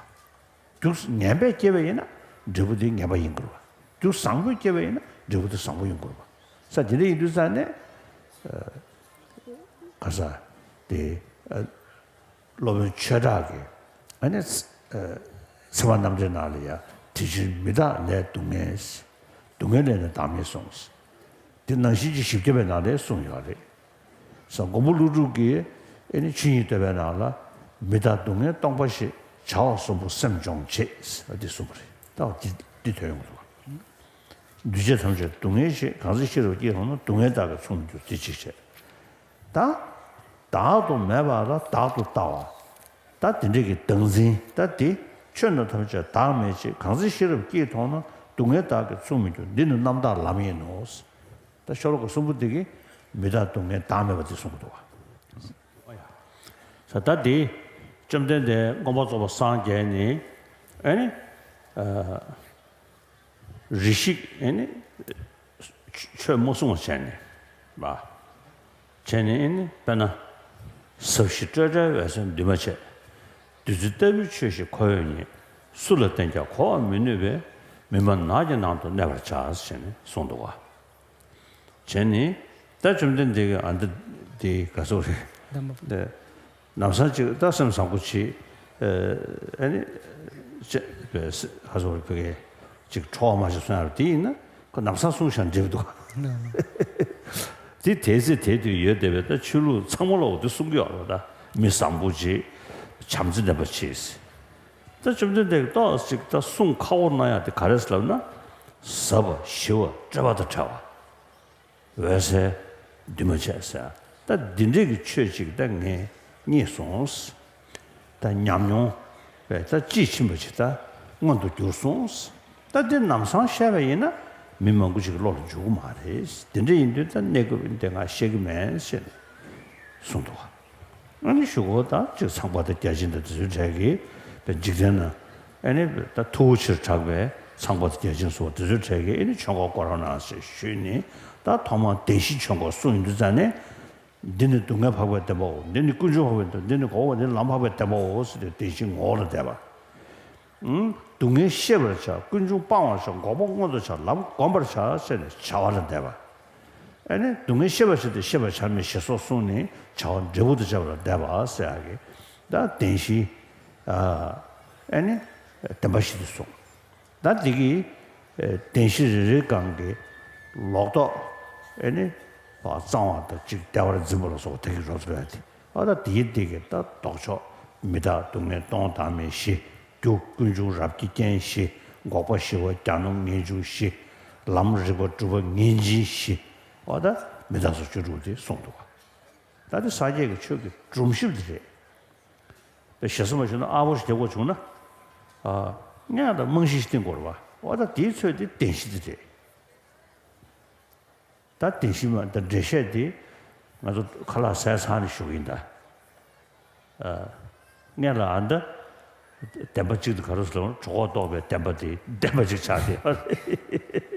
ག། རྒྱུ་ངན་པས་སྐྱེས་པ་ཡིན་ན་འབྲས་བུ་དེ་ངན་པ་ཡིན་དགོས་པ། རྒྱུ་བཟང་པོས་སྐྱེས་པ་ཡིན་ན་འབྲས་བུ་དེ་བཟང་པོ་ཡིན་དགོས་པ། ས་དེ་འདྲ་ཡིན་དུས་ཙང་ནས། ཨ། ག་ས་དེ། ཨ། སློབ་དཔོན་ཆོས་གྲགས་ཀྱིས་ཨ་ནི། ཨ། ཚད་མ་རྣམ་འགྲེལ་ནང་ལ་ཡང་དེ་ཕྱིར་མི་རྟག་ལས་སྡུག་བསྔལ། སྡུག་བསྔལ་ལས་ནི་བདག་མེད་གསུངས། དེ་ནང་བཞིན་གྱི་བཞི་བརྒྱ་པའི་ནང་ལ་གསུངས་ཡོད་རེད། ས་མགོན་པོ་ཀླུ་སྒྲུབ་ཀྱིས་ཨ་ནི་ཆོས་ཉིད་བསྟོད་པའི་ནང་ལ་མི་རྟག་སྡུག་བསྔལ་སྟོང་པ་ཞེས། བྱ་བ་གསུམ་པོ་སེམས་སྦྱོང་བྱེད། འདི་གསུངས་པ་རེད། ད་འདི་འདི་དོན་ཡོང་གི་འདུག་འདུས་བྱས་ཐམས་ཅད་སྡུག་བསྔལ་ཞེས། གང་ཚེ་ཤེས་རབ་སྐྱེས་མཐོང་ན། སྡུག་བསྔལ་བདག་གིས་མཚུངས་མི་འགྱུར། དེ་ཅིའི་ཕྱིར། ད། བདག་ཏུ་མེད་པ་ལ་བདག་ཏུ་ལྟ་བ། ད་དེ་འདྲ་གི་བདག་འཛིན་ད་དེ། ཆོས་རྣམས་ཐམས་ཅད་བདག་མེད་ཅེས། གང་ཚེ་ཤེས་རབ་སྐྱེས་མཐོང་ན། སྡུག་བསྔལ་བདག་གིས་མཚུངས་མི་འགྱུར། འདི་ནི་རྣམ་དག་ལམ་ཡིན་ནོ། ད་ཤོ་ལོ་ཀ་གསུམ་པོ་འདི་གིས་མི་རྟག་སྡུག་བསྔལ་བདག་མེད་པ་འདི་གསུངས་འདུག་ག། ས་ད་དེ་བཅོམ་ལྡན་འདས་མངོན་པར་རྫོགས་པར་སངས་རྒྱས་ནས་ཨ་ནི། ཨ། རེ་ཞིག་ཨེ་ནི་ཆོས་མ་གསུང་བ་བྱས་ནས་པ། བྱས་ནས་ཨེ་ནི་དཔེར་ན། ཟབ་ཞི་སྤྲོས་བྲལ་འོད་གསལ་འདུས་མ་བྱས། བདུད་རྩི་ལྟ་བུའི་ཆོས་ཤིག་ཁོ་བོས་ཉིད། སུ་ལ་བསྟན་ཀྱང་གོ་བར་མི་ནུས་པས། མི་སྨྲ་ནགས་ཀྱི་ནང་དུ་གནས་པར་བྱ། ཞེས་ནས་གསུངས་འདུག་ག། བྱས་ནས་ད་བཅོམ་ལྡན་འདས་ཀྱིས་ཨ་འདི་དེ་ག་སོགས་རེད། ལམ་མ་བུ། དེ་ལམ་སང་ཅིག་ད་སེམས་བཟང་པོ་བྱེད། ཨ་ནི་ཅེས་པའི་ཧ་སོ་རི་ཕ་གི་ཅིག་ཁྲོ་བ་མ་ཞིག་གསུང་ཡ་རེད། དེ་ཡིན་ན་ཁོ་ལམ་སང་གསུང་ཤག་འགྲིག་འདུག་ག། དེ་དེ་ཚེ་དེ་དུས་ཡོད་བསྡད་པའི་ད་ཆོས་ལུགས་ཚང་མ་ལ་འོ་དེ་གསུང་གི་ཡོད་རེད། ད་མི་བཟང་པོ་བྱེད། བྱམས་བརྩེ་ལྡན་པ་བྱེད། ད་བཅོམ་ལྡན་འདས་ཀྱིས་ཏོག་ཙམ་ཅིག་ད་གསུང་ཁག་པོ་གནང་ཡ་དེ་ག་རེ་ཟེར་ལབ་ན། ཟབ་པ་ཞི་བ་སྤྲོས་པ་དང་བྲལ་བ། འོད་གསལ་འདུས་མ་བྱས་ཟེར། ད་འདི་འདྲའི་གི་ཆོས་ཅིག་ད་ངས་རྙེད་སོང་། ད་ཉམས་མྱོང་བས་ད་དཔྱིས་ཕྱིན་པ་ཅིག་ད་མངོན་དུ་གྱུར་སོང་། ད་འདི་ལམ་སང་བཤད་པ་ཡིན་ན་མི་མང་པོ་ཅིག་གི་བློ་ལ་འཇུག་གི་མ་རེད། འདི་འདྲ་ཡིན་དུས་ད་གནས་སྐབས་འདི་ང་བཤད་གི་མེད་ཟེར་ནས་གསུངས་འདུག་ག། ཨ་ནི་གཞུག་གུ་ད་ཅིག་ཚངས་པ་དང་བརྒྱ་བྱིན་དང་དེ་ཚོའི་གྲས་ཀྱིས་པའི་འཇིག་རྟེན་ན་ཨ་ནི་ད་མཐུ་བོ་ཆེར་གྲགས་པའི་ཚངས་པ་དང་བརྒྱ་བྱིན་སོགས་དེ་ཚོའི་གྲས་ཀྱིས་ཨ་ནི་ཆོས་འཁོར་བསྐོར་རོགས་གནང་ཞེས་ཞུས་ནས། ད་ཐོག་མར་བདེན་བཞིའི་ཆོས་འཁོར་གསུངས་ཡོང་དུས་ཙང་ནས། འདི་ནི་སྡུག་བསྔལ་འཕགས་པའི་བདེན་པའོ། འདི་ནི་ཀུན་འབྱུང་འཕགས་པའི་བདེན་པ། འདི་ནི་འགོག་པ། འདི་ནི་ལམ་འཕགས་པའི་བདེན་པའོ་ཟེར་ཏེ་བདེན་བཞིའི་ངོ་བོ་ལ་བསྡད་པ། ཨང་། སྡུག་བསྔལ་ཤེས་པར་བྱ། ཀུན་འབྱུང་སྤང་བར་བྱ། འགོག་པ་མངོན་དུ་བྱ། ལམ་བསྒོམ་པར་བྱ་ཟེར་ནས་བྱ་བ་ལ་བསྡད་པ། ཨ་ནི་སྡུག་བསྔལ་ཤེས་པར་བྱ་སྟེ་ཤེས་པར་བྱར་མི་ཞེས་སོགས་གསུངས་ནས་བྱ་བ་འབྲས་བུ་དང་བཅས་པ་ལ་བསྡད་པ་ཟེར་ཡག་གི་ད་བདེན་བཞི། ཨ་ཨ་ནི་བདེན་པ་བཞི་དེ་གསུངས། ད་འདི་གི་ཨ་བདེན་བཞི་རེ་རེའི་སྒང་གི་ལོག་རྟོག་ཨ་ནི་གཙང་བ་དང་གཅིག་བདེ་བར་འཛིན་པ་ལ་སོགས་པ་དེ་གི་རོབ་ཙམ་ཡོད་དེ། ཨ་ད་དེའི་སྟེང་གི་ད་ལྡོག་ཕྱོགས་མི་རྟག་སྡུག་བསྔལ་སྟོང་བདག་མེད་བཞི། རྒྱུ་ཀུན་འབྱུང་རབ་ཀྱི་རྐྱེན་བཞི། འགོག་པ་ཞི་བ་གྱ་ནོམ་ངེས་འབྱུང་བཞི། ལམ་རིག་པ་གྲུབ་པ་ངེས་འབྱིན་བཞི། ཨ་ད་མི་རྟག་སོགས་བཅུ་དྲུག་དེ་གསུངས་འདུག་ག། ད་དེ་སངས་རྒྱས་ཀྱི་ཆོས་ཀྱི་སྒྲོམ་གཞི་འདི་རེད། དཔེ་ཞེ་ས་མ་ཞུ་ན་ཨ་བོ་ཞིག་རྒྱག་དགོས་བྱུང་ན། ཨ། སྔོན་ལ་རྨང་གཞི་ཞིག་བཏིང་དགོས་རེད་པ། འོ་ད་དེའི་ཚོད་དེ་བདེན་བཞི་དེ་རེད། ད་བདེན་བཞི་མ་ད་འགྲེལ་བཤད་དེ་ང་ཚོ་ཁ་ལག་ཟས་ཚར་ནས་ཞུ་གི་ཡིན་ད། ཨ། སྔོན་ལ་ཨ་ད་བདེན་པ་གཅིག་དེ་ག་རེ་ཟེར་ལབ་ན་གྲོད་ཁོག་ལྟོགས་པའི་བདེན་པ་དེ་བདེན་པ་གཅིག་ཆགས་བསྡད་ཡོད་རེད།